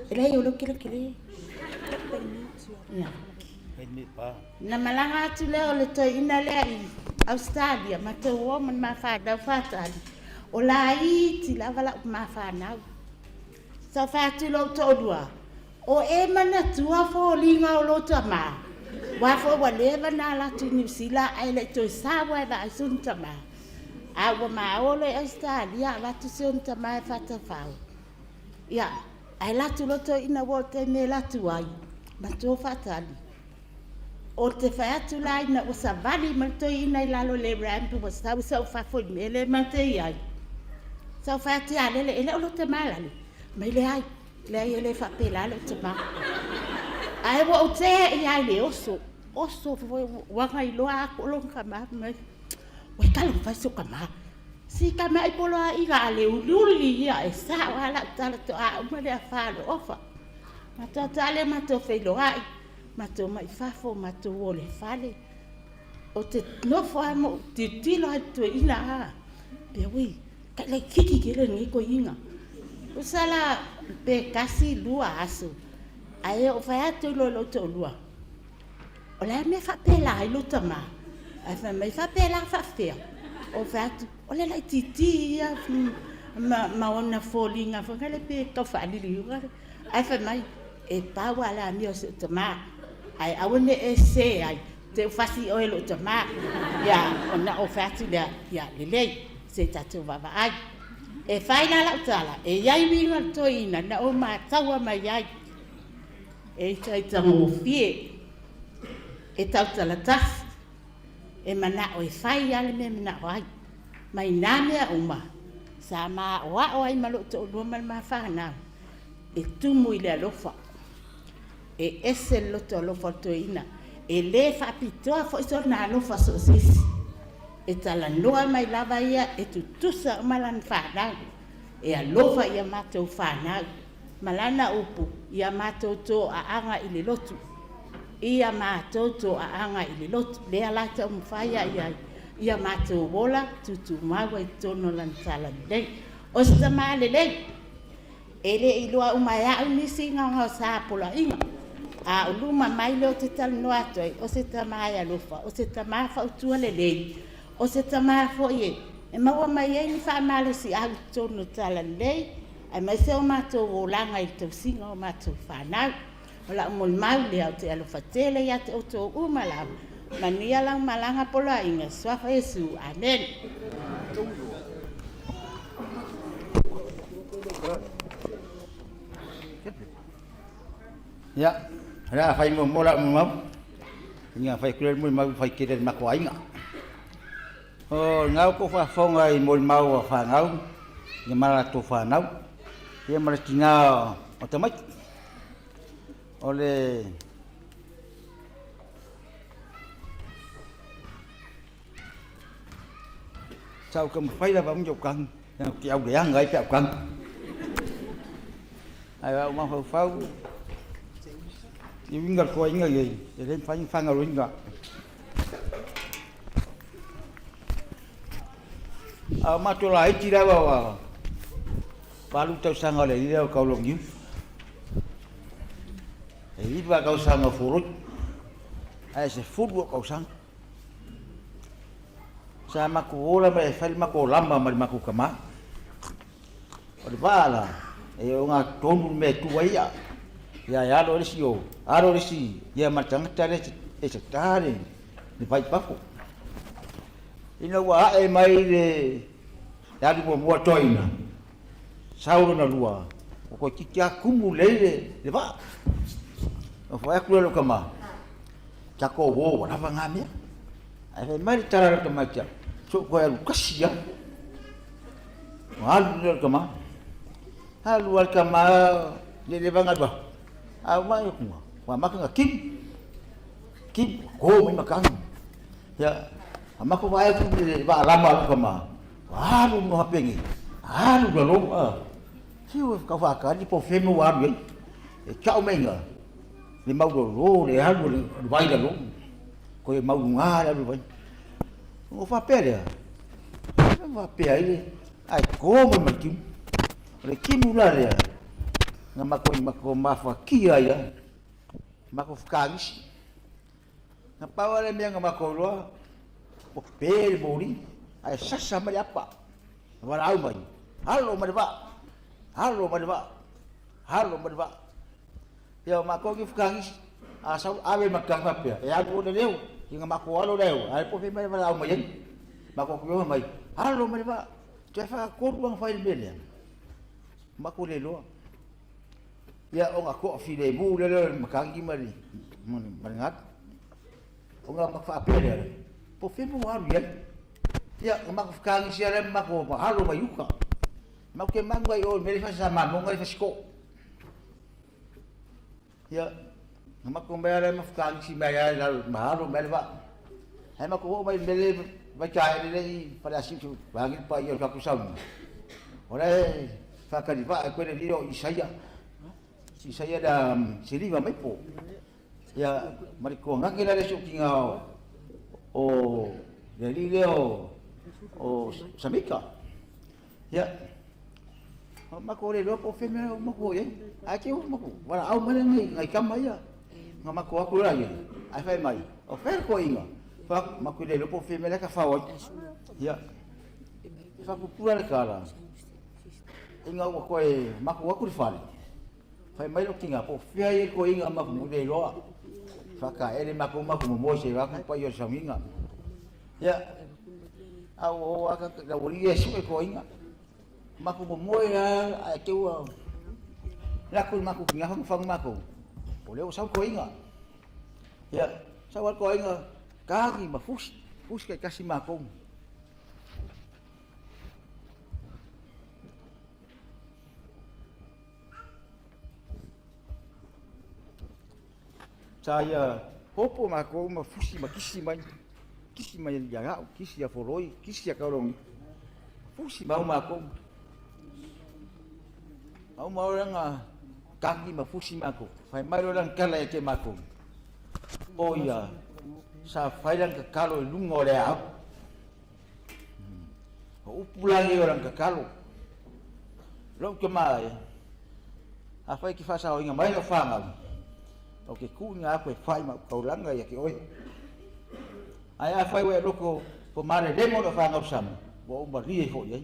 e leai o lea ou te kele. Ia. Na malaga atu lea o le toeaina lea i Ausetalia, matou o ma le ma fanau faatali, o laiti lava lau ma fanau. Sa fai atu i lou toalua, o e manatua foliga o lo tama, aua foi ua leva ona ala atu i Niu Sila ae le i toe sau lava e vaai sona tama. A ua maolo i Ausetalia avatu si ona tama e faatafao. Ia, ae alu atu loa toeaina ua o le taimi e alu atu ai, matua faatali. O te fai atu la ina ua savali mai le toeaina i lalo o le ramp ua sau sau fafo i le mea lea matou te i ai. Sa ou fai atu ia Lele, e le o lou tama lale. Mai leai, leai e le faapela lou tama. Ae ua ou tea i ai le oso, oso foi ua gailoa aku o lona tama mai. Ua tala fai so tama. Si tama i polo a iga a le uliuli ia e sao a lau tala to a uma le afa le ofa. Matou tale matou feiloai. Matou mai fafo, matou o le fale. O te nofo lava ma ou tilotilo lava i le toeaina a, pea ui, kai laitiiti tele lenei toeaina. Tusa la pe tasi lua aso, ae ou fai atu loa i lou toalua, o le a le mea e faapela ai lou tama? Ae fai mai, faapela faapefea? Ou fai atu, o le laitiiti ia ma ona foliga foi lea pe tau faaliliuga. Ae fai mai, e pau lava le amio a si ou tama, ae aua ne i e sese ai, te i fasi oe e lou tama. Ia, ona ou fai atu lea, ia lelei, se i tatou vaavaai. E fai la lau tala, e i ai uiga o le toeaina na ou mataua mai ai, e itaitagofie, e tautalatasi, e manao e fai lava le mea e manao ai. Mai na mea uma, sa ma aoao ai ma lou toalua ma le ma fanau, e tumu i le alofa. E ese le loto alofa o le toeaina. E le faapitoa foi sona alofa so o se isi. E talanoa mai lava ia e tutusa uma lana fanau. E alofa i a matou fanau. Ma lana upu, ia matou toaaga i le lotu. Ia matou toaaga i le lotu. Lea la taumafai ai ai ia matou ola tutumau ai totonu o lana talalelei. O se tama lelei, e le i iloa uma e a'u nisi gaogaosa poloaiga, a o luma mai lea ou te talanoa atu ai, o se tama e alofa, o se tama fautua lelei, o se tama foi e maua mai ai ni faamalosiau i totonu o le talalelei, aemaise o matou olaga i le tausiga o matou fanau. O lau molimau lea, ou te alofa tele ia te outou uma lava. Manuia lau malaga poloaiga, Suafa Iesu. Amene. Ia, o le a fai muamua lau molimau. Ia fai atu le molimau fai tele le matou aiga. O lena ua outou faafofoga i molimau a fanau ia ma latou fanau, ia ma le tina o tamaiti. O le sa ou taumafai lava au ni ou tagi, ou te auleaga ai pe a ou tagi. Ae o au mafaufau, i uiga o le toaiga nei, e le mafai ona faagaloina. A o matou laiti lava ua 8 tausaga o le alii lea o Kauloniu. E 9 tausaga o Fuoloi, ae 10 ou tausaga. Sa matou ola mai e fai le matou lama ma le matou tama. O le vaa la, e ogatotonu le mea e tu ai ia. Ia e alo le isi o, alo le isi ia ma le tagata lea e tatā le vai i fafo. Ina ua ae mai le alu muamua toeaina, sau lona lua, ua toeitiiti lava tumu lelei le vaa. Ona fai atu lea o lou tama, tatou o ua lava na mea. Ae fai mai le tala a le tamaiti, se i ou toe alu tasi lava. Ua alu lea o le tama. Alu lava le tama, le leva ona alu atu. A uma atu, ua amata ona timu. Timu, to mai matagi. Ia, amata ona vaai atu le vaa lama a lou tama, ua alu luga penei, alu i lalo. Se ua tau faatali po o fea le mea ua alu i ai. E tau mai i ina, le maulolo le alu o le vai i lalo, toe mauluga le alu o le vai. Ona ou faapea lea, e faapea ai le, ae to mai ma le timu. O le timu la lea, na matou mafatia ai lava, matou fetagisi. Na pau lava le mea na matou iloa, ua pe le moli, ae sasa mai le apa. Na valaau mai, alo mai le vaa, alo mai le vaa, alo mai le vaa. Ia o matou ni fetagisi, a sau ave ma tagi faapea, e alu ona leo, ina matou alo lea, ae po o fea mea e valaau mai ai. Matou atu mai, alo mai le vaa, toe faatolu ona fai le mea lea. Matou le iloa. Ia ona toafilemu lea o le matagi ma le galu. Ona faapea lea, po o fea mea ua alu i ai. Ia, na matou fetagisi lava lea ma matou alo mai uta. Matou te manu ai i o i le mea lea e fai Samamoga lea e fai sitoo. Ia, na matou omai lava lea ma fetagisi mai lava i lalo ma alo mai le vaa. Ae matou oo mai i le mea lea Vaitaele lea i Faleasiu vaeane le paia o le tatou sauniga. O la e faatali vaa ai koe le alii o Isaia. Isaia lea seliva mai po. Ia, ma le tuanage la lea si ou tiga o le alii lea o Samika. Ia, o matou le iloa po o fea mea o matou i ai. Ae te ua matou valaau mai le nai tama ia. Na matou atu la ia, ae fai mai, o fea le toeaina? Fai atu, matou le iloa po o fea mea la e tafao ai. Ia, e faapupula le tala, ina ua toe matou atu i le fale, fai mai lou tina, po o fea ia le toeaina matou le iloa. Faataele matou matou momoe se vaeatu le paia o le sauniga. Ia, a ua o lava lau alii e sue toeaiina. Matou momoe lava ae te ua lako i le matou tina fagufagu matou, o lea ua sau toeaiina. Ia, sau lava toeaiina, tagi ma fusi, fusi taitasi matou. Sa ia popo matou ma fusi ma kisi mai. Kisi mai ia a'u, kisi ia Foloi, kisi ia Kauloni. Fusi mau mākou. Au mau langa kaki ma fusi mākou. Fai mai lo langa kala e te mākou. O ia, sa fai langa kakalo i lunga o le au. O upu langi o langa kakalo. Lou te maa e. A fai ki whasaoinga mai o whangau. O ke kuinga aku e whai ma kaulanga ia ke oe. Ae afai ua e loko po mare lemo lo whangau sama, ua uma rie hoi ai.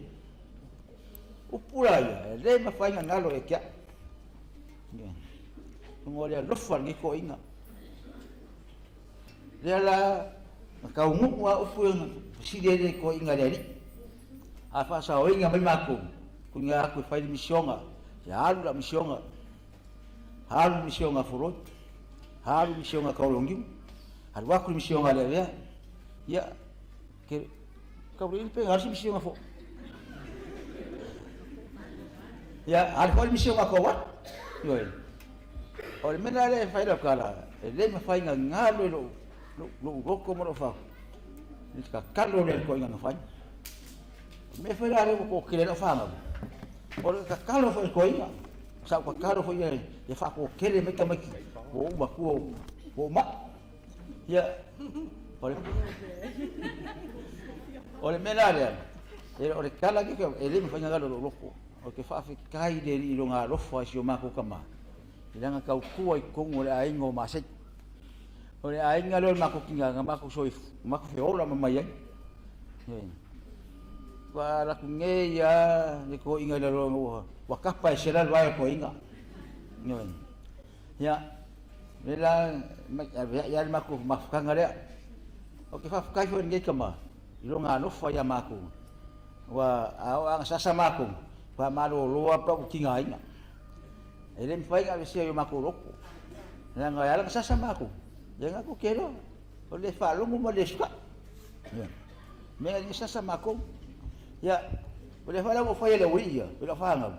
Upu la ia, e le mawhainga ngalo e kia. Yeah. Ngo lea lofa ngi ko inga. Lea la, na kaungu a upu e sili ele ko inga lea li. A whaasa o inga mai mākou, ku inga aku e whairi misionga, te alu la misionga, halu misionga foroi, halu misionga kaulongiu, halu aku misionga lea lea, ia, ke, kaule ili pe halu misionga fo. Ia, halu fo misionga ko wa, yoi. O le mea lea e whai lau kala, e le mawhai ngā ngalo i lou, lou, lou roko ma lou whau. I te kakalo lea ko inga ngawhai. Me whai rā rewa ko kere lau whāngau. O le kakalo whai ko inga. Sa o kakalo whai ia, ia wha ko kere me tamaiki. O uma kua o ma. Ia, o le, o le mea la lea, e o le kala ki e le mawhai ngā ngalo loko. O ke whaawhikai le i lo ngā lofa i si o mākou kama. I langa kau kua i kongo le ainga o Masei. O le aiga lea o le makou kiga na makou soifu, makou feola ma mai ai. Ua ala atu nei ia le toeaina i lalo ua, ua kapa e se lalo ae o toeaina. Ioe. Ia, le la, avea'i lava le matou mafutaga lea. Ou te faafetai foi i lenei tama i lona alofa ia matou. Ua a oo lava ina sasa matou, faamalolo lava pe a ua tigaina. E le mafai ona aveesea i o matou loto. Leaga e ala ona sasa matou, leaga tou te iloa, o le faalogo ma le usitai. Ia. Mea e le sasa matou. Ia, o lea foi la ua fai e le aualii ia, i lau fanau.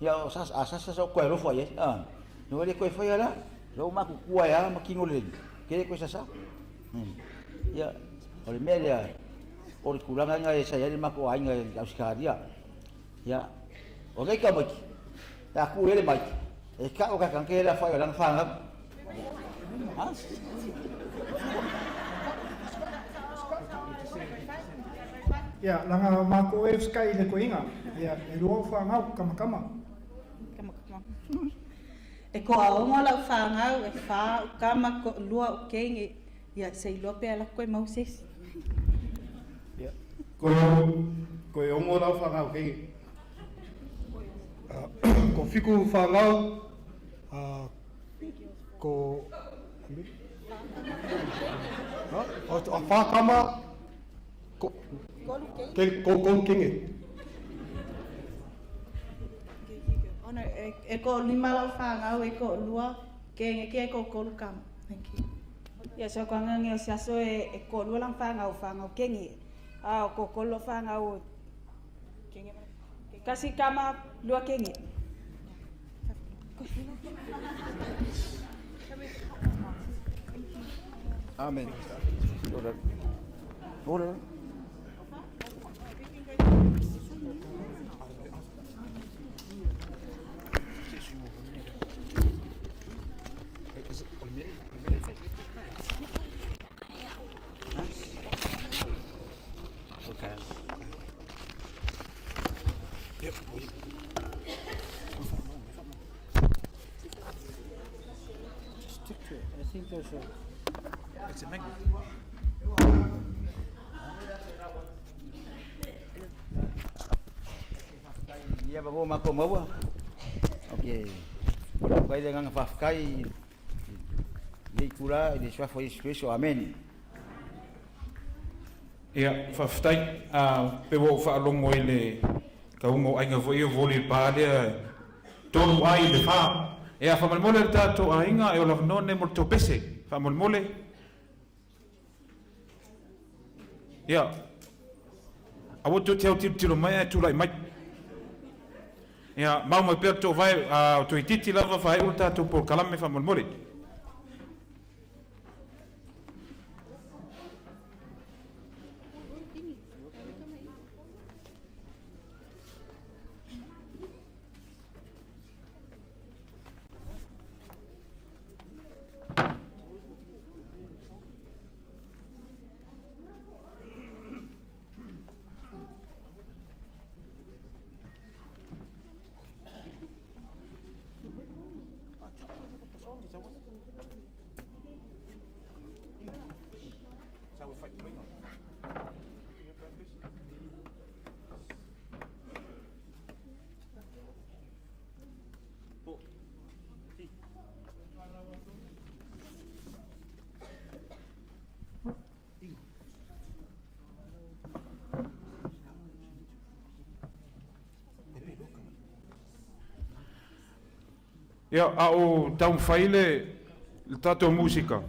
Ia, o sasa, a sasa sa ou toe alofa i ai. Ah, ua le toe faia la, la ua matutua e a ma tino lelei, ke le toe sasa. Ia, o le mea lea, o le tulaga lena e sa i ai le matou aiga i Ausetalia. Ia, o nei tamaiti, pe a tu ele mai, e tau ka kanke la whai o lana whanau. Ha? Ia, langa mākou e whakai i le koinga. Ia, e lua o whangau, kamakama. Kamakama. E ko aongo lau whangau, e whā u kama ko lua u kenge. Ia, se iloa pe ala koe mau se isi. Ia, ko, ko e ongo lau whangau kenge. Ko Fiku whangau, ko... A whakama, ko, ke, ko kou kenge. Ono, e, e ko lima lau whangau, e ko lua kenge ke e ko kolu kama. Thank you. Ia so ko ngange o se aso e, e ko lua lang whangau, whangau kenge. A o ko kolo whangau kenge. Kasi kama lua kenge. Amen. Ora. Ora. Okay. Stick to it. I think there's a. It's a magnet. Ia pa mo mako maua. Okay. Ora kai le nganga whawhikai nei kura i le suafa o Iesu Keriso. Amen. Ia, faafetai. Pe ua ou faalogo i le kauga o aiga foi ia voli le pa lea tolu ai le fa. Ia, faamolemole le tatou aiga e ola avanoa lenei mo le tou pese. Faamolemole. Ia, aua tou te autilotilo mai ae tulai mai. Ia, mau mai pea le tou vae, o toeitiiti lava faaiu le tatou polokalame faamolemole. Ia, a o taumafai le le tatou musika,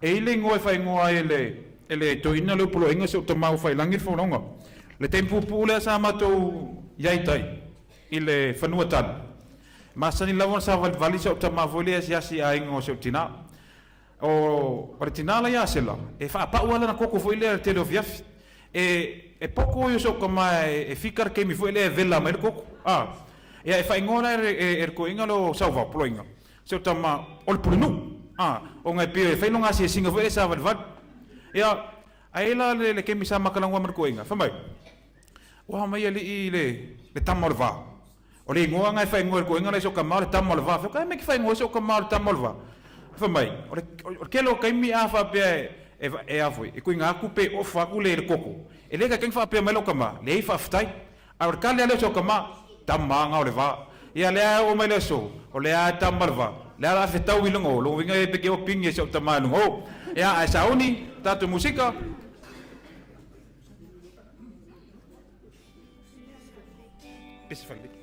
e i ai le igoa e faaigoa ai e le e le toeaina lea o Poloaiga si ou tama ua faiilagi le folauga. Le taimi puupuu lea sa matou i ai i tai i le fanua tali, e masani lava ona savalivali si au tama foi lea e asiasi i aiga o si ou tina. O le tina la ia Asela, e faapau lava lana koko foi lea i le tele o afiafi. E e poko ia o si ou tama e fika le taimi foi lea e vela mai ai le koko. A, ia e faaigoa la e le toeaina lea o Sauvao, Poloaiga, si ou tama o le pulenuu. A, ona e pei e fai lona asiasiga foi lea e savalivali. Ia, ae i ai la le taimi sa ma talanoa ai ma le toeaina, fai mai, Ua aumai alii le le tama o le va. O le igoa na e faaigoa e le toeaina la i si ou tama o le tama o le va. Fai atu, a mea e te faaigoa ai si ou tama o le tama o le va? Fai mai, o le o le tele o taimi a faapea e e a foi, e tuuina atu pe ofa atu le koko, e le taitai ona faapea mai lau tama, leai faafetai. A o le tali lava lea o si ou tama, tama na o le va. Ia lea e oo mai le aso, o lea lava e tama le va. O lea o le a fetau i luga o, lona uiga e peke o pigi e si ou tama i luga o. Ia, ae sauni, tatou musika. Pese fale.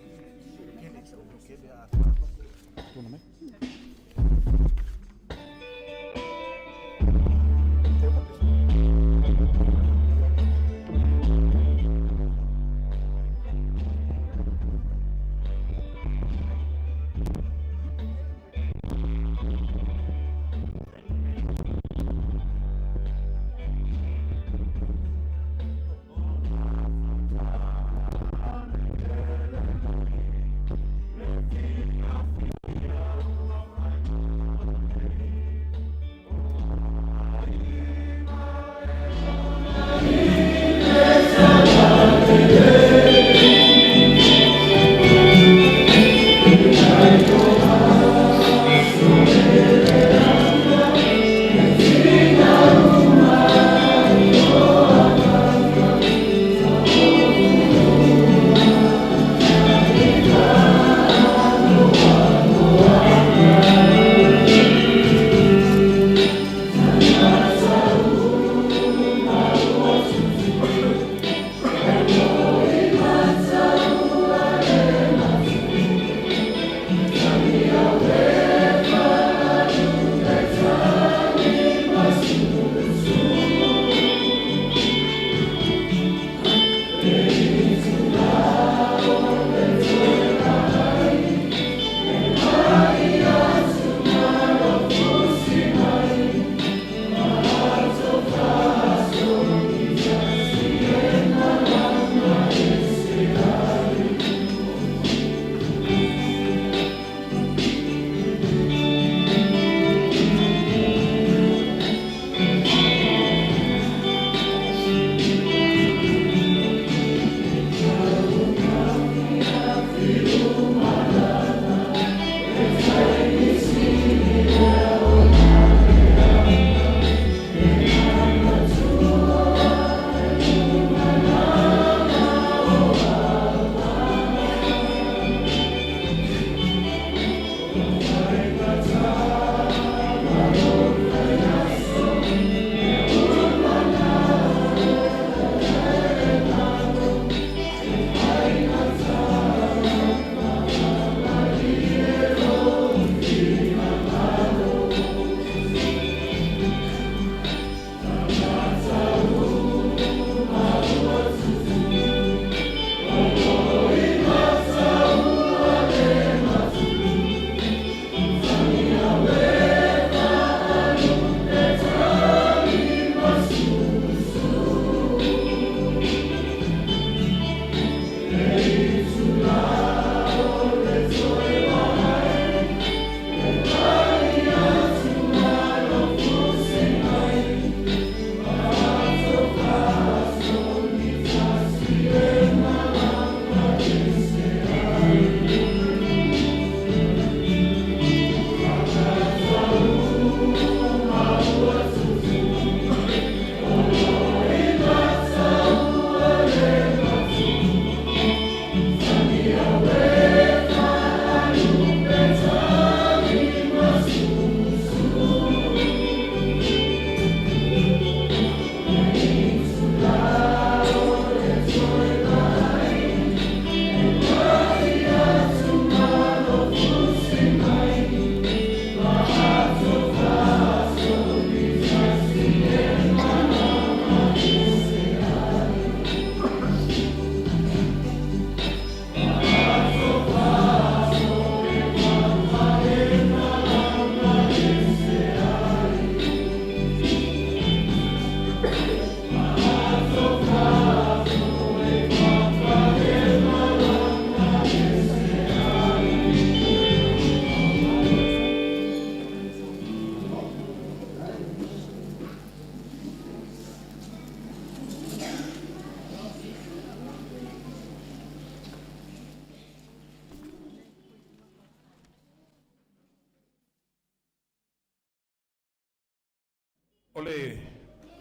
O le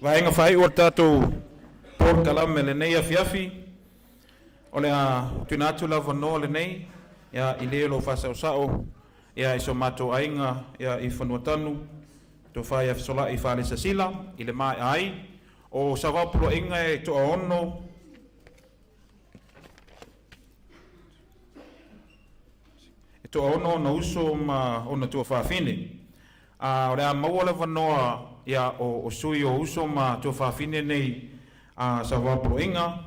vaega faaiu o le tatou polokalame lenei afiafi, o le a tuuina atu le avanoa lenei ia i le o lo o faasaosao ia i so matou aiga ia i Fanuatanu, Tofa ia Fesolai Falesasila i le maea ai o Sauvao Poloaiga e toaono. E toaono ona uso ma ona tuafafine. A o le a maua le avanoa ia o sui o uso ma tuafafine nei a Sauvao Poloaiga,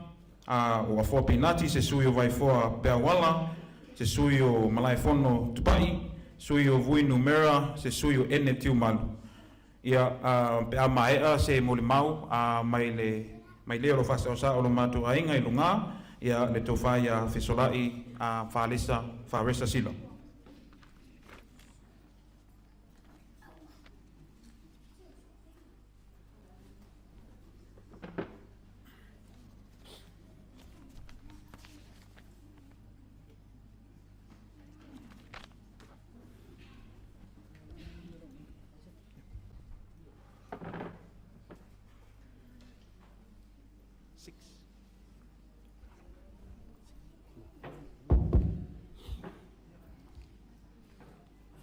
a o Afoa Pinati, se sui o Vaifoa Peauala, se sui o Malaefono Tupai, sui o Vui Numera, se sui o Ene Tiumalu. Ia, pe a maea se molimau mai le mai lea o lo o faasaosao lo matou aiga i luga, ia, le tofa ia Fesolai Falesa Faresa Sila.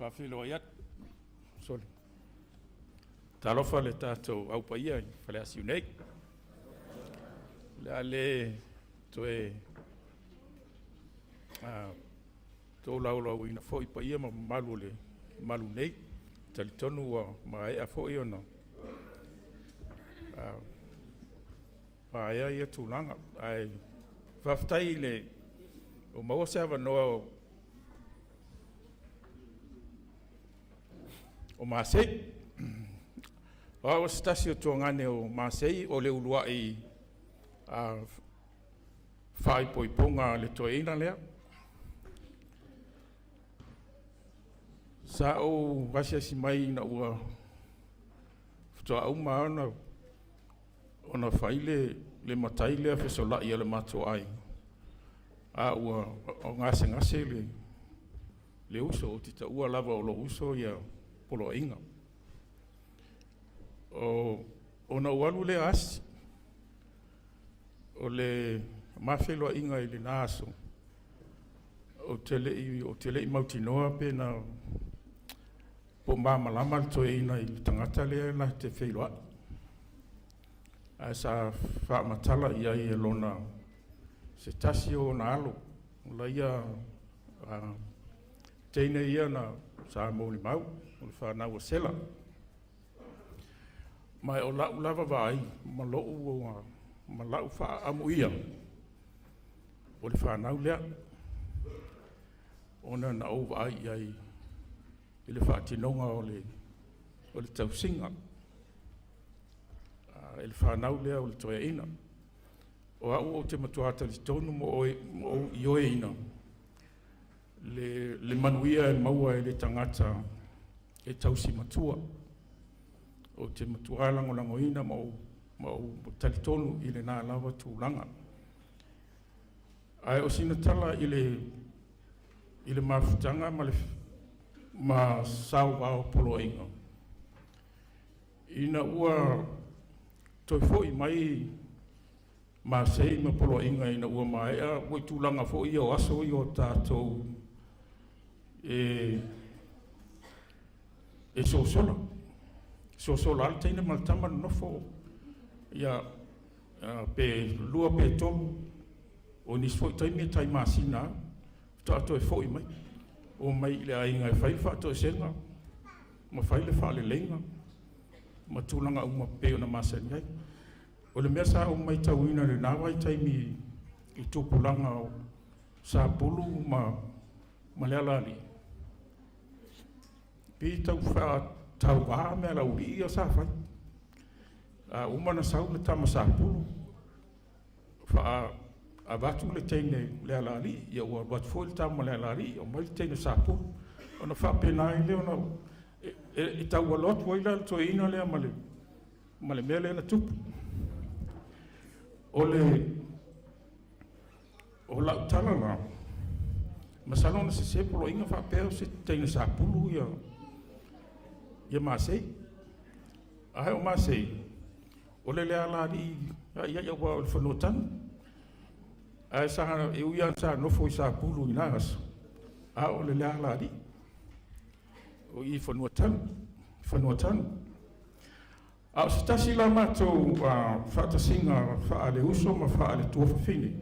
Faafeiloai atu. Sorry. Talofa le tatou au paia i Faleasiu nei. O le a le toe tolaulauina foi paia ma mamalu o le malu nei. Talitonu ua maea foi ona paea ia tulaga. Ae faafetai i le ua maua se avanoa o Masei. O au o se tasi o tuagane o Masei o le uluai faaipoipoga a le toeaina lea. Sa ou asiasi mai ina ua faatoa uma ona ona fai le matai lea fesolai a le matou aiga, a ua gasegase le uso, ou te taua lava o lou uso ia Poloaiga. Ona ou alu lea asi, o le ma feiloaiga i lena aso, ou te le i mautinoa pe na po o malamalama le toeaina i le tagata lea na te feiloai. Ae sa faamatala i ai e lona se tasi o ona alo, o laia teine ia na sa molimau, o le fanau a Sela. Ma o lau lava vaai ma lou ma lau faaamuia, o le fanau lea, ona na ou vaai i ai i le faatinoga o le tausiga e le fanau lea o le toeaina. O au ou te matua talitonu ma ou ioeina le manuia e maua e le tagata e tausi matua. Ou te matua lagolagoina ma ou talitonu i lena lava tulaga. Ae o sina tala i le mafutaga ma le ma Sauvao Poloaiga, ina ua toe foi mai Masei ma Poloaiga ina ua maea ua i tulaga foi ia o aso ia o tatou e sosola. Sosola lava le teine ma le tama nonofo ia pe 2 pe 3, o nisi foi taimi e tai masina lava faatoa toe foi mai, omai i le aiga e fai le faatoesega ma fai le faaleleiga ma tulaga uma pei ona masani ai. O le mea sa ou matauina i lena vaitaimi i tupulaga o Sapulu ma Lealaalii, pei e tau faatauva mea laulii ia sa fai. A uma ona sau le tama Sapulu, avatu le teine Lealaalii, ia ua alu atu foi le tama Lealaalii, aumai le teine Sapulu, ona faapena ai lea ona e tau alo atu ai la le toeaina lea ma le mea lea na tupu. O le o lau tala la, masalo na sese Poloaiga faapea o se teine Sapulu ia Masei. Ae o masei, o le le alali'i a'i aua o le fanua tanu. Ae sa e ui lava sa nofo i Sapulu i na aso, a o le le alali'i. O i fanua tanu, fanua tanu. A o se tasi la matou faatasiga faale-uso ma faale-tuafafine,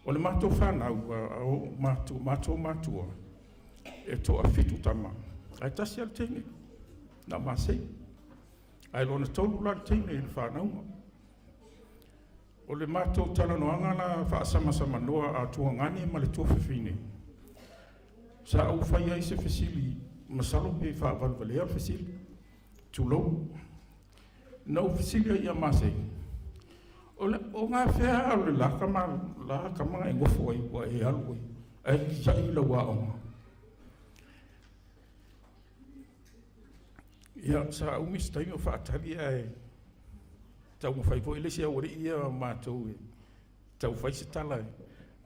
o le matou fanau o matou matua, e toafitu tama, ae tasi lava le teine, na o Masei. Ae lona tolu la le teine i le fanauga. O le matou talanoaga la faasamasamanoa a tuagane ma le tuafafine, sa ou fai ai se fesili, masalo pe faavalevalea le fesili, tulou. Na ou fesili ai ia Masei, o ngā fea o le la kama, la kama e gofo ai ua e alu ai, ae tiai lau aoga. Ia, sa umi se taimi o faatali ae taumafai foi le isi aualii ia o matou e taufai se tala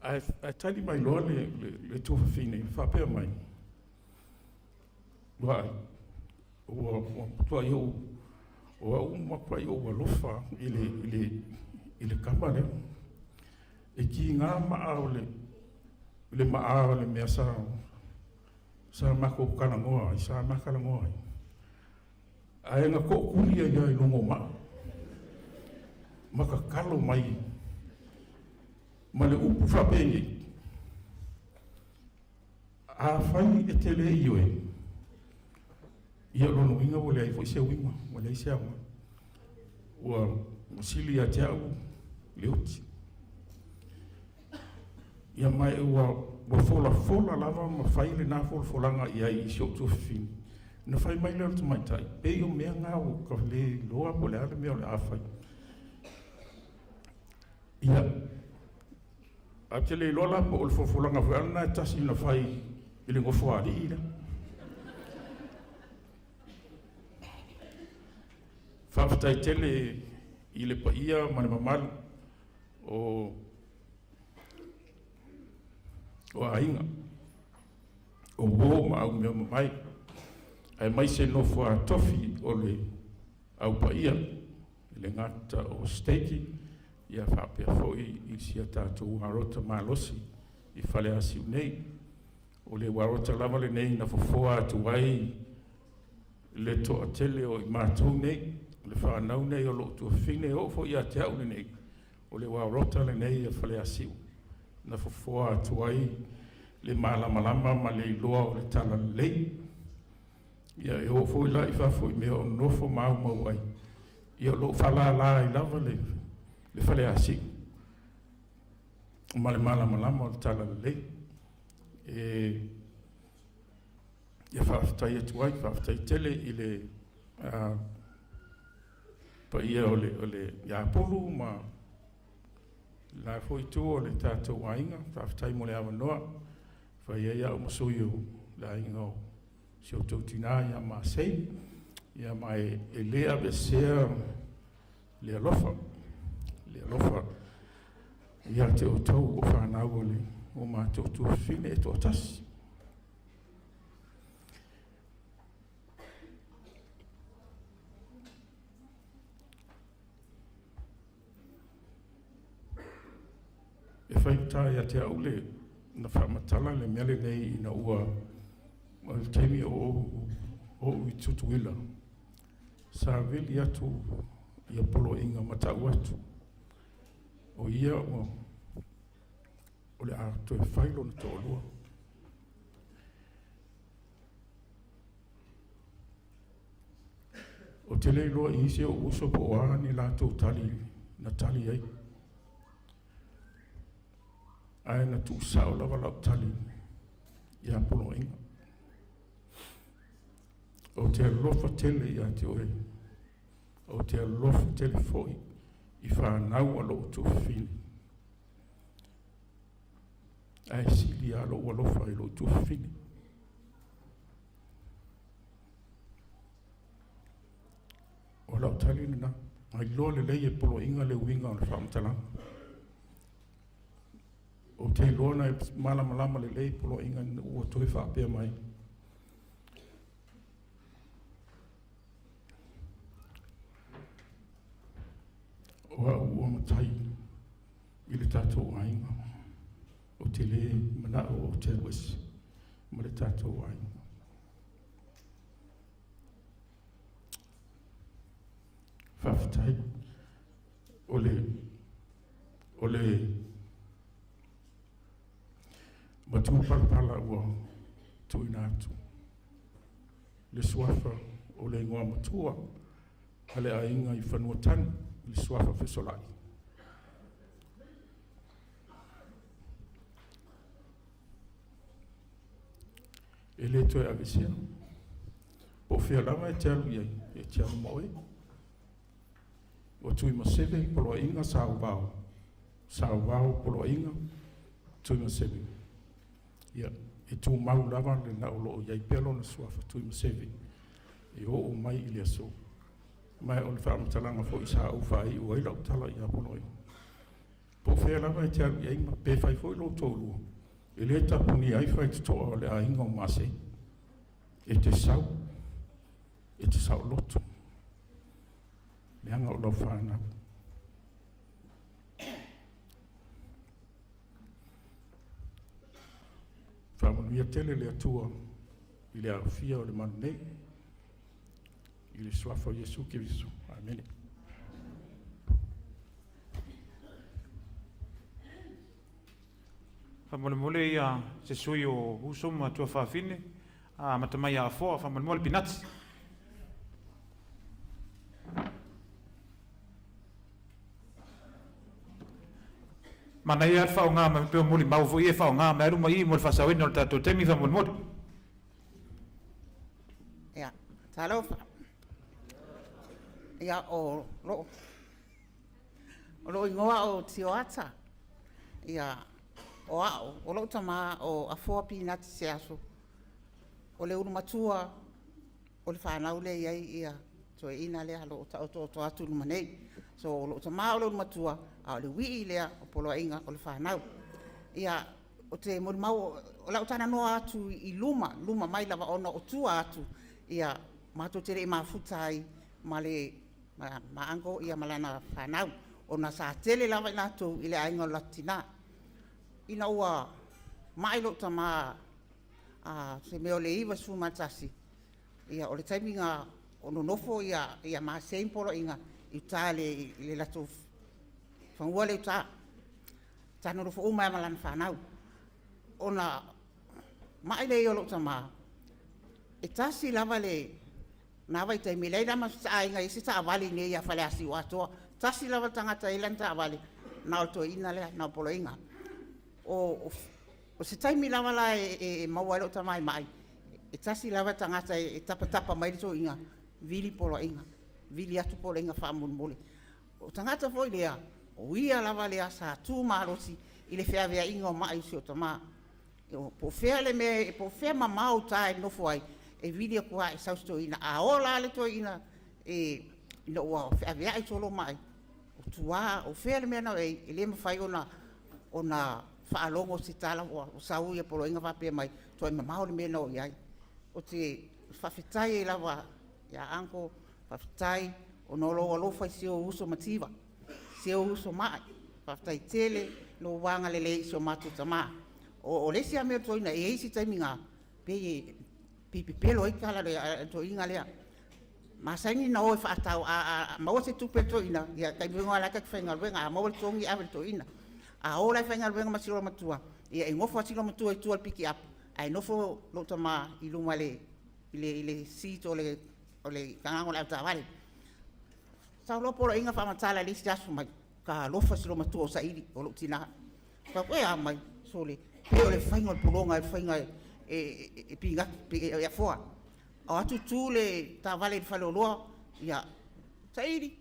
ae tali mai loa le tuafafine faapea mai, Luaai, ua matuai ou o au ua matuai ou alofa i le kama lea. E kiga maa o le maa o le mea sa matou talanoa ai, sa ma talanoa ai. Ae na tookuli ai ia i luga o maa. Ma tatalo mai ma le upu faapenei. Afai e te le ioe, ia o lona uiga ua leai foi se uiga, ua leai se aoga. Ua sili ia te au le oti. Ia ma ua folafola lava ma fai lena folafolaga i ai i si ou tuafafine. Na fai mai lea o le tamaitai, pei o mea na ua ka le iloa po o le a le mea o le a fai. Ia, ae ou te le iloa la po o le folafolaga foi a lena e tasi na fai i le nofoalii lea. Faafetai tele i le paia ma le mamalu o aiga, o uo ma au mea mamae, aemaise nofo a tofi o le au paia, i le gata o Steki, ia faapea foi i si a tatou uarota malosi i Faleasiu nei. O le uarota lava lenei na fofoa atu ai le toatele o i matou nei, le fanau nei o lou tuafafine, e oo foi ia te au lenei, o le uarota lenei a Faleasiu na fofoa atu ai le malamalama ma le iloa o le talalelei. Ia e oo foi la i fafo i mea o nofo ma aumau ai, ia o lo o faalala ai lava le Faleasiu ma le malamalama o le talalelei. E ia faafetai atu ai, faafetai tele i le paia o le ia Pulu ma la foi itu o le tatou aiga. Faafetai mo le avanoa. Fai ai au ma sui o le aiga o si outou tinā ia Masei. Ia ma e le aveesea le alofa, le alofa ia te outou o fanau o le o matou tuafafine e toatasi. E faigata ia te au le na faamatala le mea lenei ina ua o le taimi o ou i Tutuila, sa vili atu ia poloaiga ma tau atu, o ia ua o le a toe fai lona toalua. Ou te le iloa i isi ou uso po o a ni latou tali na tali ai. Ae na tuusao lava lau tali ia poloaiga. Ou te alofa tele ia te oe. Ou te alofa tele foi i fanau a lou tuafafine. Ae sili lava lou alofa i lou tuafafine. O lau tali lena. Na iloa lelei e poloaiga le uiga o le faamatalaga. Ou te iloa na e malamalama lelei poloaiga ina ua toe faapea mai. O au ua matai i le tatou aiga. Ou te le manao ou te alu ese ma le tatou aiga. Faafetai. O le, o le matua palapala ua tuuina atu le suafa o le igoa matua a le aiga i Fanuatanu i le suafa Fesolai. E le toe aveesea. Po o fea lava e te alu i ai, e te alu ma oe. Ua Tuimaseve Poloaiga Sauvao, Sauvao Poloaiga Tuimaseve. Ia, e tumau lava lena o lo o i ai pea lona suafa Tuimaseve e oo mai i le aso. Ma o le faamatalaga foi sa ou faaiu ai lau tala ia Poloaiga. Po o fea lava e te alu i ai ma pe fai foi lou toalua, e le tapunia ai faitotoa o le aiga o Masei. E te sau, e te saoloto, leaga o lau fanau. Faamanuia tele le Atua i le aofia o le malu nei, i le suafa o Iesu Keriso. Amene. Faamolemole ia se sui o uso ma tuafafine, amata mai ia Afoa, faamolemole Pinati. Manaia lava le faaaoga mai pei o molimau foi ia e faaaoga mai lava luma i i mo le faasaoina o le tatou taimi faamolemole. Ia, talofa. Ia, o loo, o loo igoa o Tioata. Ia, o a'o, o lo'u tamā o Afoa Pinati Seaso, o le ulu matua o le fanau lea e i ai ia toeaina lea o lo o taotooto atu i luma nei. So o lou tamā o le ulu matua, a o le uii lea o poloaiga o le fanau. Ia, ou te molimau, o lau talanoa atu i luma, luma mai lava ona o tua atu, ia, matou te le i mafuta ai ma le ma uncle ia ma lana fanau, ona sa tele lava i latou i le aiga o le latou tinā. Ina ua mai lou tamā a se mea o le 91, ia o le taimi na o nonofo ia, ia Masei ma Poloaiga i uta i le latou fanua lea i uta. Sa nonofo uma ai ma lana fanau. Ona mai lea o lou tamā, e tasi lava le na vaitaimi, e leai lava ma se aiga e i ai se taavale i inei ia Faleasiu atoa. Tasi lava le tagata e i ai lana taavale, na o le toeaina lea, na o Poloaiga. O, o se taimi lava la e maua ai lou tama e mai, e tasi lava le tagata e tapatapa mai le toeaina, vili Poloaiga, vili atu Poloaiga faamolemole. O tagata foi lea, o ia lava lea sa tu malosi i le feaveaiga o mai o si o tamā. Po o fea le mea, po o fea mamao uta e nofo ai, e vili atu lava e sau si toeaina. A ola le toeaina e, ina ua feaveai solo mai, o tua, o fea le mea na o i ai, e le mafai ona, ona faalogo se tala ua sau ia poloaiga faapea mai, tuai mamao le mea na o i ai. Ou te faafetai ai lava ia uncle, faafetai ona o lou alofa i si ou uso mativa, si ou uso mai. Faafetai tele lou agalelei i si o matou tamā. O le isi lava mea o le toeaina, e i ai isi taimi na pei e pei pepelo ai tala a le toeaina lea. Masani ona o e faatau, a maua se tupe a le toeaina, ia taimi foi lena o la e ta te faigaluega, a maua le totogi e ave i le toeaina. A o la e faigaluega ma si olomatua, ia e nofo lava si olomatua i tua i le pikiapu, ae nofo lou tama i luma i le seat o le tagata o le avetaavale. Sau loa poloaiga faamatala i le isi aso mai, talofa si olomatua o saili, o lou tina. Fai atu, e a mai, sole, pei o le faiga o le pologa, le faiga e pinati, e afoa. O atu tu le taavale i le faleoloa, ia, saili,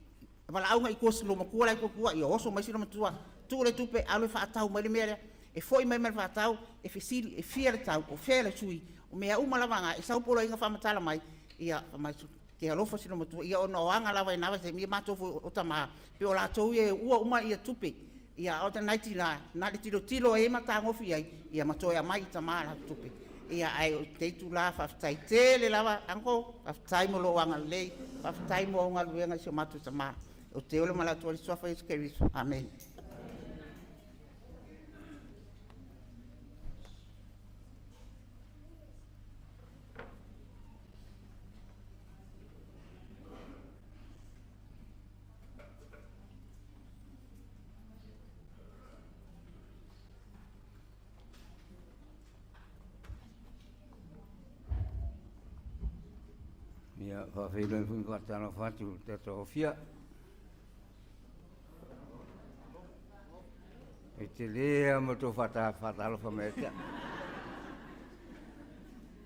valaau agai i tua i si olomatua la e i tua, ia oso mai si olomatua, tuu le tupe, alu e faatau mai le mea lea. E foi mai ma le faatau, e fesili, e fia le tau, o fea le sui, o mea uma lava na, e sau poloaiga faamatala mai, ia, fai mai, te alofa si olomatua, ia ona o aga lava i na vaitaimi, ia matou foi o tama, pei o latou ia e uua uma tupe, ia a o nai tina, na o le tilotilo i ai ma tagofi i ai, ia ma toe aumai i tama a latou tupe. Ia ae o lenei itula, faafetai tele lava uncle, faafetai mo lou agalelei, faafetai mo au galuega i si o matou tama. Ou te ola ma le Atua i le Suafa o Iesu Keriso. Amene. Ia, faafeiloai foi ma faatalofa atu i le tatou Ofia. E tele lava ma tou faatalofa mai ia te au.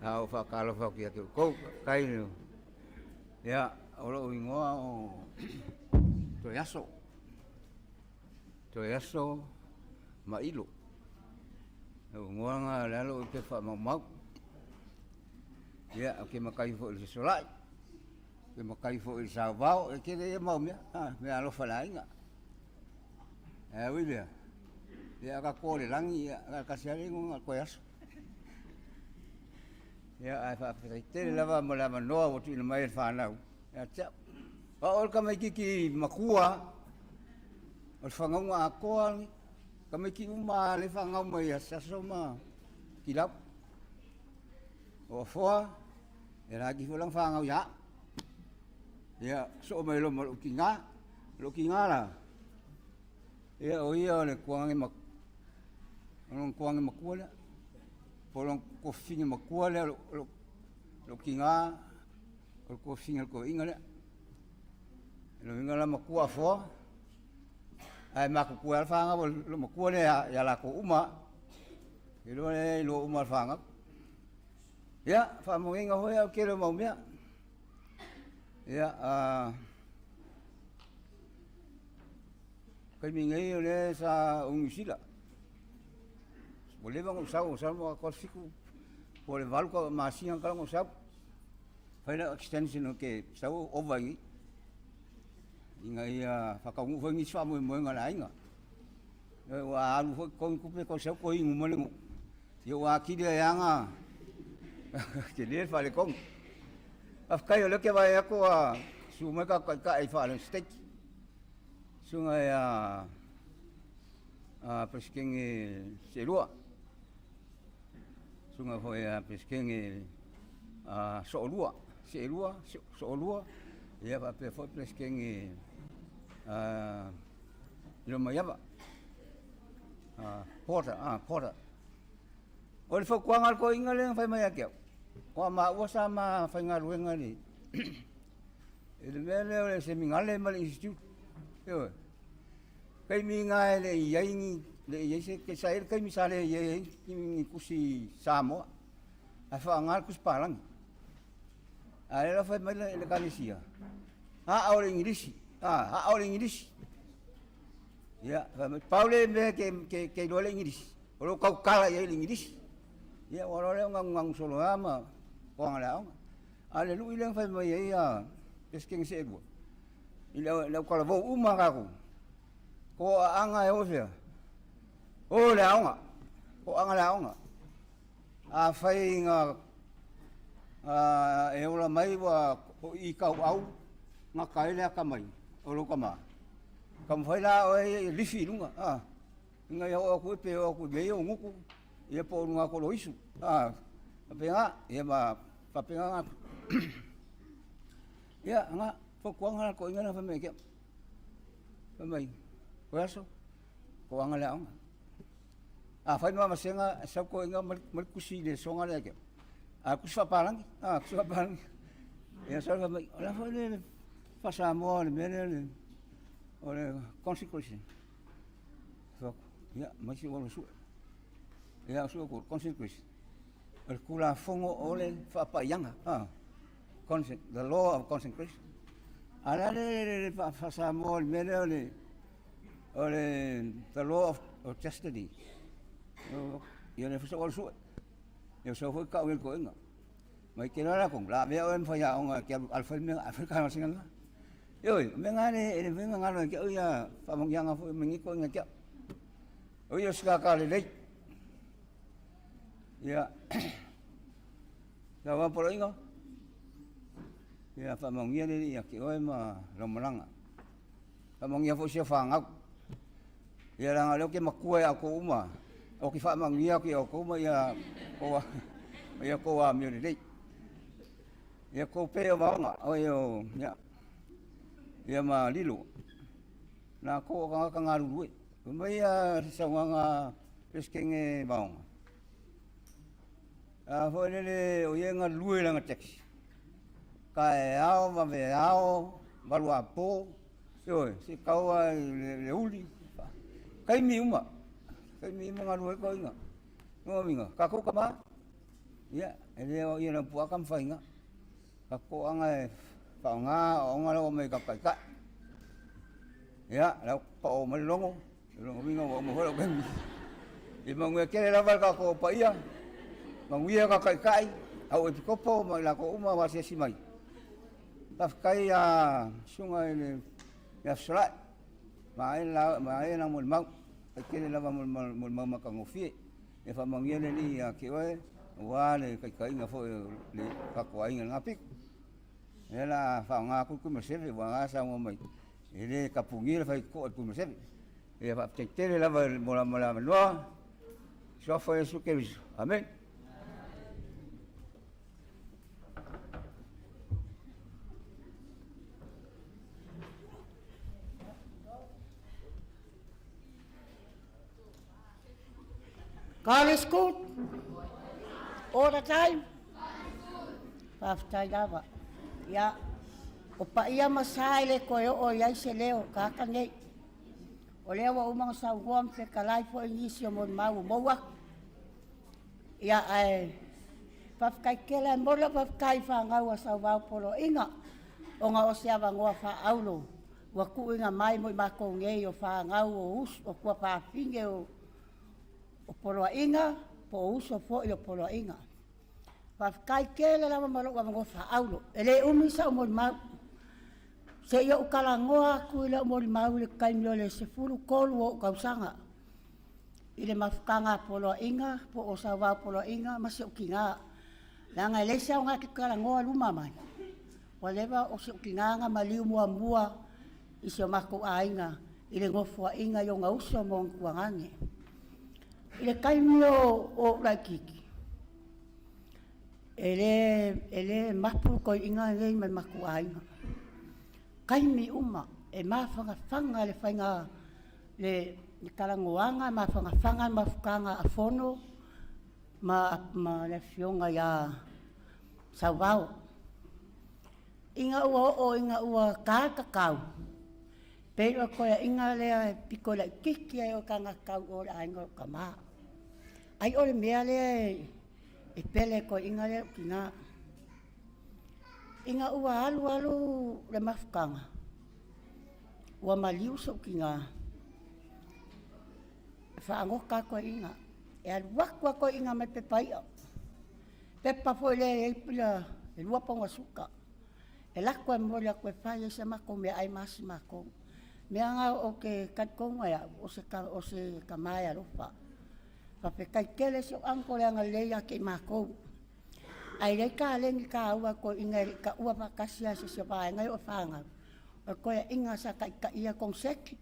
A ou faatalofa atu ia te outou, faafetai i le... Ia, o lou igoa o Toeaso. Toeaso Mailo. O lou igoa lena o le a lou pepa faamaumau. Ia, ou te matai foi i le Fesolai, ou te matai foi i le Sauvao, e tele ia mau mea, meaalofa i le aiga. Ae ui i lea, ia a tatou o le lagi, ia na o le tasi lava le igoa na o le Toeaso. Ia ae faafetai tele lava mo le avanoa ua tuuina mai e le fanau ia te au. O au o le tamaitiiti matua o le fanauga atoa lenei, tamaiti uma lava lea e fanau mai ia Saso ma Tilau. O Afoa, e laiti foi lana fanau ia au. Ia, soo mai loa ma lou tina. O lou tina la, ia o ia o le tuage ma, o lona tuage matua lea. Po o lona tuafafine matua lea o lou tina, o le tuafafine o le toeaina lea. O lona uiga la matua Afoa, ae matutua lava le fanau a lou matua lea ia latou uma lava. Iloa lea e iloa uma e le fanau. Ia, faamanuiaina foi au i le tele o mau mea. Ia, a taimi nei o lea sa ou i Niu Sila. Ua leva ona ou sau, ou sau ua atoa le 7 po o le 8 masina talu ona ou sau. Fai lau extension ou te sau ou ova i inei ina ia faataunuu foi nisi faamoemoega o le aiga. Ua alu foi totogi tupe toe sau toe inu mai le nuu. Ia ua atili ai lava ona tele le faaletonu. Faafetai o lea ou te vaai atu ua susu mai tatou taitai faale-State, susuga ia Peresetene Seelua, susuga foi ia Peresetene Soolua, Seelua, Soolua, ia faapea foi Peresetene Lilomaiava, Porter, Porter. O le fautuaga a le toeaina lea na fai mai ia te au, aua maua sa ma faigaluega i le mea lea o le Seminale ma le Institute. Ioe. Taimi na e le i ai ni, le i ai se, sa i ai le taimi sa le i ai ni tusi Samoa, ae faaaoga le tusi palagi. A o lea la fai mai le Ekalesia, a o le Igilisi, a o le Igilisi. Ia, fai mai, pau le mea ke iloa le Igilisi, o lou tautala i ai i le Igilisi. Ia, ua loa lea o ganuganu solo lava ma toaga o le aoga. A o le lui lea na fai mai ai a Peresetene Seelua, i le autalavou uma a tatou, toaaga e o i fea? O i le aoga, toaaga i le aoga. Afai na e ola mai ua o i tauau gata ai le atamai o lou tama, taumafai la oe e lifi i luga, a, ina ia oo atu pe oo atu i mea ia o gutu, ia po o luga atu o Loisu, a, faapena, ia ma faapena ona Ia, na, fautuaga la toeaina na fai mai ia te au, fai mai, Toeaso, toaga le aoga. Afai ma vasega e sau toeaiina ma le tusi lesona lea ia te au, a o le tusi faapapalagi, a, tusi faapapalagi. Ia sau fai mai, o le a foi le faa-Samoa o le mea lea o le consecration. Fai atu, ia, aumai se i ou alu e sue. Ia, sue atu, consecration, o le Tulafono o le faapaiaga, a, the law of consecration. A o le a le faa-Samoa o le mea lea o le o le the law of chastity. Ia lea foi sa ou alu sue. Ia sau foi tau i le toeaina. Mai te loa latou, la avea oe ma faiaoga e te alu alu fai mea, fai le gasega lena. Ioe, o mea na e le mafai ona galo ia te au ia faamanuiaga foi mai nei toeaiina ia te au. O ia o se tagata lelei. Ia, lau poloaiga, ia faamanuia le Alii ia te oe ma lau malaga. Faamanuia foi si o fanau. Ia leaga o lea ou te matua ia outou uma, ou te faamanuia atu ia outou ma ia ma ia outou amio lelei. Ia outou pei o Vaoga, oi o ia, ia ma Lilo. Na outou o tagata galulue. Fai mai ia se saunoaga Peresetene Vaoga. A foi lele o ia e galulue i lana taxi. Taeao, vaveao, valuapo, ioe, se tau lava i le uli, taimi uma, taimi uma galue ai toeaiina. Lona uiga, tatou tama, ia, e le aoaia e le Laumpuaa taumafaiga. Tatou toaga e faaaoga aoaoga la ua aumai e tatou taitai. Ia, o la ua pao mai le logo, o lona uiga ua uma foi lou taimi. Ia manuia tele lava le tatou paia, manuia tatou taitai, au epikopo ma i latou uma ua asiasi mai. Faafetai ia Susuga i le ia Fesolai, manaia lau molimau, faafetai tele lava mo le molimau matagofie. Ia faamanuia le Alii ia te oe aua le taitaiga foi o le tatou aiga i lena pito. O lea o le a faaaoga atu le Tuimaseve aua o la e saunoa mai e le tapunia le faitotoa i le Tuimaseve. Ia faafetai tele lava mo le avanoa. I le Suafa o Iesu Keriso. Amene. God is good all the time. Faafetai lava. Ia, o paia ma sa e le toe oo i ai se leo tagata nei. O lea ua uma ona saunoa ma fetalai foi nisi o molimau ua maua atu. Ia, ae faafetai tele, ae momoli lau faafetai i fanau a Sauvao Poloaiga ona o se avanoa faaauro ua tuuina mai mo i matou nei o fanau o uso, o tuafafine o Poloaiga po o uso foi o Poloaiga. Faafetai tele lava mo lou avanoa faaauro. E le umi sau molimau. Se i ou talanoa atu i lau molimau i le taimi o le 13 o ou tausaga i le mafutaga a Poloaiga po o Sauvao Poloaiga ma si ou tina. Leaga e leai se aoga e te talanoa i luma mai. Ua leva o si ou tina na maliu muamua i si o matou aiga i le nofoaiga i ona uso ma ona tuagane. I le taimi o ou laitiiti, e le mapu le toeaina lenei ma le matou aiga. Taimi uma e mafanafana le faiga le talanoaga, mafanafana le mafutaga a Fono ma le afioga ia Sauvao. Ina ua oo ina ua ta le tatau, pei o le toeaiina lea e pito laitiiti lava i o tagata o le aiga o lou tama. Ai o le mea lea e pele i le toeaina lea lou tina. Ina ua alu alu le mafutaga, ua maliu si ou tina, e faagoka le toeaina. E alu atu lava le toeaina e aumai le pepa i'a. Pepa foi lea e i ai le 2 pauna suka. E alu atu e momoli atu e fai ai se matou meaai ma asi matou. O mea na ou te talitonu ai au, o se tama e alofa. Faafetai tele si ou uncle le agalelei ia te i matou. Ae i ai taleni taua a toeaiina e le i taua faatasi lava i se isi o vaega ia o fanau, o le toeaiina sa taitaia koneseti.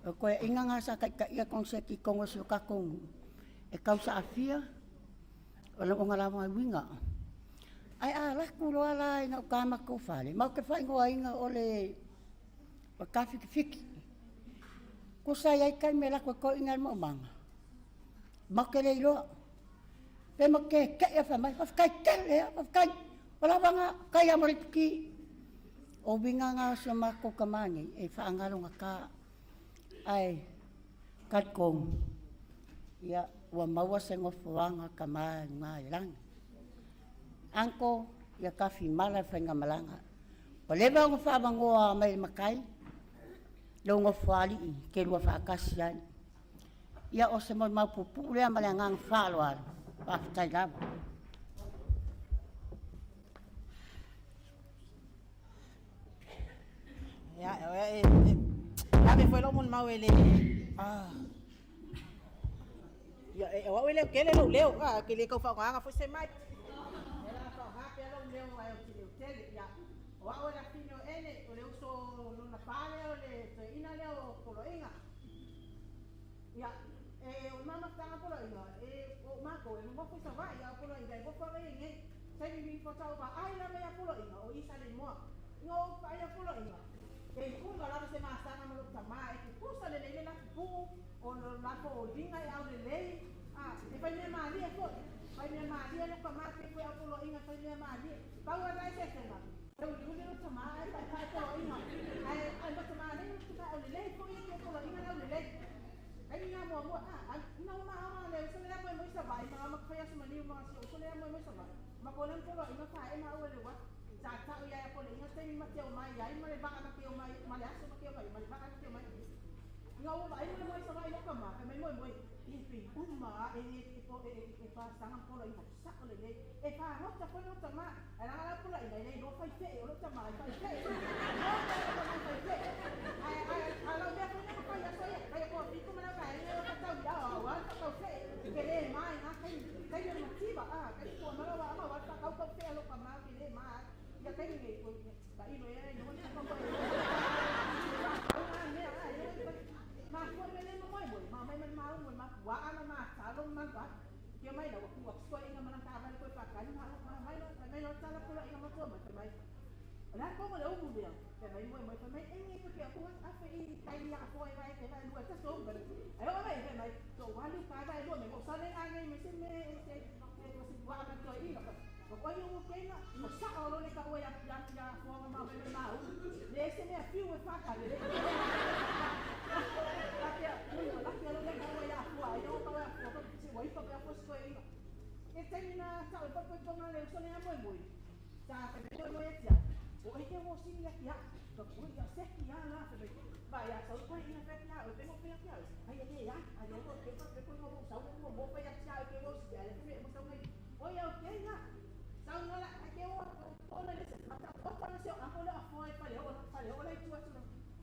O le toeaiina lena sa taitaia koneseti i totonu o si o tatou nuu, e tausaafia ona lauga. Ae a alu atu loa la i gauta i matou fale, matou te faaigoaina o le tafitifiti. Tusa e i ai taimi e alu atu ai toeaiina i le maumaga, matou te le iloa. Pe matou te te'i lava fai mai, faafetai tele lava, faafetai, ua lava lena, faafetai lava mo le iputi. O uiga na o si o matou tama nei e faagalogata, ae talitonu ia ua maua se nofoaga tama i luga i le lagi. Uncle, ia tafimala le faigamalaga. Ua leva ona faavanoa mai e le matai lou nofoalii te lua faatasi ai. Ia o se molimau puupuu lea ma le agaga faaaloalo. Faafetai lava. Ia, e ave foi lou molimau e le... Ah. Ia, e, o au e le o tele lou leo, ah, ke le tau faaaogaina foi se mic. E la faaaoga pea lou leo ae ou te le o tele. Ia, o au o le afine o Ele, o le uso lona whā lea o le toeaina lea o Poloaiga. Ia, e o le mamafutaga Poloaiga, e o matou e nonofo i Savaii, a o Poloaiga e nofo lava ia i inei. Taimi mi faatoa ou vaai lava ia Poloaiga, o i Saleimoa. Ina ua ou vaai ia Poloaiga, e uma lava se masaga ma lou tamā, e tutusa lelei le latou puu, o le latou oliga e aulelei, a, e fai mea malie foi. Fai mea malie lou tamā, pei foi a o Poloaiga e fai mea malie. Pau lava le eseesega, e uliuli lou tamā ae paepae Poloaiga. Ae, ae matamā nei lou tamā, o lelei foi ia te Poloaiga le aulelei. Taimi na muamua, a, ina ua maua le uso lea moemoe i Savaii, ma ma fai aso maliu ma si uso lea moemoe i Savaii. Ma ko lea Poloaiga fae ma au e le uafu. Sa tau ia ia Poloaiga taimi ma te omai ai ma le vaa na te omai, ma le aso ma te omai, ma le vaa na te omai. Ina ua vaai moemoe i Savaii loka ma, fai mai moemoe, e pei uma ae e e po e e pasaga Poloaiga sao lelei. E fagota foi lou tamā, ae leaga la Poloaiga e le iloa fai fe'e, o lou tamā e fai fe'e. Iloa lou tamā e fai fe'e. Ae ae a o lau mea foi lea na fai i aso ia, fai atu a fitu ma lau vaega ia faatau i ao aua le faatau fe'e, tele ma i na taimi, taimi o le mativa, a, taimi tuamala ua ama aua le faatau tau fe'e a lou tamā tele ma ai. Ia taimi nei, tailo ea iloa ni faatau fe'e. Faatau na mea, a, iloa ni fai. Mafua le mea lea ma moemoe, ma omai ma le maunu o le mapuaa ma matalo ma malualu. Afio mai la ua tu atu toeaiga ma lana taavale toe faatali ma ma mai loa fai mai loa tala poloaiga matua mai fai mai o le a tonu le umu lea fai mai moemoe fai mai enge koe ke atu afe i tai ia afoa e vae e vae lua e taso umu ai oo mai fai mai to walu ka vae lua me mo sale a nei me se me se se se pua ma toeaina o koe umu keina o sao lo le ka ua ia ia ia afoa ma mai mai ma umu le se mea fiu e whakale le Lake a lo le ka ua ia afoa ai o ka ua afoa se ua ipa pe afoa se toeaina. E taimi na tau e paepae ponga le uso lea moemoe. Sa fai mai moemoe e tia. O e ke wo sini ia kia. Ka koi ia seki ia la fai mai. Va ia sau koe ia fai kia o pe mo pe kia. Ai e le ia. Ai o ke pa pe ko mo sau mo mo pe ia tia e ke wo si ia le fe mo sau ngai. O ia o ke ia. Sau no la ke o o le se mata o pa se o a le afoa e pale o pale o la itu atu.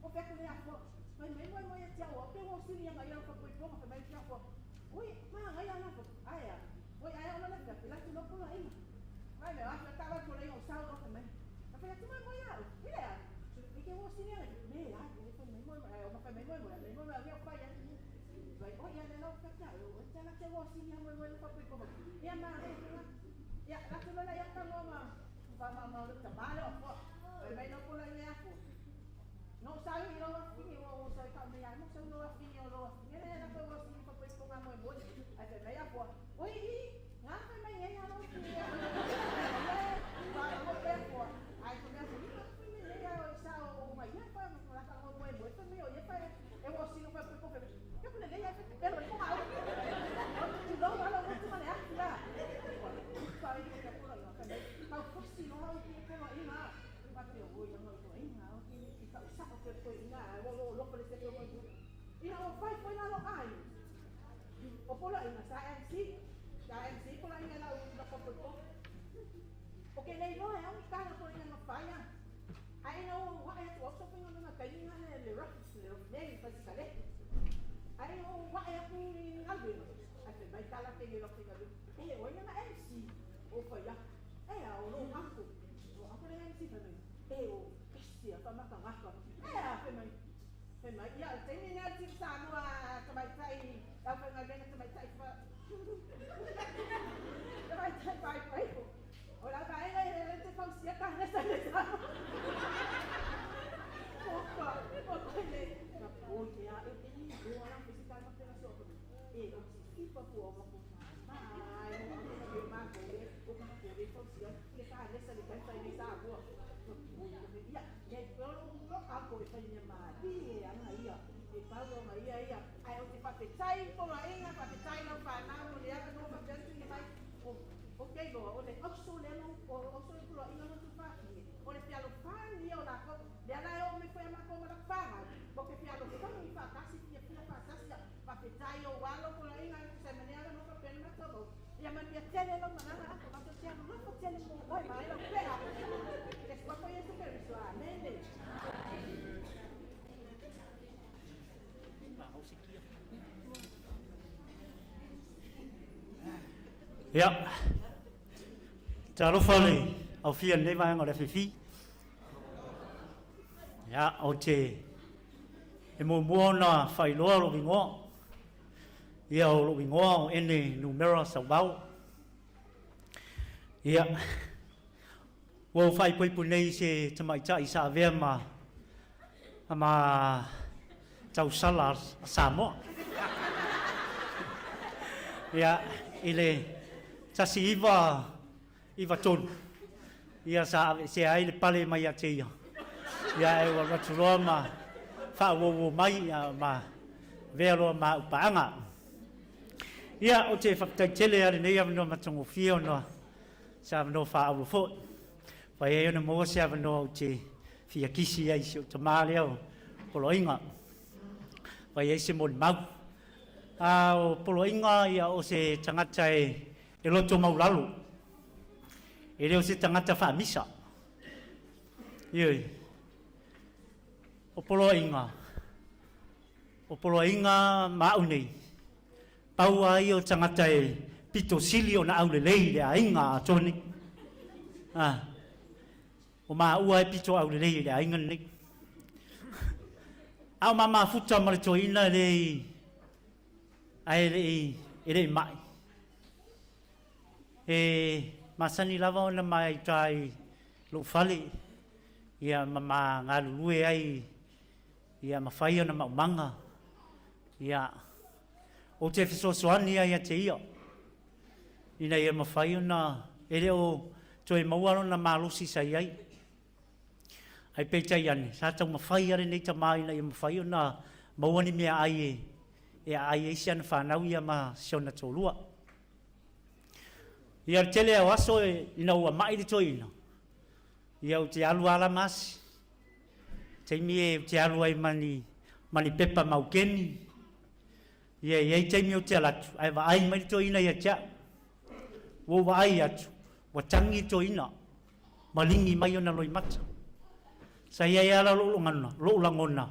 O fe ko le afoa. Fai mai moemoe e tia o pe wo sini ia ngai ia fa poi ponga fai mai tia afoa. Oi, ma ngai ana fo. Ai a. Oi ai ona le fe la tu no polo ai. Ai me afi ta va polo ai o sau no mai. A fe tu mai mo ia. Ile a. I ke wo sini ai. Me a, me fa mai mo ai o ma fa mai mo mai mo mai o fa ia. Vai o ia le lo fa ta. O ta la te wo sini mo mo fa poi ko. Ia ma re. Ia la tu la ia ta no ma. Fa ma ma ta ba le o fo. Ai mai no polo ai a fo. No sau i lo afine o o sau ka mea no sau lo afine o lo afine le na ko sini pa poi ponga mo mo ai fe mea po oi i nga fe mai e lo afine ba mo pe po ai ko mea ni ko fe me ia o sa o mai ia pa mo la ka mo mo mo fe me o ia pa e o sino pa poi po fe ke ko le ia fe pero ko ma o tu lo ala mo tu ma le afila pa i ko ko lo ka me ka fosi lo au ki ko i ma pa pe o ia mo ko i ma o ki i ka sa o ke ko i nga o lo lo le se ko mo ina o fai foi la lo ai o polo ina sa MC sa MC polo ina la u la ko ko o ke nei lo e au ka na polo ina no fai ai no wa ai tu so foi na kai na le le rock le nei fa sa le ai o wa ai ku ni ngalwe ai fe mai kala ke lo ke ngalwe e o ina na MC o fa ya e a o lo anko o anko le MC fa mai e o pisia fa maka ngaka e a fe mai fe mai ia te ni na ti sa no a ka mai tai a fa ngai venga mai tai fa ka mai tai pai pai o la va e le te fa sia ka na sa le sa o ka o ka le ka o te a e te ni o ala fe si ta ma te la so e o si fi pa pu o ma ko ma ai o ma ko ma ko le o ma ko le fa sia le ka le sa le ka fa le sa ko ia ia ko lo ka ko e fa ni ma di e ana ia e pa o ma ia ia ai o te fa pe tai ko la inga fa pe tai la fa na mo le aka no fa pe tu ni mai o o ke lo o le oso le no o oso le ko inga no tu fa ni o le fia lo fa ni o la ko le ala o me fa ma ko ma la fa bo ke fia lo fa ni fa ka si fia fia fa sa sia fa pe tai o walo ko la inga se me ne no fa pe ma to ia ma fia tele lo ma na ko ma to tia no fa tele mo oi ma lo pe a le sua ko yesu ke riso amen. Ia, talofa le aufia i lenei vaega o le afiafi. Ia, ou te e muamua ona faailoa lou igoa. Ia, o lou igoa o Ene Numera Sauvao. Ia, ua ou faaipoipo nei i se tamaitai sa avea ma ma tausala a Samoa. Ia, i le 1993, ia sa aveesea ai le pale mai ia te ia. Ia, ae ua alu atu loa ma faauouo mai ia, ma avea loa ma au paaga. Ia, ou te faafetai tele lava i lenei avanoa matagofie ona se avanoa faaauro foi. Fai ai ona maua se avanoa ou te fia kisi ai i si ou tamā lea o Poloaiga. Fai ai se molimau. A o Poloaiga ia o se tagata e, e loto maulalo. E le o se tagata faamisa. Ioe. O Poloaiga, o Poloaiga ma au nei, Pau lava ia o tagata e pito sili ona aulelei i le aiga atoa nei. Ah, o maua e pito aulelei i le aiga lenei. A o ma mafuta ma le toeaina e le i, ae le i, e le i mai. E masani lava ona ma uta i lou fale, ia ma ma galulue ai, ia ma fai ona maumaga, ia Ou te fesoasoani ai ia te ia, ina ia mafai ona e le o toe maua lona malosi sa i ai. Ae peitai ane, sa taumafai lava lenei tama ina ia mafai ona maua ni meaai e, e aai ai si ana fanau ia ma si ona toalua. Ia le tele o aso ina ua mai le toeaina, ia ou te alu lava la ma asi. Taimi e ou te alu ai ma ni, ma ni pepa maukeni, Ia, e i ai taimi ou te ala atu, ae vaai mai le toeaina ia te au. Ua ou vaai atu, ua tagi le toeaina, ma ligi mai ona loimata. Sa i ai lava lou lagona, lou lagona,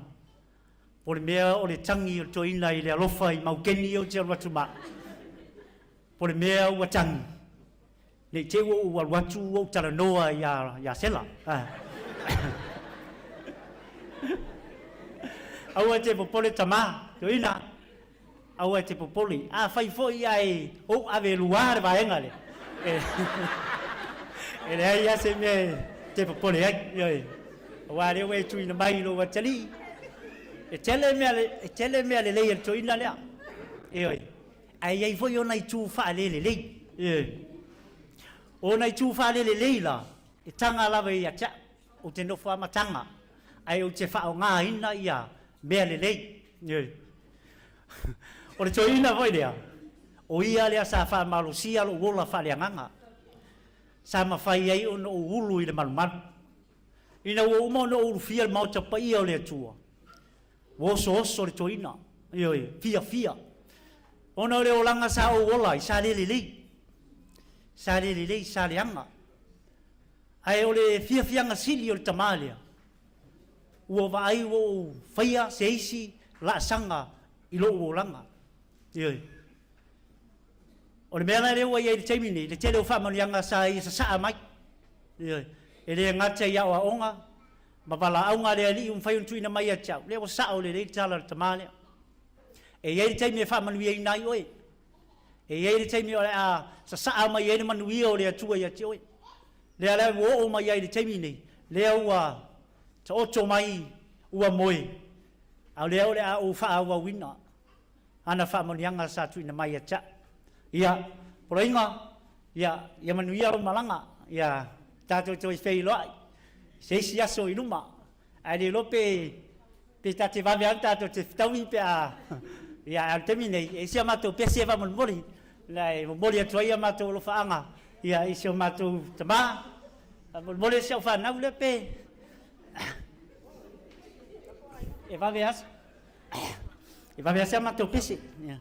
po o le mea o le tagi o le toeaina i le alofa i maukeni ia ou te alu atu ma au, po o le mea ua tagi, Ne i te i ua ou alu atu ua ou talanoa iā, iā Sela. Aua e te popole tamā, toeaina, aua e te popole. Afai foi ae ou ave luā le vaega lea, e, e leai lava se mea e te popole ai. Ioe. Aua lea ua e tuuina mai i lou atalii. E tele mea, e tele mea lelei a le toeaina lea. Ioe. Ae i ai foi ona itu faalelelei. Ioe. O ona itu faalelelei la, e taga lava ia te au. Ou te nofo lava ma taga, ae ou te faaaogaina ia mea lelei. Ioe. O le toeaina foi lea, o ia lea sa faamalosia lou ola faaleagaga, sa mafai ai ona ou ulu i le malumalu. Ina ua uma ona ou ulufia le Maota Paia o le Atua, Ua osooso le toeaina, ioe, fiafia, ona o le olaga sa ou ola ai, sa le lelei, sa le lelei, sa leaga. Ae o le fiafiaga sili o le tamā lea, ua vaai ua ou faia se isi laasaga i lou olaga. Ioe. O le mea la lea ua i ai i le taimi nei, le tele o faamanuiaga sa ia sasaa mai. Ioe. E le gata i aoaoga, ma valaauga a le Alii ua mafai ona tuuina mai ia te au, lea ua sao lelei le tala a le tama lea. E i ai le taimi e faamanuiaina ai oe. E i ai le taimi o le a sasaa mai ai le manuia o le Atua ia te oe. Lea la ua oo mai ai i le taimi nei, lea ua taoto mai ua moe, a o lea o le a ou faaauauina ana faamanuiaga sa tuuina mai ia te au. Ia, Poloaiga, ia, ia manuia lou malaga, ia tatou toe feiloai i se isi aso i luma, ae le iloa pe, pe ta te vave lava tatou te fetaui pe a, ia, ae o le taimi nei, e ese a matou pese faamolemole, la e momoli atu ai a matou alofaaga, ia, i si o matou tamā, faamolemole si au fanau lea pe, e vave lava, e vave lava si a matou pese, ia,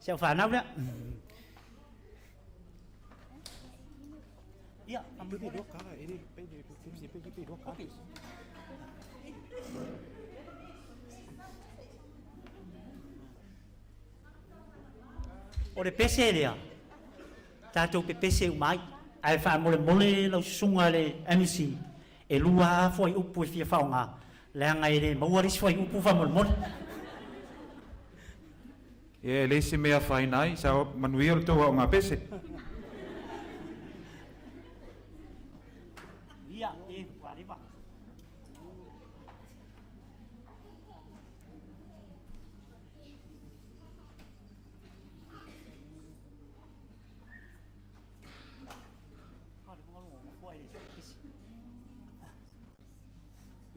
si au fanau lea. Ia, O le pese lea, tatou pepese uma ai. Ae faamolemole lau susuga i le MC, e lua lava fuaiupu e fia faaaoga. Leaga e le maua le isi fuaiupu faamolemole. Ia e leai se mea e afaina ai, sa manuia lo outou aoga pese. Ia, e, ua leva.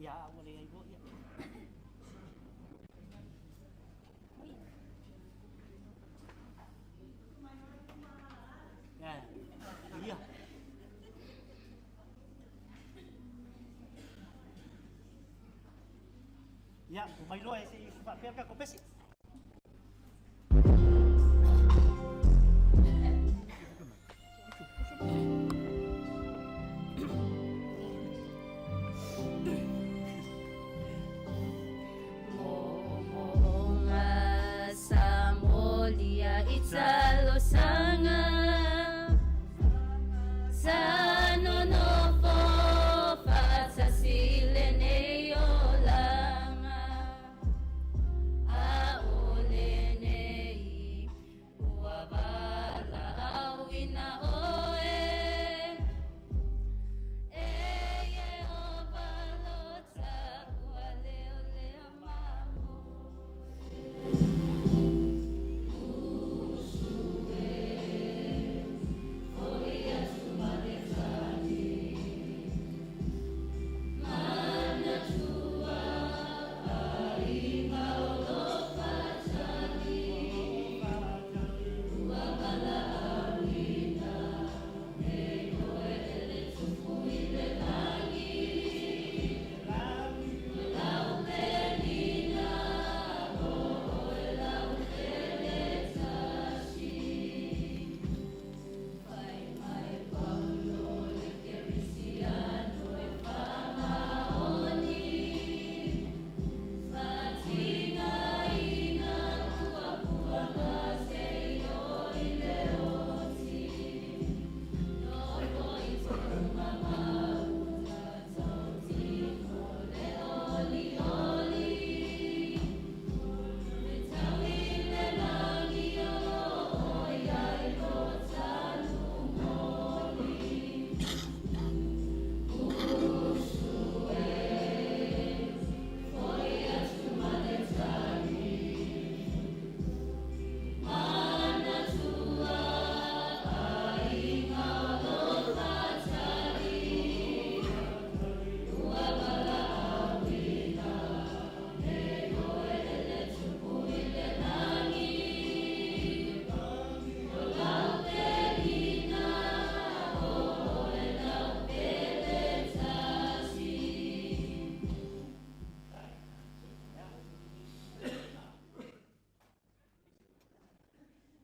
Ia, ua leai foi ia. Ia. Ia, mai loa e se i faapea pe ko pesi.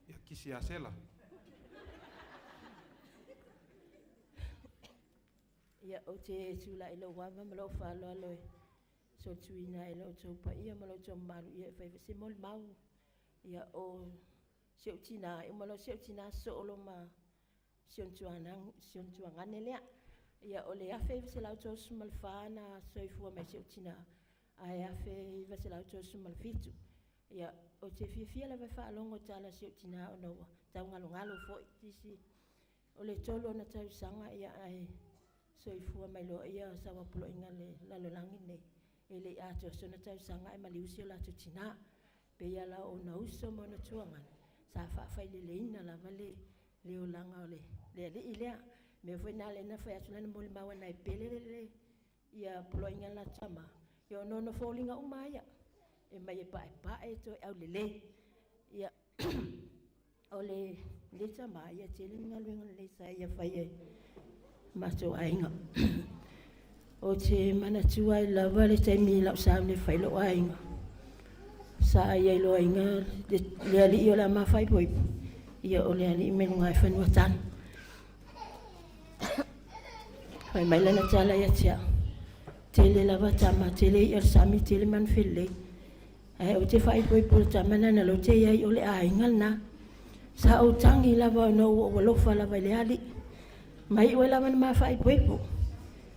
Ia kisi asela. Ia, ou te tulai i lou ava ma lou faaaloalo e solituina ai lo outou paia ma lo outou mamalu ia e fai foi se molimau. Ia, o si ou tinā, e uma loa si ou tinā sosoo loa ma si ona tuagane lea. Ia, o le 1934 na soifua mai si ou tinā, ae 1937. Ia, ou te fiafia lava e faalogo i tala a si ou tinā ona ua taugalogalo foi nisi. O le 3 ona tausaga, ia, ae soifua mai loa ia sauapoloaiga i le lalolagi lenei. E le i atoa sona tausaga ae maliu si o latou tinā. Pei la o ona uso ma ona tuagane, sa faafaileleina lava le olaga o le alii lea. O le mea foi lena lea na fai atu lana molimau ana e pele le ia poloaiga le latou tama, ia ona o foliga uma lava ia, e mai e paepae toe aulelei. Ia, o lenei tama, ia e tele ni galuega lelei sa ia faia i matou aiga. Ou te manatua ai lava le taimi i lau sauni e fai lou aiga. Sa ia iloaina le alii o le a mafaaipoipo, ia o le alii mai luga e fanuatanu. Fai mai lana tala ia te au, tele lava tama, tele i'a o le sami, tele manufelelei. Ae ou te faaipoipo i le tama lena lea ou te iai o le aiga lena. Sa ou tagi lava ona ua ou alofa lava i le alii. Ma iu ai lava na ma faaipoipo.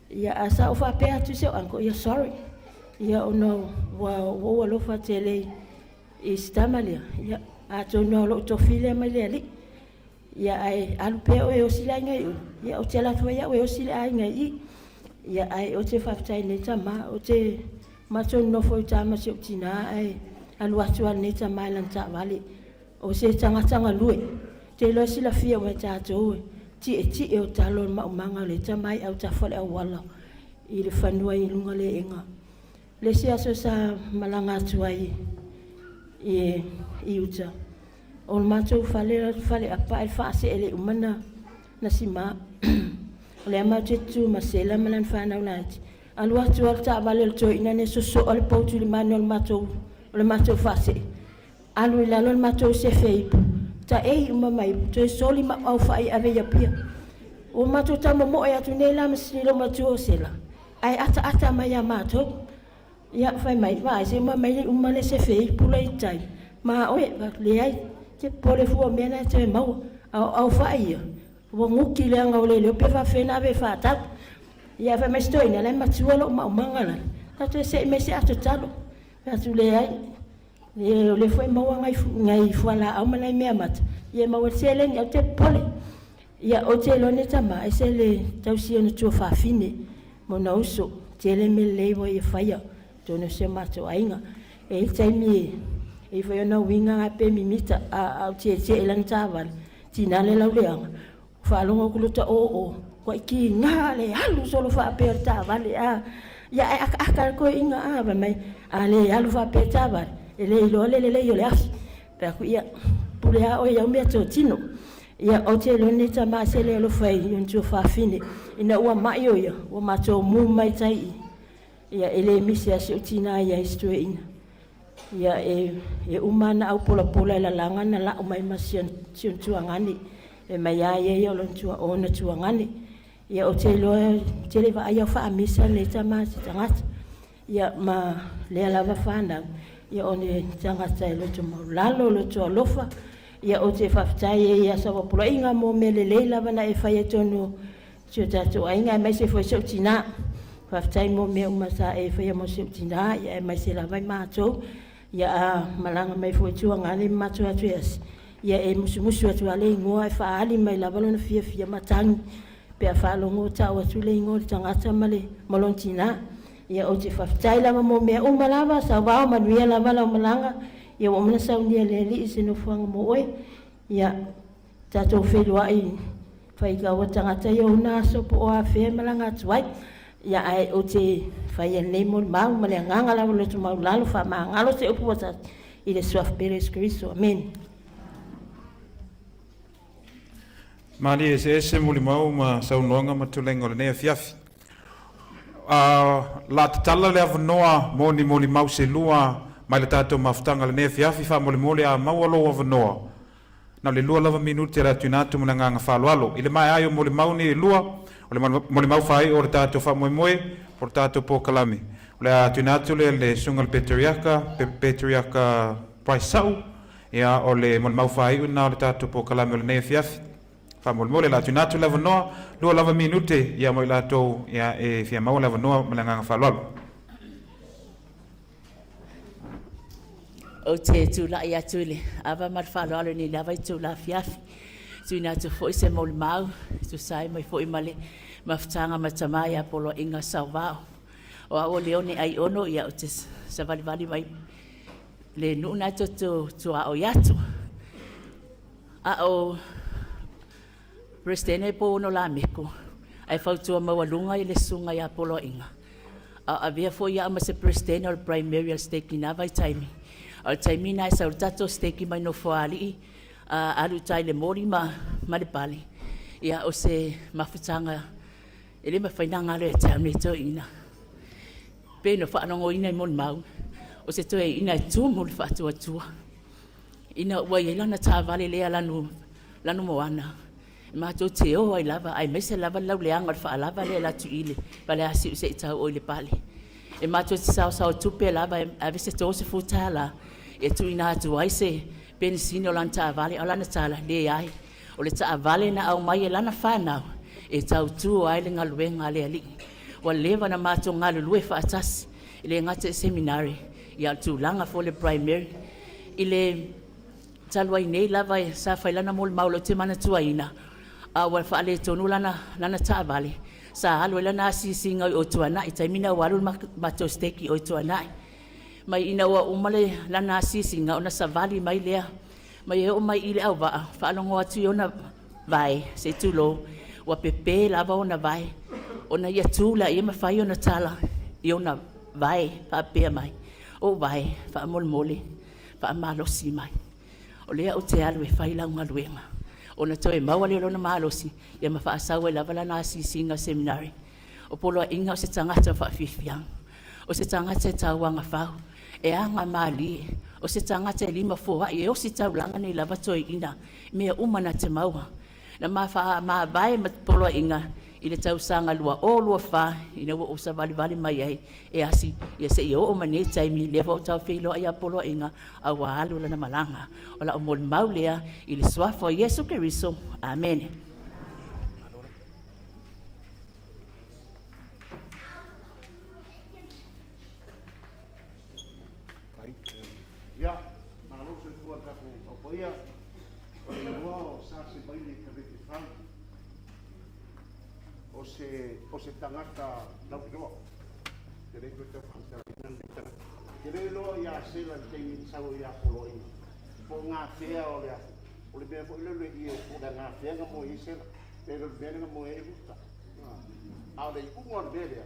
Ia, a sa ou faapea atu i si ou uncle, ia sorry. Ia ona ua ou alofa tele i si tama lea, ia atonu lava o lou tofi lea mai le Alii. Ia ae alu pea oe e osi le aiga i o, ia ou te alu atu foi au e osi le aiga i i. Ia ae ou te faafetai i lenei tama, ou te matou nonofo i uta ma si ou tina ae alu atu lava lenei tama i lana taavale. O se tagata galue, ou te iloa e silafia uma e tatou e tietie o talo o le maumaga o lea tama e i autafa o le auala i le fanua i luga le eega. Le isi aso sa malaga atu ai i uta, o le matou fale o le faleapa ae faasee e le i uma ona sima. O lea matou te tutu ma Sela ma lana fanau laiti, alu atu lava le taavale a le toeaina lenei sosoa le potu i le manu o le matou faasee, alu i lalo le matou sefe ipu, taei uma ma ipu, toe soli maauau fai e ave i Apia. Ua matou taumomoe atu nei la ma si loomatua o Sela, ae ataata mai ia matou. Ia fai mai, vaai se ua aumai uma le sefe ipu la i tai ma oe. Fai atu, leai, te popole fua o mea na e toe maua. A o aofai ia, ua nuki leaga ua le iloa pe faapefea ona ave e faatau. Ia fai mai si toeaina, la e matua lou maumaga lale, ta toe sei mai se ato talo. Fai atu, leai, o lea foi e maua nai fualaau ma nai meamata, ia e maua ai le seleni, aua te popole. Ia, ou te iloa lenei tama, e ese le tausia o ona tuafafine ma ona uso. Tele mea lelei ua ia faia i totonu o si o matou aiga. E i ai le taimi e i ai foi ona uiga na pe mimita, a ou tietie i lana taavale, tiga le lauleaga, faalogo atu loa ta oo, ua tiga le alu solo faapea o le taavale a. Ia ae akaaka le toeaina a, fai mai, a le alu faapea le taavale, e le iloa le lelei o le afi. Fai atu, ia, pule lava oe i au meatotino. Ia, ou te iloa lenei tama se le alofa i ona tuafafine. Ina ua mai o ia, ua matou mu mai tai i, ia, e le misi lava si ou tina i ai si toeaina. Ia, e uma ana au polapola e lalaga ona lau mai ma si ona tuagane. Fai mai a ia ia o ona tuagane. Ia, ou te iloa ou te le i vaaia o faamisa lenei tama i se tagata. Ia, ma lea lava fanau, ia o le tagata e loto maualalo, loto alofa. Ia, ou te faafetai ai ia Sauapolaiga mo mea lelei lava na e faia i totonu o si o tatou aiga, aemaise foi si ou tina. Faafetai mo mea uma sa e faia mo si ou tina, ia aemaise lava i matou. Ia a malaga mai foi Tuagane ma matou atu e asi, ia e musumusu atu lava le igoa e faaali mai lava lona fiafia matagi pe a faalogo o tau atu le igoa o le tagata ma le ma lona tina. Ia ou te faafetai lava mo mea uma lava, sauvao manuia lava lau malaga, ia ua uma ona saunia e le Alii se nofoaga mo oe. Ia tatou feiloai faitau a tagata ia ona aso po o afea e malaga atu ai. Ia ae ou te faia lenei molimau ma le agaga lava o le loto maualalo, faamagalo se upu ua tasi i le Suafa Pele o Iesu Keriso. Amene. Malie eseese molimau ma saunoaga ma tuleiga o lenei afiafi. O le a tatala le avanoa mo ni molimau se lua mai le tatou mafutaga lenei afiafi. Faamolemole a maua lou avanoa, na o le 2 lava minute o le a tuuina atu ma le agaga faaaloalo. I le maea ai o molimau nei e lua, o le molimau faaiu o le tatou faamoemoe po o le tatou polokalame. O le a tuuina atu lea i le Susuga i le Peteriaka, Peteriaka Price Sa'u, ia o le molimau faaiu lena o le tatou polokalame o lenei afiafi. Faamolemole, o le a tuuina atu le avanoa, 2 lava minute ia mo i latou ia e fia maua le avanoa ma le agaga faaaloalo. Ou te tulai atu i le ava ma le faaaloalo i lenei lava itula afiafi. Tuuina atu foi se molimau e tusa ai mai foi ma le mafutaga ma tama ia Poloaiga Sauvao. O au o Leone Aiono, ia ou te savalivali mai le nuu na toto tuaoi atu. A o Peresetene po o Lameko, ae fautua maualuga i le susuga ia Poloaiga. A o avea foi au ma se Peresetene o le Primary o le Stake i na vaitaimi. A o le taimi na e sau le tatou Stake mai Nofoalii, a alu i tai i le moli ma le pale, ia o se mafutaga e le mafai ona galo ia te au nei toeaina. Pei ona faalogoina i molimau, o se toeaina e tumu le faatuatua. Ina ua i ai lana taavale lea lanu, lanu moana, e matou te o ai lava, aemaise lava le lauleaga o le faalava lea e alu atu i le Faleasiu se i tau o i le pale. E matou te saosao tupe lava e ave se $30 e tuuina atu ai se penisini o lana taavale, a o lana tala, leai. O le taavale na aumai e lana fanau e tautua ai le galuega a le Alii. Ua leva ona matou galulue faatasi. E le gata i seminari, ia o le tulaga foi o le primary. I le talu ai nei lava sa fai lana molimau o lea ou te manatuaina, a ua faaletonu lana taavale, sa alu ai lana asiasiga i o i Tuanai, taimi lena ua alu le matou stake i o i Tuanai. Mai ina ua uma lana asiasiga ona savali mai lea, mai e oo mai i Leauvaa, faalogo atu i ona vae, se i tulou, ua pepe lava ona vae, ona ia tu laia ma fai ona tala i ona vae faapea mai, ou vae, faamolemole, faamalosi mai, o lea ou te alu e fai lau galuega. Ona toe maua lea o lona malosi, ia ma faasau ai lava lana asiasiga seminari. O Poloaiga o se tagata o faafiafiaga, o se tagata e tauagafau, e agamalie, o se tagata e limafoai, e ositaulaga nei lava toeaiina, mea uma na te maua. Na ma faamavae ma Poloaiga i le tausaga 2024 ina ua ou savalivali mai ai e asi ia seia oo mai nei taimi, lea foi ua tau feiloai ia Poloaiga a ua alu lana malaga. O lau molimau lea i le suafa o Iesu Keriso. Amene. Ia, malo soifua i le tatou taupaia. O le igoa o Sa Sevaine Kavete Fau. O se tagata lauiloa. Te le toe tau faamatalaina lenei tagata. Te le iloa ia Sela i le taimi na sau ai ia Poloaiga. Po o gafea o le afi. O le mea foi lele i e po o le gafea na moe ai Sela. Pe le mea na moe ai Ruta. A o le iuga o le mea lea,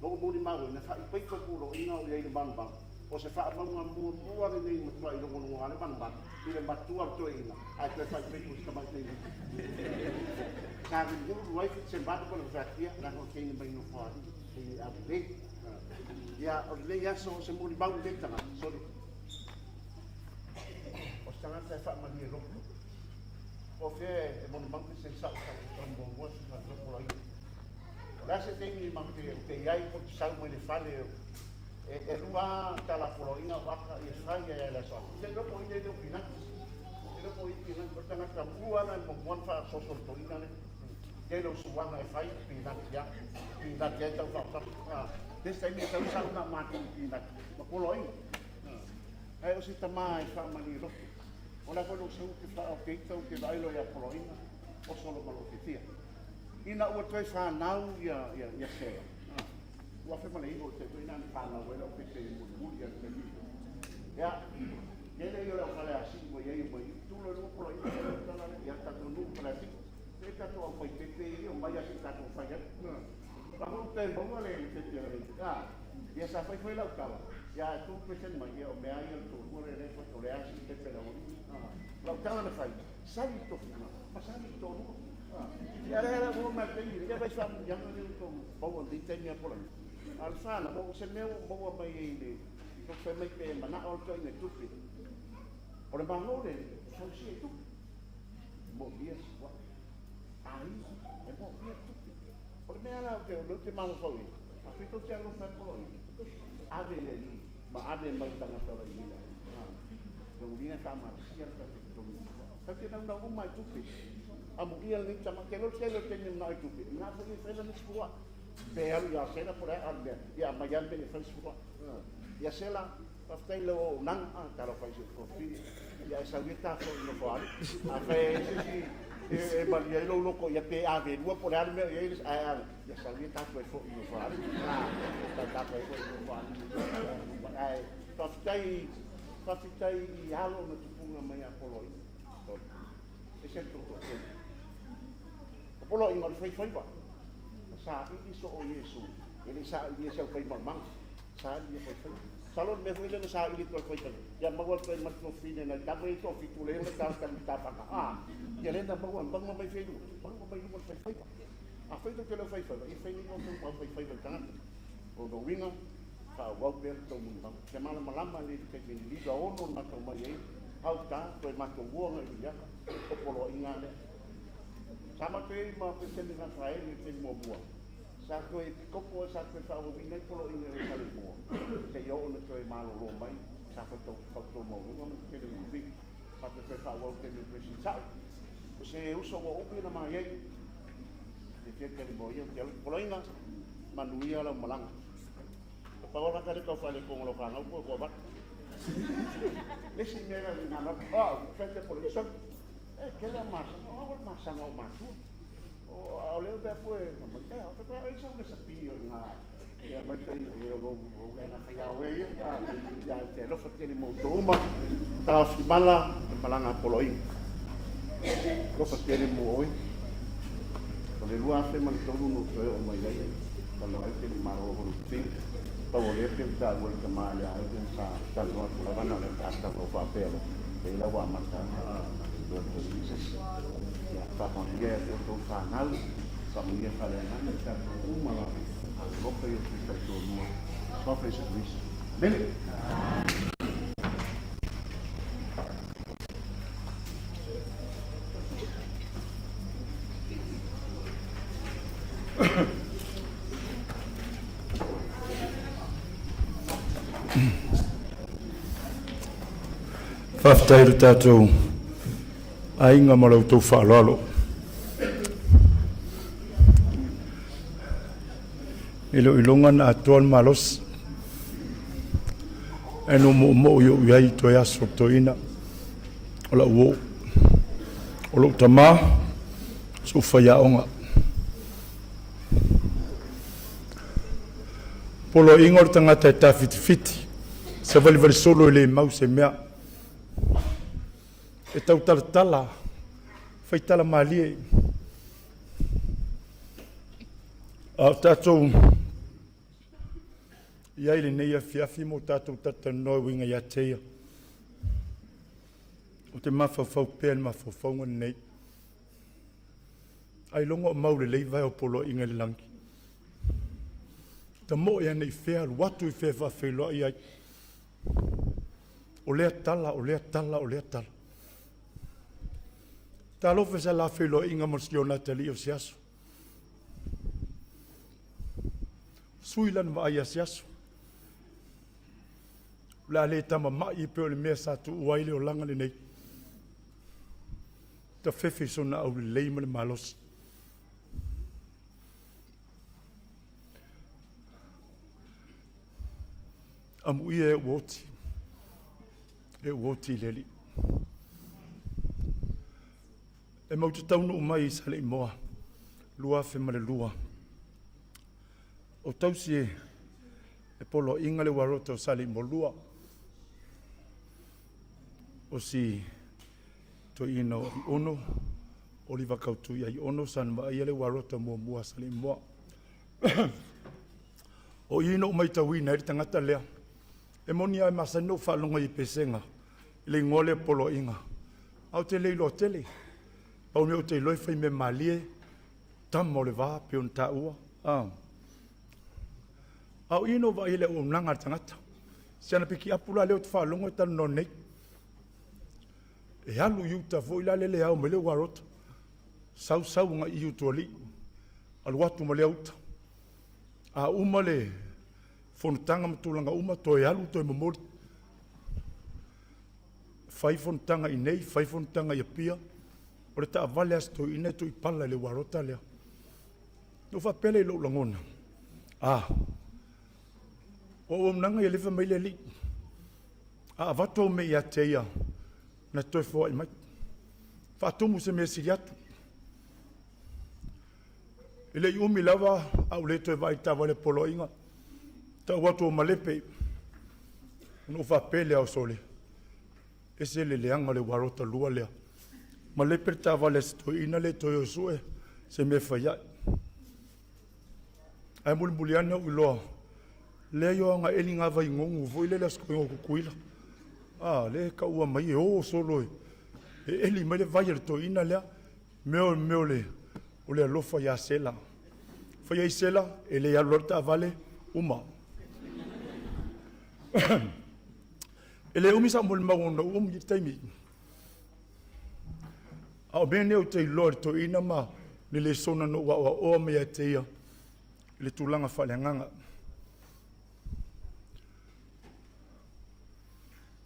na ou molimau ai, na faaipaita Poloaiga o i ai i le malumalu. O se faamauga muamua lenei na matuai logologoa le malumalu i le matua o le toeaina ae toe faaipaita i tamaitai nei. Sa gulugulu ai Fitzemanu ma le fatia leaga o le teine mai Nofoalii, teine aulelei. Ia, o lenei aso o se molimau lenei tagata, sorry. O se tagata e faamalie loto. Po o fea e molimau pe se sa'o sa'o tau muamua se faaleloko laia. O le a se taimi matou te i ai po te sau mai le fale e lua tala poloaiga o aka ia fai ai le aso. Te loko i le o pinati. Te loko i pinati o tagata mua na mo mo fa soso to ina le. Te lo suanga e fai pinati ya. Pinati ai tau fa fa. Te taimi e tau sau na ma pinati. Ma poloaiga. Ai o se tama e fa mani loto. O la foi lo sau te fa o te tau te vai lo ia poloaiga. O solo ma lo te fia. Ina ua toe fanau ia Sela. Ua 2009 te toe ina fanau ai lau pepe mulimuli ia le Ia, kele ia lau fale asi ua iai o mai tulo lua polo i tala le ia tatou nu fale asi. Te tatou au fai pepe ia o mai asi tatou fai ai. Pa hu te maua le pepe le. Ah, ia sa fai foi lau tala. Ia tu pesen mai ia o mea ia le tolu le le foi o le asi pepe lau. Ah, lau tala na fai. Sali to funa. Ma sali tolu. Ia le la mo ma te ia vai fa ia no to pau o te mea pola. Al fa na mo se mea mo mai i le to fe mai pe mana o to ine tupe. O le malo le so si e tupe. Mo bia wa. Ai, e mo bia tupe. O le mea la o te o te malo fa i. A fito te alo fa polo i. Ave le ni, ma ave mai tangata la i la. Lo ulinga ka ma sia ka te to. Ka te na una uma i tupe. A mo ia le tama ke lo te lo te ni na i tupe. Na fo i fela ni sfua. Pe alu ia sela por ai al mea. Ia mai al me fela sfua. Ia sela pa fai lo nang a ta lo fai se kofi. Ia sa wi ta fo no fo ali. A fe se si e ma ia lo loko ia pe ave lua por ai mea ia a ia sa wi ta fo fo no fo ali. Ta ta fo fo no fo ali. Ai pa fai i alo na tupunga mai a poloi. E se to to. O poloi ngol fai fai va. Sa i so o Yesu. E le sa i se fai mang. Sa i fai fai. Sa lo me foi le sa i to fai fai. Ia maua toi ma to fine na ta mai to fitu le le ta ta ta pa ka. Ia le na maua bang mai fai lu. Bang mai lu fai fai. A fai to ke le fai fai. I fai ni o to fai fai fai tanga. O do winga fa wau pe to mun bang. Ke mala malama le te ni li ga ono na to mai ai. Au ta toi ma to uanga i ia. O polo inga le. Sa ma te ma pe se ni na fa e te mo bua. Sa toe pikopo sa toe whaawawina i polo inga e kale mua. Te i o na toe malolo mai, sa whakatau whakatau maurunga ma te kere uvi. Sa te toe whaawau te me presi tau. O se uso wa upi na mai ei. Te fia kere mo ia, te alu polo inga, manuia lau malanga. Pau lava le tau faaletonu o lau fanau po o ua avatu. Le isi mea na na o au, fai te pole so. E tele a masaga, o au o le masaga o matua. O a o lea mea foi e mai e o te ai sa le sapi o ngā. Ia mai tai e o lo o le na kai au e ia ia te alofa tele mo tō uma. Taofi mala e malaga a Poloaiga. Alofa tele mo oe. O le 2003 na ou toe oo mai ai, talanoa ai te Malo o Holoputini. Pau o lea pei ona taua e le tama ia Alvin sa talanoa atu lava na o le ta talanoa faapea loa, pei la ua amata ona toe Jesus. Ia faamanuia ia te outou fanau, faamanuia faaleagaga i tatou uma lava, alofa i o outou taitoalua. Suafa Iesu Keriso. Amene. Faafetai i lo tatou aiga ma la outou faaaloalo. E le o iloga na atoa le malosi. Ae no moomoo i ou iai i toe aso toeaina o lau uo. O lou tama, sou faiaoga. Poloaiga o le tagata e tafitifiti, savalivali solo e le mau se mea. E tautalatala, faitala malie. A o tatou i ai lenei afiafi mo tatou talatalanoa e uiga ia te ia. Ou te mafaufau pea i le mafaufauga lenei. Ailoga o mau lelei vae o poloaiga i le lagi. Tamoe ane i fea, alu atu i fea e faafeiloai ai. O lea tala, o lea tala, o lea tala. Talofa i sa la feiloaiga ma si ona atalii o se aso. Sui lana vaai ia se aso. O le a le tamama'i e pei o le mea sa tuua ai le olaga lenei. Tafefe i sona aulelei ma le malosi. Amuia e ua oti, e ua oti i le Alii. E mau te taunuu mai i Saleimoa 2002. O tausi e, e poloaiga le uarota o Saleimoa 2. O si toeaina o Aiono, Oliva Kautui Aiono, sa na vaaia le uarota muamua a Saleimoa. O i na ou matauina ai le tagata lea. E moni lava e masani ona ou faalogo i pesega i le igoa lea o Poloaiga, ae ou te le iloa tele. Pau le mea ou te iloa e fai mea malie, tama o le va pei ona taua. A o i na ou vaai ai i le auaunaga a le tagata. Si ana pikiapu la lea ou te faalogo e talanoa nei. E alu i uta foi la lele e ao mai le uarota. Sau sau agai i Utualii. Alu atu ma lea uta. A uma le fonotaga ma tulaga uma, toe alu toe momoli. Fai fonotaga i inei, fai fonotaga i Apia. O le taavale a si toeaina e tuipala i le uarota lea. Na ou faapea lea i lou lagona, a, o auaunaga ia lea e fai mai le Alii, a avatu au mea ia te ia, na te toe foai mai. Faatumu se mea sili atu. E le i umi lava a ua le toe vaai i le taavale a Poloaiga. Tau atu o Malepe, ona ou faapea lea, o sole, ese le leaga o le uarota lua lea. Malepe le taavale a si toeaina lea toe o e sue se mea e fai ai. Ae mulimuli ane ou iloa, leai o aga eli ngā vaigugu foi lele a si toeaina o Tutuila. A, lea e taua mai e o solo e eli mai le vai a le toeaina lea. Mea o mea o le, o le alofa iā Sela. Fai ai Sela, e le alu loa le taavale, uma. E le umi sau molimau ona ua umi le taimi. A o mea nei ou te iloa i le toeaina ma le lesona na ou aoaoa mai ia te ia i le tulaga faaleagaga.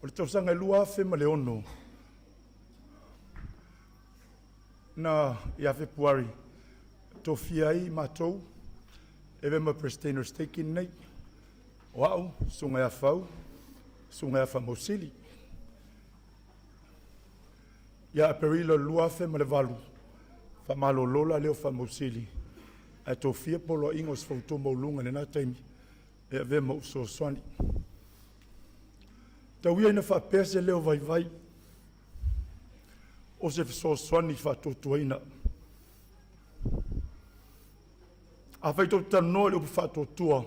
O le tausaga e 2006, na ia Fepuari tofia ai matou e avea ma Peresetene o le Stake nei. O a'u, susuga ia Fau, susuga ia Faamausili. Ia Aperila 2008, faamalolo la lea o Faamausili, ae tofia poloaiga o se fautua maualuga i lena taimi e avea ma ou fesoasoani. Tau ia ina faapea se leo vaivai o se fesoasoani faatuatuaina. Afai tou te talanoa i le upu faatuatua,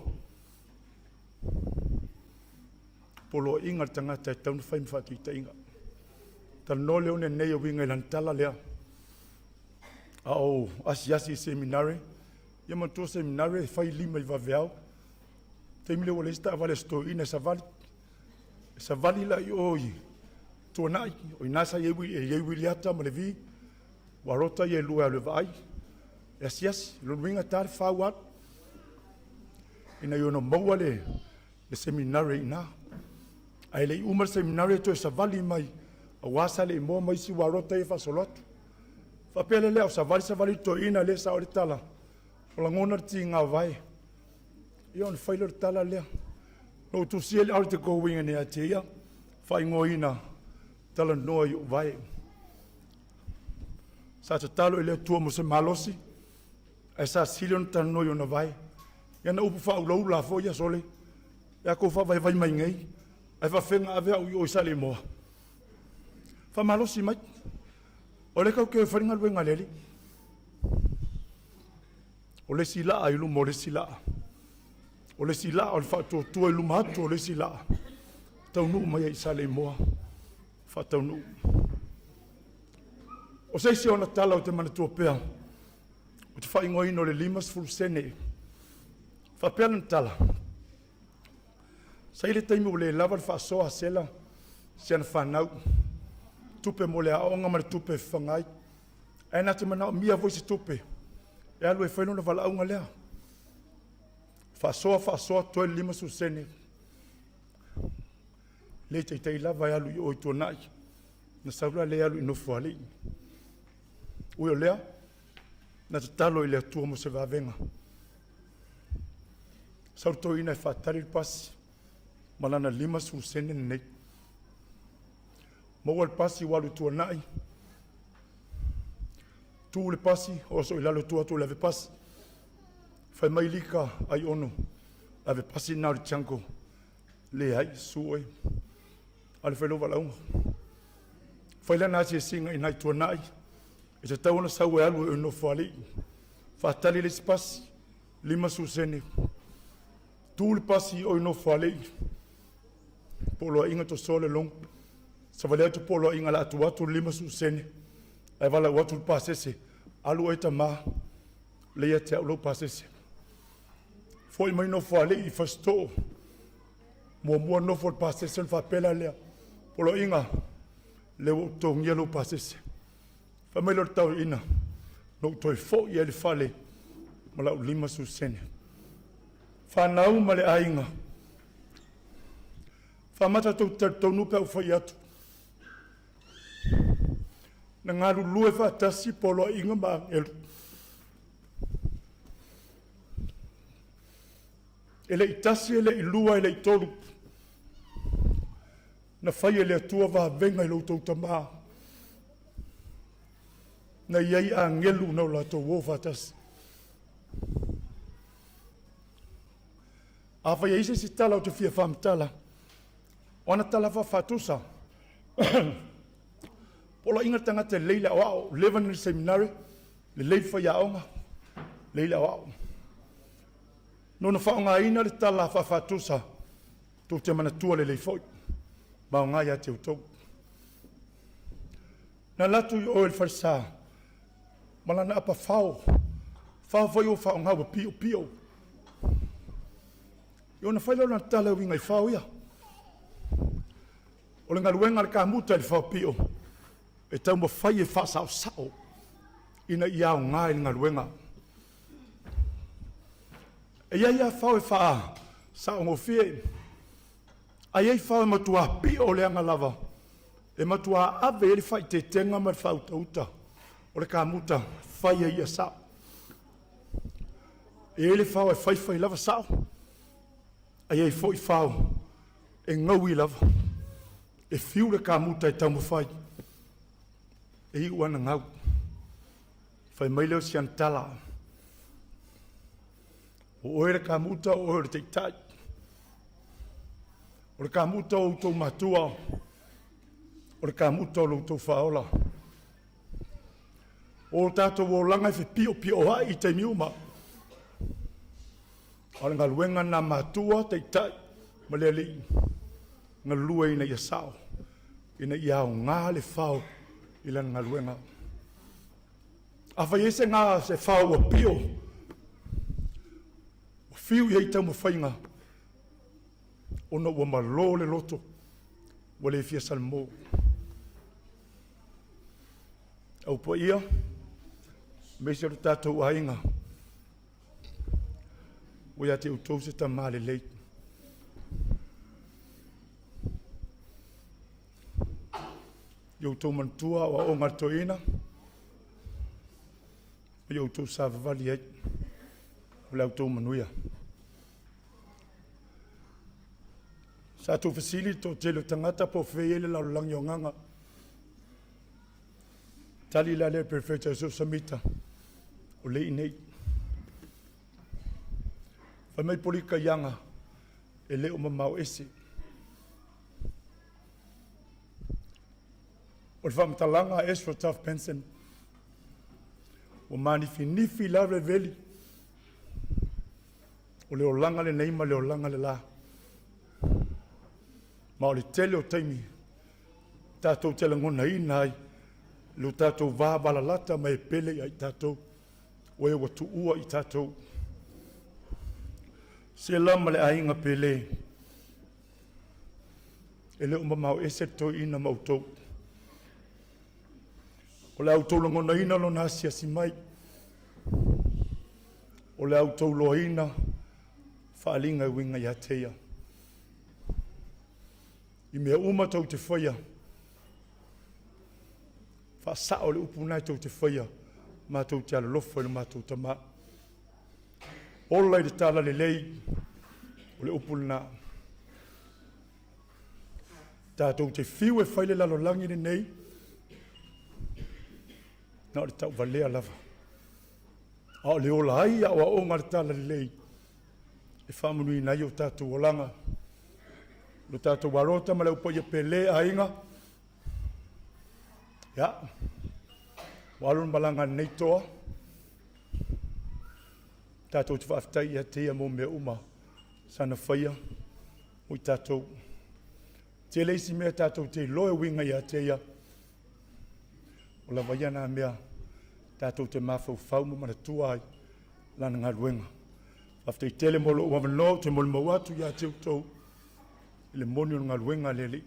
poloaiga le tagata e tatau ona fai ma faataitaiga. Talanoa Leone nei e uiga i lana tala lea. A o asiasi i seminare, ia manatua seminare e fai lima i vaveao. Taimi lea ua leai se taavale a si toeaina e savali. E savali la i o i Tuanai, o ina sa i ai Wiliata ma Levi, ua rota ia e lua e alu e vaai. E asiasi, lona uiga ta le fa ua alu. Ina ia ono maua le seminare i ina. Ae le i uma le seminare toe savali mai, aua sa le i moa ma isi uarota ia faasolo atu. Faapea lea lea o savali savali le toeaina lea sa o le tala, o lagona le tiga o vae. Ia ona fai lea o le tala lea. Na ou tusia le article uiga nei ia te ia, faaigoaina talanoa i ou vae. Sa tatalo i le Atua mo se malosi, ae sa sili ona talanoa i ona vae. Ia na upu faaulaula foi ia sole, ia kou faavaivai mai nei, ae faafefea ave au i o i Saleimoa. Faamalosi mai. O lea kau te fai le galuega a le Alii. O le isi laa i luma o le isi laa. O le isi laa o le faatuatua i luma atu o le isi laa. Taunuu mai ai i Saleimoa. Faataunuu. O se isi ona tala ou te manatua pea, o te faaigoaina o le 50 sene. Faapea lana tala, sa i le taimi ua le lava le faasoa a Sela si ana fanau, tupe mo le aoga ma le tupe e fafaga ai. Ae na te manaomia foi se tupe e alu e fai lona valaauga lea. Faasoa, faasoa, toe le 50 sene. Le taitai lava e alu i o i Tuanai. Na sau la lea e alu i Nofoalii. Ui o lea, na tatalo i le Atua mo se vavega. Sau le toeaina e faatali le pasi ma lana 50 sene lenei. Maua le pasi ua alu i Tuanai, tu le pasi, oso i lalo atu atu o le ave pasi. Fai mai Lika ai ono, ave pasi na o le jungle. Leai, susu oe. Alu fai lou valaauga. Fai lana asiasiga i nai Tuanai, e tatau ona sau e alu e Nofoalii. Faatali le isi pasi, 50 sene. Tu le pasi o i Nofoalii, poloaiga tosoa le logo. Savali atu poloaiga la atu atu le 50 sene, ae valaau atu le pasese, alu oe tama, lea ia te au lou pasese. Foi mai Nofoalii i Fasitoo, muamua nofo le pasese ona faapea la lea, poloaiga, lea ua ou totogia lou pasese. Fai mai lea o le tauaiina, na ou toe foi ai i le fale ma lau 50 sene. Fanau ma le aiga, faamata tou te talitonu pe a ou fai atu, na galulue faatasi poloaiga ma agelu. E le i tasi, e le i lua, e le i tolu. Na fai e le Atua vavega i lo outou tamā. Na i ai agelu na o latou o faatasi. Afai e i ai se isi tala ou te fia faamatala, o ana tala faafaatusa, poloaiga le tagata e lelei le aoao, leva ni le seminare, lelei le faiaoga, lelei le aoao. Na ona faaaogaina le tala faafaatusa, tou te manatua lelei foi, ma aoga ia te outou. Na alu atu i o i le falesa ma lana apa fao, fao foi ua faaaoga ua piopio. Ia ona fai lea o lana tala e uiga i fao ia. O le galuega a le kamuta i le fao pio, e taumafai e faasaosao ina ia aoga i le galuega. E i ai lava fao e faasaogofie, ae i ai fao e matuā pio leaga lava, e matuā ave i ai le faaeteetega ma le faautauta o le kamuta fai ai ia sao. E i ai le fao e faifai lava sao, Ae i ai foi fao e gaui lava, e fiu le kamuta e taumafai, e iu ana gau. Fai mai lea o si ana tala, o oe le kamuta, o oe o le taitai. O le kamuta o outou matua, o le kamuta o lo outou faaola. O tatou olaga e fepiopioai i taimi uma. A o le galuega na matua, taitai ma le alii, galulue ina ia sao, ina ia aoga le fao i lana galuega. A fai ai se gā se fao ua pio, ua fiu i ai taumafaiga, ona ua malo le loto, ua le fia salamo. Au paia, aemaise o le tatou aiga, ua ia te outou se tamā lelei. I outou manatua o aoga a le toeaina, ma i outou savavali ai, o le outou manuia. Sa tou fesili le toatele o tagata po o fea i ai le lalolagi o agaga. Tali la lea Prefect o Samita, o le i nei. Fai mai polika ianga, e le o mamao ese. O le faamatalaga a Ezra Taft Benson, ua manifinifi la le veli, o le olaga lenei ma le olaga le la. Ma o le tele o taimi, tatou te lagonaina ai lo tatou va valalata ma e pele ia i tatou, o e ua tuua i tatou. Sela ma le aiga pele, e le o mamao ese le toeaina ma outou. O le a outou lagonaina lona asiasi mai, o le a outou loaina faaaliga e uiga ia te ia. I mea uma tou te faia, faasao le upu na e tou te faia, matou te alolofa i le matou tamā. Ola i le tala lelei, o le upu lena. Tatou te fiu e fai le lalolagi lenei, na o le tauvalea lava. A o le ola ai a o aoga le tala lelei, e faamanuiina ai o tatou olaga. Lo tatou alota ma le aupaia pele aiga, ia, ua alu le malaga a lenei toa, tatou te faafetai ia te ia mo mea uma sana faia mo i tatou. Tele isi mea tatou te iloa e uiga ia te ia, o lava ia nā mea tatou te mafaufau ma manatua ai lana galuega. Faafetai tele mo lou avanoa ou te molimau atu ia te outou i le moni o le galuega a le Alii.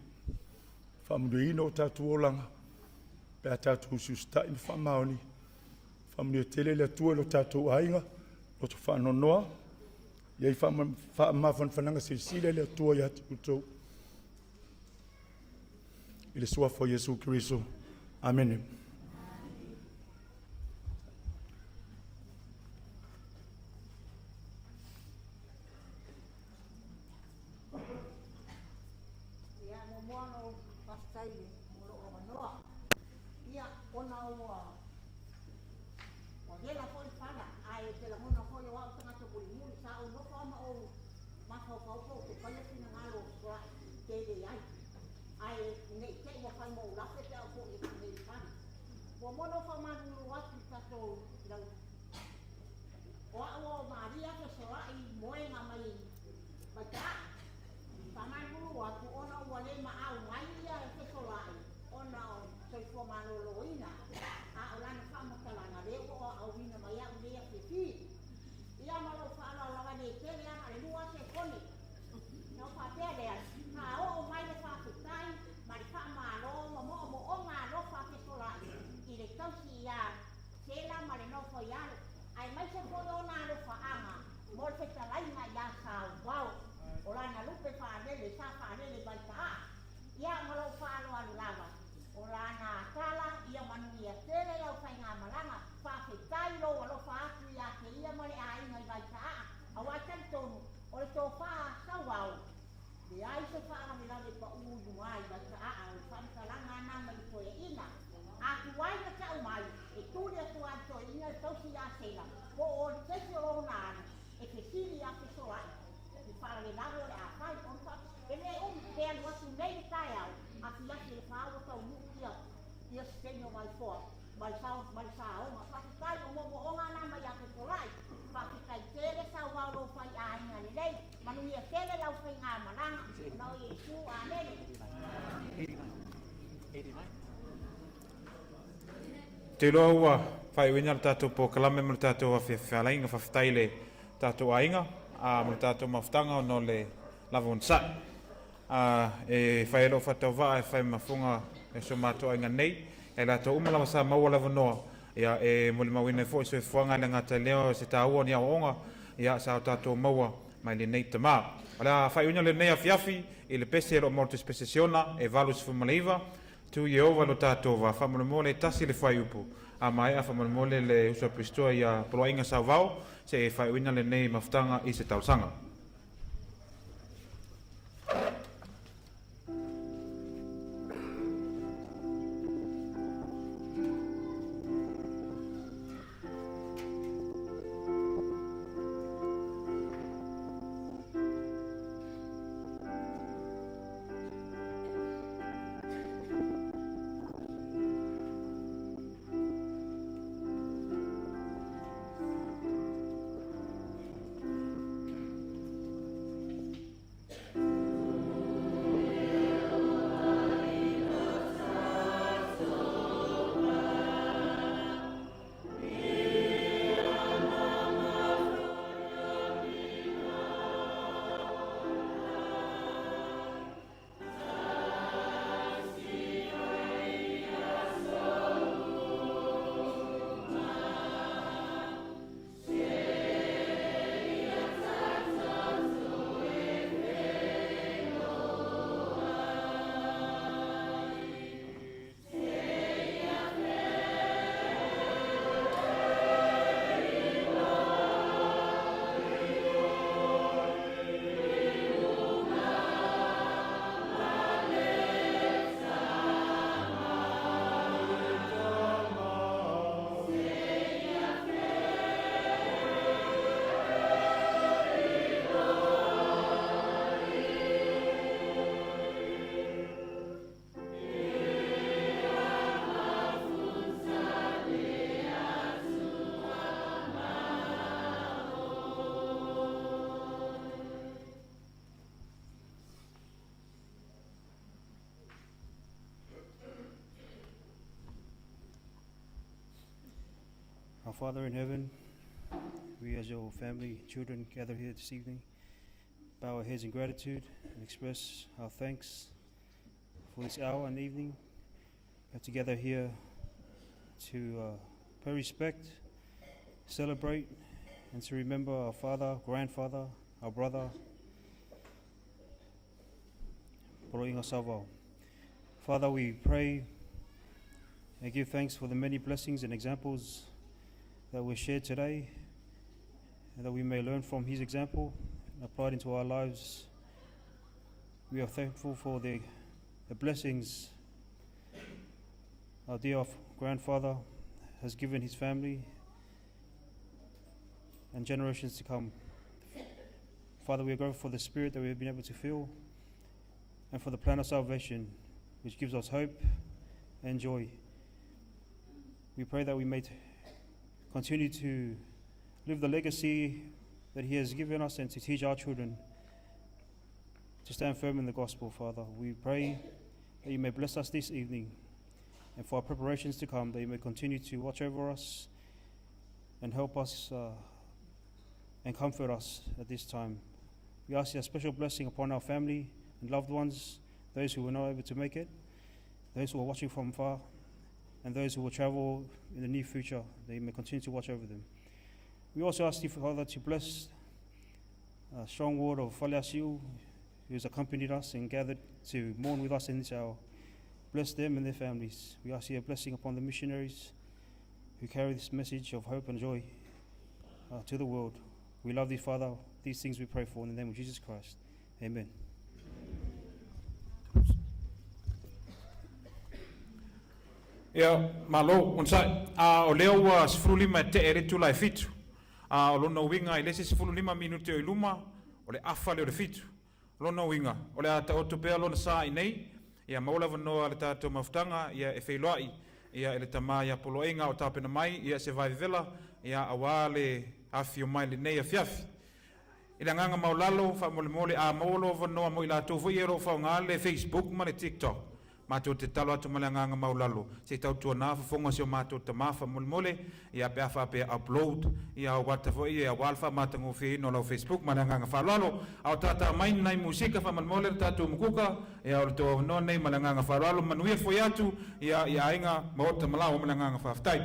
Faamanuiaina o tatou olaga pe a tatou usiusitai ma faamaoni. Faamanuia tele le Atua i lo tatou aiga, loto faanoanoa, ia i faamafanafanaga silisili le Atua ia te outou. I le suafa o Iesu Keriso. Amene. Ia, muamua ona ou faafetai mo lou avanoa. Ia, ona ua ua vela foi le fala, ae ou te lagona foi o au le tagata mulimuli, sa ou nofo lava ma ou mafaufau po ou te faia finagalo o Soai tele ai. Ae ne i te i ua fai ma ou lape pe a ou foi atu nei i le fale. Muamua ona ou faamalulu atu i le tatou lau o au o Maria Fesolai Moega mai mai Taai. Faamalulu atu ona ua le maau mai ia Fesolai ona o soifua maloloina, a o lana faamatalaga lea ua aoina mai au i lenei afiafi. Ia ma lou faaaloalo lava nei tele lava na o le 2 sekone. Ona ou faapea lea, faaoo mai le faafetai ma le faamalo ma moomooga alofa a Fesolai i le tausi ia Sela ma le O le tofa a Sauvao, leai se faalavelave e pau i luga i Vaitaa'a o le faamatalaga na mai le toeaina. A tuai na ta'u mai, e tuli atu lava i le toeaina le tausi ia Sela, po o le keiki o lona alo, e fesili ia Fesola'i i faalavelave o le a fai. Ona faa, e le umi, pe alu atu nei le taeao, afiafi i le fa ua taunuu ia, ia se taimi o Vaifoa ma le sao, ma le saoga. Faafetai o moomooga na mai ia Fesola'i. Faafetai tele Sauvao lou faiaiga lelei. Manuia tele lau faigamalaga. Ona o Iesu. Amene. Ou te iloa ua faaiuina le tatou polokalame ma le tatou afiafi fealaiga. Faafetai i le tatou aiga ma le tatou mafutaga ona o le lava onosai. E fai ai lou faatauvaa e fai ma fofoga e si o matou aiga nei. Ia i latou uma lava sa maua le avanoa, ia e molimauina ai foi soifuaga e le gata i lea o se taua o ni aoaoga, ia sa o tatou maua mai lenei tama. O le a faaiuina lenei afiafi i le pese o lo o maua i le Tusipese Siona e 89, Tu Ieova lo tatou va. Faamolemole e tasi le fuaiupu. A maea faamolemole le uso a Pistoa ia Poloaiga Sauvao se e faaiuina lenei mafutaga i se talosaga. Our Father in heaven, we as your family, children, gather here this evening, bow our heads in gratitude and express our thanks for this hour and evening. We are together here to pay respect, celebrate, and to remember our father, grandfather, our brother, Poloaiga Sauvao. Father, we pray and give thanks for the many blessings and examples that were shared today, and that we may learn from his example and apply it into our lives. We are thankful for the blessings our dear grandfather has given his family and generations to come. Father, we are grateful for the spirit that we have been able to feel and for the plan of salvation, which gives us hope and joy. We pray that we may continue to live the legacy that he has given us and to teach our children to stand firm in the gospel, Father. We pray that you may bless us this evening and for our preparations to come, that you may continue to watch over us and help us and comfort us at this time. We ask your special blessing upon our family and loved ones, those who were not able to make it, those who are watching from far, and those who will travel in the near future, that you may continue to watch over them. We also ask you, Father, to bless strong ward of Faleasiu, who has accompanied us and gathered to mourn with us in this hour. Bless them and their families. We ask your blessing upon the missionaries who carry this message of hope and joy to the world. We love thee, Father. These things we pray for in the name of Jesus Christ. Amen. Ia, malo, onosai. A o lea ua 15 e te'e le itula e 7. A o lona uiga i le isi 15 minute o i luma, o le afa lea o le 7. O lona uiga, o le a taoto pea lona sa i inei, ia maua le avanoa le tatou mafutaga, ia e feiloai, ia e le tama ia Poloaiga o tapena mai, ia se vae vevela, ia auā le afifio mai i lenei afiafi. I le agaga maualalo, faamolemole a maua lou avanoa mo i latou foi ia o lo o faaaoga le Facebook ma le TikTok, matou te tatalo atu ma le agaga maualalo, se i tautuana fofoga o si o matou tama faamolemole, ia pe a faapea upload ia au ata foi ia aua le faamatagofieina o lau Facebook ma le agaga faaaloalo. A o tātā mai ni nai musika faamolemole le tatou mukuka, ia o le tou avanoa lenei ma le agaga faaaloalo. Manuia foi atu ia i aiga, maota ma laoa ma le agaga faafetai.